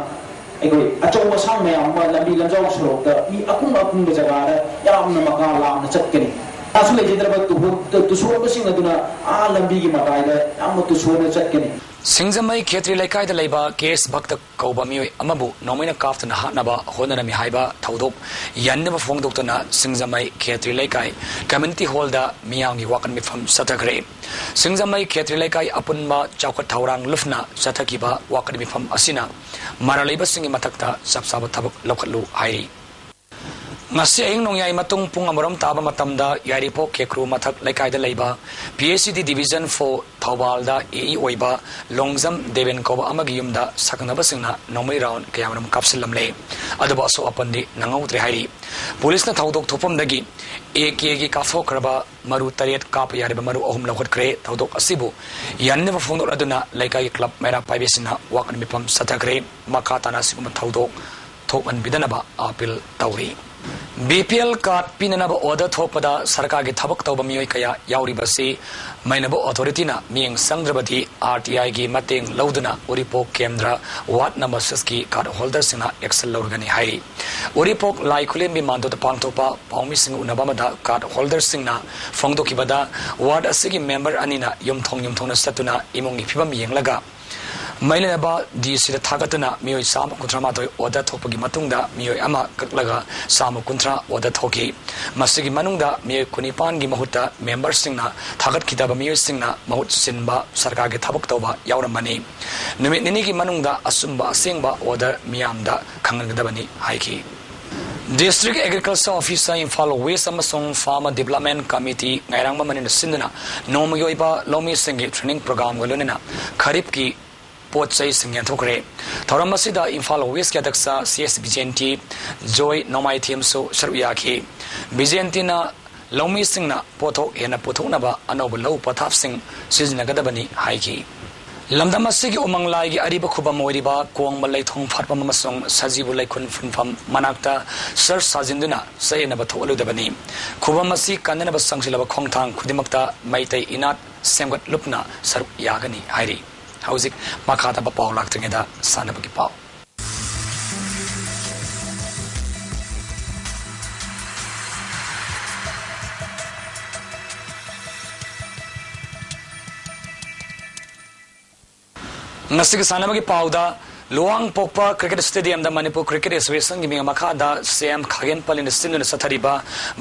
ꯑꯩꯈꯣꯏ ꯑꯆꯧ ꯑꯁꯥꯡ ꯃꯌꯥꯝ ꯑꯃ ꯂꯝꯕꯤ ꯂꯝꯖꯥꯎ ꯁꯣꯔꯣꯛꯇ ꯃꯤ ꯑꯀꯨꯡ ꯑꯀꯨꯡꯕ ꯖꯒꯥꯗ ꯌꯥꯝꯅ ꯃꯀꯥ ꯂꯥꯝꯅ ꯆꯠꯀꯅꯤ꯫ ꯃꯔꯥꯜꯁꯨ ꯂꯩꯖꯗ꯭ꯔꯕ ꯇꯨꯍꯣ- ꯇꯨꯁꯣꯟꯕꯁꯤꯡ ꯑꯗꯨꯅ ꯑꯥ ꯂꯝꯕꯤꯒꯤ ꯃꯇꯥꯏꯗ ꯌꯥꯝꯅ ꯇꯨꯁꯣꯟꯅ ꯆꯠꯀꯅꯤ꯫ ꯁꯤꯡꯖꯃꯩ ꯈꯦꯇ꯭ꯔꯤ ꯂꯩꯀꯥꯏꯗ ꯂꯩꯕ ꯀꯦ ꯑꯦꯁ ꯚꯛꯇ ꯀꯧꯕ ꯃꯤꯑꯣꯏ ꯑꯃꯕꯨ ꯅꯣꯡꯃꯩꯅ ꯀꯥꯞꯇꯨꯅ ꯍꯥꯠꯅꯕ ꯍꯣꯠꯅꯔꯝꯃꯤ ꯍꯥꯏꯕ ꯊꯧꯗꯣꯛ ꯌꯥꯅꯤꯡꯗꯕ ꯐꯣꯡꯗꯣꯛꯇꯨꯅ ꯁꯤꯡꯖꯃꯩ ꯈꯦꯇ꯭ꯔꯤ ꯂꯩꯀꯥꯏ ꯀꯝꯃ꯭ꯌꯨꯅꯤꯇꯤ ꯍꯣꯜꯗ ꯃꯤꯌꯥꯝꯒꯤ ꯋꯥꯀꯠ ꯃꯤꯐꯝ ꯆꯠꯊꯈ꯭ꯔꯦ꯫ ꯁꯤꯡꯖꯃꯩ ꯈꯦꯇ꯭ꯔꯤ ꯂꯩꯀꯥꯏ ꯑꯄꯨꯟꯕ ꯆꯥꯎꯈꯠ ꯊꯧꯔꯥꯡ ꯂꯨꯞꯅ ꯆꯠꯊꯈꯤꯕ ꯋꯥꯀꯠ ꯃꯤꯐꯝ ꯑꯁꯤꯅ ꯃꯔꯥꯜ ꯂꯩꯕꯁꯤꯡꯒꯤ ꯃꯊꯛꯇ ꯆꯞ ꯆꯥꯕ ꯊꯕꯛ ꯂꯧꯈꯠꯂꯨ ꯍꯥꯏꯔꯤ꯫ ꯉꯁꯤ ꯑꯍꯤꯡ ꯅꯣꯡꯌꯥꯏ ꯃꯇꯨꯡ ꯄꯨꯡ ꯑꯃꯔꯣꯝ ꯇꯥꯕ ꯃꯇꯝꯗ ꯌꯥꯏꯔꯤꯄꯣꯛ ꯈꯦꯀ꯭ꯔꯨ ꯃꯊꯛ ꯂꯩꯀꯥꯏꯗ ꯂꯩꯕ ꯄꯤ ꯑꯩꯆ ꯁꯤ ꯗꯤ ꯗꯤꯚꯤꯖꯟ ꯐꯣꯔ ꯊꯧꯕꯥꯜꯗ ꯑꯦ ꯏ ꯑꯣꯏꯕ ꯂꯣꯡꯖꯝ ꯗꯦꯕꯦꯟ ꯀꯧꯕ ꯑꯃꯒꯤ ꯌꯨꯝꯗ ꯁꯛꯈꯪꯅꯕꯁꯤꯡꯅ ꯅꯣꯡꯃꯩ ꯔꯥꯎꯟ ꯀꯌꯥꯃꯔꯨꯝ ꯀꯥꯞꯁꯤꯜꯂꯝꯂꯦ꯫ ꯑꯗꯨꯕꯨ ꯑꯁꯣꯛ ꯑꯄꯟꯗꯤ ꯅꯪꯍꯧꯗ꯭ꯔꯦ ꯍꯥꯏꯔꯤ꯫ ꯄꯨꯂꯤꯁꯅ ꯊꯧꯗꯣꯛ ꯊꯣꯛꯐꯝꯗꯒꯤ ꯑꯦ ꯀꯦꯒꯤ ꯀꯥꯞꯊꯣꯛꯈ꯭ꯔꯕ ꯃꯔꯨ ꯇꯔꯦꯠ ꯀꯥꯞꯄ ꯌꯥꯔꯤꯕ ꯃꯔꯨ ꯑꯍꯨꯝ ꯂꯧꯈꯠꯈ꯭ꯔꯦ꯫ ꯊꯧꯗꯣꯛ ꯑꯁꯤꯕꯨ ꯌꯥꯅꯤꯡꯗꯕ ꯐꯣꯡꯗꯣꯛꯂꯗꯨꯅ ꯂꯩꯀꯥꯏꯒꯤ ꯀ꯭ꯂꯕ ꯃꯩꯔꯥ ꯄꯥꯏꯕꯤꯁꯤꯡꯅ ꯋꯥꯀꯠ ꯃꯤꯐꯝ ꯆꯠꯊꯈ꯭ꯔꯦ꯫ ꯃꯈꯥ ꯇꯥꯅ ꯑꯁꯤꯒꯨꯝꯕ ꯊꯧꯗꯣꯛ ꯊꯣꯛꯍꯟꯕꯤꯗꯅꯕ ꯑꯥꯄꯤꯜ ꯇꯧꯔꯤ꯫ ꯕꯤ ꯄꯤ ꯑꯦꯜ ꯀꯥꯔꯗ ꯄꯤꯅꯅꯕ ꯑꯣꯔꯗꯔ ꯊꯣꯛꯄꯗ ꯁꯔꯀꯥꯔꯒꯤ ꯊꯕꯛ ꯇꯧꯕ ꯃꯤꯑꯣꯏ ꯀꯌꯥ ꯌꯥꯎꯔꯤꯕꯁꯤ ꯃꯩꯅꯕ ꯑꯣꯊꯣꯔꯤꯇꯤꯅ ꯃꯤꯠꯌꯦꯡ ꯆꯪꯗ꯭ꯔꯕꯗꯤ ꯑꯥꯔ ꯇꯤ ꯑꯥꯏꯒꯤ ꯃꯇꯦꯡ ꯂꯧꯗꯨꯅ ꯎꯔꯤꯄꯣꯛ ꯀꯦꯟꯗ꯭ꯔ ꯋꯥꯔꯗ ꯅꯝꯕꯔ ꯁꯤꯛꯁꯀꯤ ꯀꯥꯔꯗ ꯍꯣꯜꯗꯔꯁꯤꯡꯅ ꯑꯦꯛꯁꯟ ꯂꯧꯔꯒꯅꯤ ꯍꯥꯏꯔꯤ꯫ ꯎꯔꯤꯄꯣꯛ ꯂꯥꯏ ꯈꯨꯂꯦꯝꯕꯤ ꯃꯥꯟꯗꯣꯞꯇ ꯄꯥꯡꯊꯣꯛꯄ ꯄꯥꯎꯃꯤꯁꯤꯡ ꯎꯅꯕ ꯑꯃꯗ ꯀꯥꯔꯗ ꯍꯣꯜꯗꯔꯁꯤꯡꯅ ꯐꯣꯡꯗꯣꯛꯈꯤꯕꯗ, ꯋꯥꯔꯗ ꯑꯁꯤꯒꯤ ꯃꯦꯝꯕꯔ ꯑꯅꯤꯅ ꯌꯨꯝꯊꯣꯡ ꯌꯨꯝꯊꯣꯡꯗ ꯆꯠꯇꯨꯅ ꯏꯃꯨꯡꯒꯤ ꯐꯤꯕꯝ ꯌꯦꯡꯂꯒ ꯃꯩ ꯂꯩꯅꯕ ꯗꯤ ꯁꯤꯗ ꯊꯥꯒꯠꯇꯨꯅ ꯃꯤꯑꯣꯏ ꯆꯥꯝꯃ ꯀꯨꯟꯊ꯭ꯔꯥ ꯃꯥꯊꯣꯏ ꯑꯣꯔꯗꯔ ꯊꯣꯛꯄꯒꯤ ꯃꯇꯨꯡꯗ ꯃꯤꯑꯣꯏ ꯑꯃ ꯀꯛꯂꯒ ꯆꯥꯝꯃ ꯀꯨꯟꯊ꯭ꯔꯥ ꯑꯣꯔꯗꯔ ꯊꯣꯛꯈꯤ꯫ ꯃꯁꯤꯒꯤ ꯃꯅꯨꯡꯗ ꯃꯤꯑꯣꯏ ꯀꯨꯟꯅꯤꯄꯥꯟꯒꯤ ꯃꯍꯨꯠꯇ ꯃꯦꯝꯕꯔꯁꯤꯡꯅ ꯊꯥꯒꯠꯈꯤꯗꯕ ꯃꯤꯑꯣꯏꯁꯤꯡꯅ ꯃꯍꯨꯠ ꯁꯤꯟꯕ ꯁꯔꯀꯥꯔꯒꯤ ꯊꯕꯛ ꯇꯧꯕ ꯌꯥꯎꯔꯝꯕꯅꯤ꯫ ꯅꯨꯃꯤꯠ ꯅꯤꯅꯤꯒꯤ ꯃꯅꯨꯡꯗ ꯑꯆꯨꯝꯕ ꯑꯁꯦꯡꯕ ꯑꯣꯔꯗꯔ ꯃꯤꯌꯥꯝꯗ ꯈꯪꯍꯟꯒꯗꯕꯅꯤ ꯍꯥꯏꯈꯤ꯫ District Agriculture Officer, Imphal west ꯑꯃꯁꯨꯡ Farmer Development Committee ꯉꯥꯏꯔꯥꯡꯕꯝ ꯑꯅꯤꯅ ꯁꯤꯟꯗꯨꯅ ꯅꯣꯡꯃꯒꯤ ꯑꯣꯏꯕ ꯂꯧꯃꯤꯁꯤꯡꯒꯤ ꯇ꯭ꯔꯦꯅꯤꯡ ꯄ꯭ꯔꯣꯒ꯭ꯔꯥꯝꯒ ꯂꯣꯏꯅꯅ ꯈꯔꯤꯞꯀꯤ ꯄꯣꯠ ꯆꯩꯁꯤꯡ ꯌꯦꯟꯊꯣꯛꯈ꯭ꯔꯦ꯫ ꯊꯧꯔꯝ ꯑꯁꯤꯗ ꯏꯝꯐꯥꯜ ꯋꯦꯁꯀꯤ ꯑꯗꯛꯁ ꯁꯤ ꯑꯦꯁ ꯕꯤꯖꯦꯟꯇꯤ ꯖꯣꯏ ꯅꯣꯡꯃꯥꯏꯊꯦꯝꯁꯨ ꯁꯔꯨꯛ ꯌꯥꯈꯤ꯫ ꯕꯤꯖꯦꯟꯇꯤꯅ ꯂꯧꯃꯤꯁꯤꯡꯅ ꯄꯣꯠꯊꯣꯛ ꯍꯦꯟꯅ ꯄꯨꯊꯣꯛꯅꯕ ꯑꯅꯧꯕ ꯂꯧ ꯄꯊꯥꯞꯁꯤꯡ ꯁꯤꯖꯤꯟꯅꯒꯗꯕꯅꯤ ꯍꯥꯏꯈꯤ꯫ ꯂꯝꯗꯝ ꯑꯁꯤꯒꯤ ꯎꯃꯪ ꯂꯥꯏꯒꯤ ꯑꯔꯤꯕ ꯈꯨꯕꯝ ꯑꯣꯏꯔꯤꯕ ꯀꯣꯡꯕ ꯂꯩꯊꯣꯡ ꯐꯥꯠꯐꯝ ꯑꯃꯁꯨꯡ ꯁꯖꯤꯕꯨ ꯂꯩꯈꯨꯟ ꯐꯨꯟꯐꯝ ꯃꯅꯥꯛꯇ ꯁꯔ ꯁꯥꯖꯤꯟꯗꯨꯅ ꯆꯌꯦꯠꯅꯕ ꯊꯣꯛꯍꯜꯂꯣꯏꯗꯕꯅꯤ꯫ ꯈꯨꯕꯝ ꯑꯁꯤ ꯀꯟꯅꯅꯕ ꯆꯪꯁꯤꯜꯂꯕ ꯈꯣꯡꯊꯥꯡ ꯈꯨꯗꯤꯡꯃꯛꯇ ꯃꯩꯇꯩ ꯏꯅꯥꯠ ꯁꯦꯝꯒꯠꯂꯨꯞꯅ ꯁꯔꯨꯛ ꯌꯥꯒꯅꯤ ꯍꯥꯏꯔꯤ꯫ ꯍꯧꯖꯤꯛ ꯃꯈꯥ ꯇꯥꯕ ꯄꯥꯎ ꯂꯥꯛꯇ꯭ꯔꯤꯉꯩꯗ ꯁꯥꯟꯅꯕꯒꯤ ꯄꯥꯎ꯫ ꯉꯁꯤꯒꯤ ꯁꯥꯟꯅꯕꯒꯤ ꯄꯥꯎꯗ, ꯂꯨꯋꯥꯡꯄꯣꯛꯄ ꯀ꯭ꯔꯤꯀꯦꯠ ꯁ꯭ꯇꯦꯗꯤꯌꯝꯗ ꯃꯅꯤꯄꯨꯔ ꯀ꯭ꯔꯤꯀꯦꯠ ꯑꯦꯁꯣꯁꯤꯌꯦꯁꯟꯒꯤ ꯃꯤꯡ ꯃꯈꯥꯗ ꯁꯤ ꯑꯦꯝ ꯈꯥꯒꯦꯟ ꯄꯜꯂꯤꯅ ꯁꯤꯟꯗꯨꯅ ꯆꯠꯊꯔꯤꯕ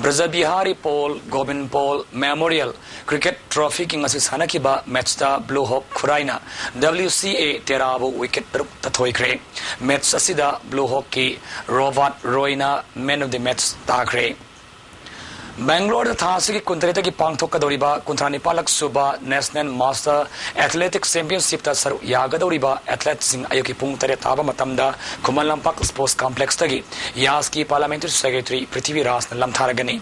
ꯕ꯭ꯔꯖꯕꯤꯍꯥꯔꯤ ꯄꯣꯜ ꯒꯣꯕꯤꯟ ꯄꯣꯜ ꯃꯦꯃꯣꯔꯤꯌꯦꯜ ꯀ꯭ꯔꯤꯀꯦꯠ ꯇ꯭ꯔꯣꯐꯤꯒꯤ ꯉꯁꯤ ꯁꯥꯟꯅꯈꯤꯕ ꯃꯦꯠꯁꯇ ꯕ꯭ꯂꯨ ꯍꯣꯛ ꯈꯨꯔꯥꯏꯅ ꯗꯕ꯭ꯂꯤꯌꯨ ꯁꯤ ꯑꯦ ꯇꯦꯔꯥꯕꯨ ꯋꯤꯀꯦꯠ ꯇꯔꯨꯛꯇ ꯊꯣꯏꯈ꯭ꯔꯦ꯫ ꯃꯦꯠꯁ ꯑꯁꯤꯗ ꯕ꯭ꯂꯨ ꯍꯣꯛꯀꯤ ꯔꯣꯕꯥꯔꯠ ꯔꯣꯏꯅ ꯃꯦꯟ ꯑꯣꯐ ꯗꯤ ꯃꯦꯠꯁ ꯇꯥꯈ꯭ꯔꯦ꯫ ꯕꯦꯡꯒ꯭ꯂꯣꯔꯗ ꯊꯥ ꯑꯁꯤꯒꯤ ꯀꯨꯟꯇꯔꯦꯠꯇꯒꯤ ꯄꯥꯡꯊꯣꯛꯀꯗꯧꯔꯤꯕ ꯀꯨꯟꯊ꯭ꯔꯥ ꯅꯤꯄꯥꯜꯂꯛ ꯁꯨꯕ ꯅꯦꯁꯅꯦꯜ ꯃꯥꯁꯇꯔ ꯑꯦꯊꯂꯦꯇꯤꯛꯁ ꯆꯦꯝꯄꯤꯌꯟꯁꯤꯞꯇ ꯁꯔꯨꯛ ꯌꯥꯒꯗꯧꯔꯤꯕ ꯑꯦꯊꯂꯦꯠꯁꯤꯡ ꯑꯌꯨꯛꯀꯤ ꯄꯨꯡ ꯇꯔꯦꯠ ꯇꯥꯕ ꯃꯇꯝꯗ ꯈꯨꯃꯟ ꯂꯝꯄꯥꯛ ꯁ꯭ꯄꯣꯔꯠꯁ ꯀꯝꯄ꯭ꯂꯦꯛꯁꯇꯒꯤ ꯌꯥꯁꯀꯤ ꯄꯥꯔꯂꯥꯃꯦꯟꯇꯔꯤ ꯁꯦꯀ꯭ꯔꯦꯇꯔꯤ ꯄ꯭ꯔꯤꯊꯤꯕꯤꯔꯥꯖꯅ ꯂꯝꯊꯥꯔꯒꯅꯤ꯫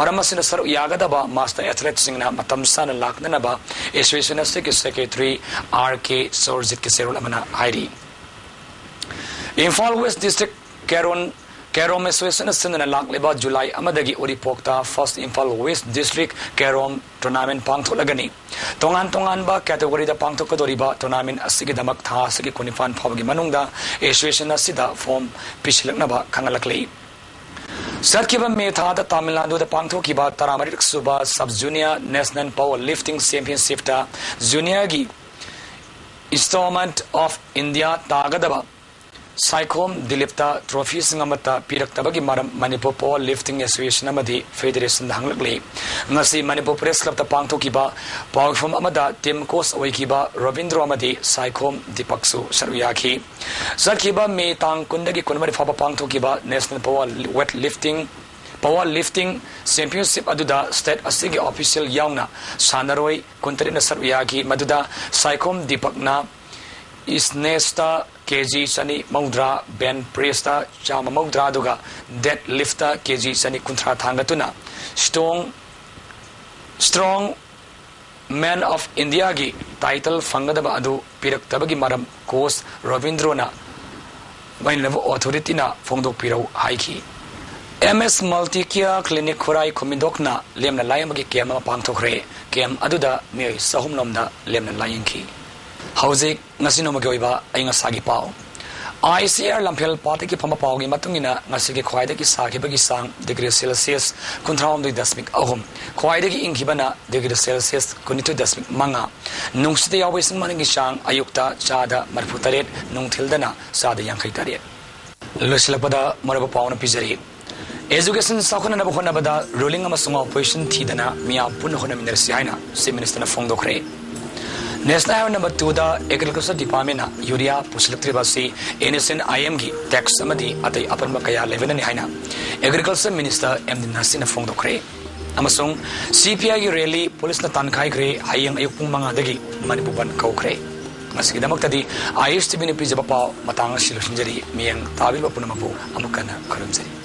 ꯃꯔꯝ ꯑꯁꯤꯅ ꯁꯔꯨꯛ ꯌꯥꯒꯗꯕ ꯃꯥꯁꯇꯔ ꯑꯦꯊꯂꯦꯠꯁꯤꯡꯅ ꯃꯇꯝ ꯆꯥꯅ ꯂꯥꯛꯅꯅꯕ ꯑꯦꯁꯣꯁꯤꯌꯦꯁꯟ ꯑꯁꯤꯒꯤ ꯁꯦꯀ꯭ꯔꯦꯇꯔꯤ ꯑꯥꯔ ꯀꯦ ꯁꯣꯔꯖꯤꯠꯀꯤ ꯆꯦꯔꯣꯜ ꯑꯃꯅ ꯍꯥꯏꯔꯤ꯫ Imphal west district carrom Carrom Association ꯑꯁꯤꯟꯅꯅ ꯂꯥꯛꯂꯤꯕ ꯖꯨꯂꯥꯏ ꯑꯃꯗꯒꯤ ꯎꯔꯤꯄꯣꯛꯇ First Imphal West District Carrom Tournament ꯄꯥꯡꯊꯣꯛꯂꯒꯅꯤ꯫ ꯇꯣꯉꯥꯟ ꯇꯣꯉꯥꯟꯕ categoryꯗ ꯄꯥꯡꯊꯣꯛꯀꯗꯧꯔꯤꯕ tournament ꯑꯁꯤꯒꯤꯗꯃꯛ ꯊꯥ ꯑꯁꯤꯒꯤ ꯀꯨꯟꯅꯤꯄꯥꯟ ꯐꯥꯎꯕꯒꯤ ꯃꯅꯨꯡꯗ association ꯑꯁꯤꯗ form ꯄꯤꯁꯤꯜꯂꯛꯅꯕ ꯈꯪꯍꯜꯂꯛꯂꯤ꯫ ꯆꯠꯈꯤꯕ ꯃꯦ ꯊꯥꯗ ꯇꯥꯃꯤꯜ ꯅꯥꯗꯨꯗ ꯄꯥꯡꯊꯣꯛꯈꯤꯕ ꯇꯔꯥꯃꯔꯤꯁꯨꯕ Sub Junior National Power Lifting Championshipꯇ juniorꯒꯤ Instrument of India ꯇꯥꯒꯗꯕ Saikhom ꯗꯤꯂꯤꯞꯇ trophyꯁꯤꯡ ꯑꯃꯠꯇ ꯄꯤꯔꯛꯇꯕꯒꯤ ꯃꯔꯝ ꯃꯅꯤꯄꯨꯔ Power Lifting Association ꯑꯃꯗꯤ federationꯗ ꯍꯪꯂꯛꯂꯤ꯫ ꯉꯁꯤ ꯃꯅꯤꯄꯨꯔ Press Clubꯇ ꯄꯥꯡꯊꯣꯛꯈꯤꯕ ꯄꯥꯎ ꯐꯝ ꯑꯃꯗ team coach ꯑꯣꯏꯈꯤꯕ ꯔꯣꯕꯤꯟꯗ꯭ꯔꯣ ꯑꯃꯗꯤ ꯁꯥꯏꯈꯣꯝ ꯗꯤꯄꯛꯁꯨ ꯁꯔꯨꯛ ꯌꯥꯈꯤ꯫ ꯆꯠꯈꯤꯕ ꯃꯦ ꯇꯥꯡ ꯀꯨꯟꯗꯒꯤ ꯀꯨꯟꯃꯔꯤ ꯐꯥꯎꯕ ꯄꯥꯡꯊꯣꯛꯈꯤꯕ National Power Weight Lifting, Power Lifting Championship ꯑꯗꯨꯗ state ꯑꯁꯤꯒꯤ official ꯌꯥꯎꯅ ꯁꯥꯟꯅꯔꯣꯏ ꯀꯨꯟꯇꯔꯦꯠꯅ ꯁꯔꯨꯛ ꯌꯥꯈꯤ꯫ ꯃꯗꯨꯗ ꯁꯥꯏꯈꯣꯝ ꯗꯤꯄꯛꯅ snatchꯇ KG ꯆꯅꯤ ꯃꯧꯗ꯭ꯔꯥ, bench pressꯇ ꯆꯥꯝꯃ ꯃꯧꯗ꯭ꯔꯥ, ꯑꯗꯨꯒ deadliftꯇ KG ꯆꯅꯤ ꯀꯨꯟꯊ꯭ꯔꯥ ꯊꯥꯡꯒꯠꯇꯨꯅ strong, strong Man of Indiaꯒꯤ title ꯐꯪꯒꯗꯕ ꯑꯗꯨ ꯄꯤꯔꯛꯇꯕꯒꯤ ꯃꯔꯝ coach ꯔꯣꯕꯤꯟꯗ꯭ꯔꯣꯅ ꯃꯩꯅꯕ authorityꯅ ꯐꯣꯡꯗꯣꯛꯄꯤꯔꯧ ꯍꯥꯏꯈꯤ꯫ MS Multicare Clinic ꯈꯨꯔꯥꯏ ꯈꯨꯃꯤꯟꯗꯣꯛꯅ ꯂꯦꯝꯅ ꯂꯥꯏꯌꯦꯡꯕꯒꯤ camp ꯑꯃ ꯄꯥꯡꯊꯣꯛꯈ꯭ꯔꯦ꯫ Camp ꯑꯗꯨꯗ ꯃꯤꯑꯣꯏ ꯆꯍꯨꯝ ꯂꯣꯝꯗ ꯂꯦꯝꯅ ꯂꯥꯏꯌꯦꯡꯈꯤ꯫ ꯍꯧꯖꯤꯛ ꯉꯁꯤ ꯅꯣꯡꯃꯒꯤ ꯑꯣꯏꯕ ꯑꯏꯪ ꯑꯁꯥꯒꯤ ꯄꯥꯎ꯫ ICAR ꯂꯝꯐꯦꯜ ꯄꯥꯠꯇꯒꯤ ꯐꯪꯕ ꯄꯥꯎꯒꯤ ꯃꯇꯨꯡ ꯏꯟꯅ ꯉꯁꯤꯒꯤ ꯈ꯭ꯋꯥꯏꯗꯒꯤ ꯁꯥꯈꯤꯕꯒꯤ ꯆꯥꯡ degree Celsius ꯀꯨꯟꯊ꯭ꯔꯥ ꯍꯨꯝꯗꯣꯏ ꯗꯁꯃꯤꯛ ꯑꯍꯨꯝ, ꯈ꯭ꯋꯥꯏꯗꯒꯤ ꯏꯪꯈꯤꯕꯅ degree Celsius ꯀꯨꯟꯅꯤꯊꯣꯏ ꯗꯁꯃꯤꯛ ꯃꯉꯥ, ꯅꯨꯡꯁꯤꯠꯇ ꯌꯥꯎꯕ ꯏꯁꯤꯡ ꯃꯅꯤꯡꯒꯤ ꯆꯥꯡ ꯑꯌꯨꯛꯇ ꯆꯥꯗ ꯃꯔꯤꯐꯨ ꯇꯔꯦꯠ, ꯅꯨꯡꯊꯤꯜꯗꯅ ꯆꯥꯗ ꯌꯥꯡꯈꯩ ꯇꯔꯦꯠ꯫ ꯂꯣꯏꯁꯤꯜꯂꯛꯄꯗ ꯃꯔꯨꯑꯣꯏꯕ ꯄꯥꯎ ꯑꯃ ꯄꯤꯖꯔꯤ꯫ Education ꯆꯥꯎꯈꯠꯅꯅꯕ ꯍꯣꯠꯅꯕꯗ ruling ꯑꯃꯁꯨꯡ opposition ꯊꯤꯗꯅ ꯃꯤꯌꯥꯝ ꯄꯨꯟꯅ ꯍꯣꯠꯅꯃꯤꯟꯅꯔꯁꯤ ꯍꯥꯏꯅ Chief Ministerꯅ ꯐꯣꯡꯗꯣꯛꯈ꯭ꯔꯦ꯫ National Highway number twoꯗ Agriculture Departmentꯅ urea ꯄꯨꯁꯤꯜꯂꯛꯇ꯭ꯔꯤꯕ ꯑꯁꯤ NHNIMꯒꯤ tax ꯑꯃꯗꯤ ꯑꯇꯩ ꯑꯄꯟꯕ ꯀꯌꯥ ꯂꯩꯕꯅꯅꯤ ꯍꯥꯏꯅ Agriculture Minister ꯑꯦꯝ ꯗꯤ ꯅꯁꯤꯔꯅ ꯐꯣꯡꯗꯣꯛꯈ꯭ꯔꯦ꯫ ꯑꯃꯁꯨꯡ CPIꯒꯤ rally policeꯅ ꯇꯥꯟꯈꯥꯏꯈ꯭ꯔꯦ꯫ ꯍꯌꯦꯡ ꯑꯌꯨꯛ ꯄꯨꯡ ꯃꯉꯥꯗꯒꯤ ꯃꯅꯤꯄꯨꯔ ꯕꯟꯗ ꯀꯧꯈ꯭ꯔꯦ꯫ ꯃꯁꯤꯒꯤꯗꯃꯛꯇꯗꯤ ISTVꯅ ꯄꯤꯖꯕ ꯄꯥꯎ ꯃꯇꯥꯡ ꯑꯁꯤ ꯂꯣꯏꯁꯤꯟꯖꯔꯤ꯫ ꯃꯤꯠꯌꯦꯡ ꯇꯥꯕꯤꯕ ꯄꯨꯝꯅꯃꯛꯄꯨ ꯑꯃꯨꯛ ꯍꯟꯅ ꯈꯨꯔꯨꯝꯖꯔꯤ꯫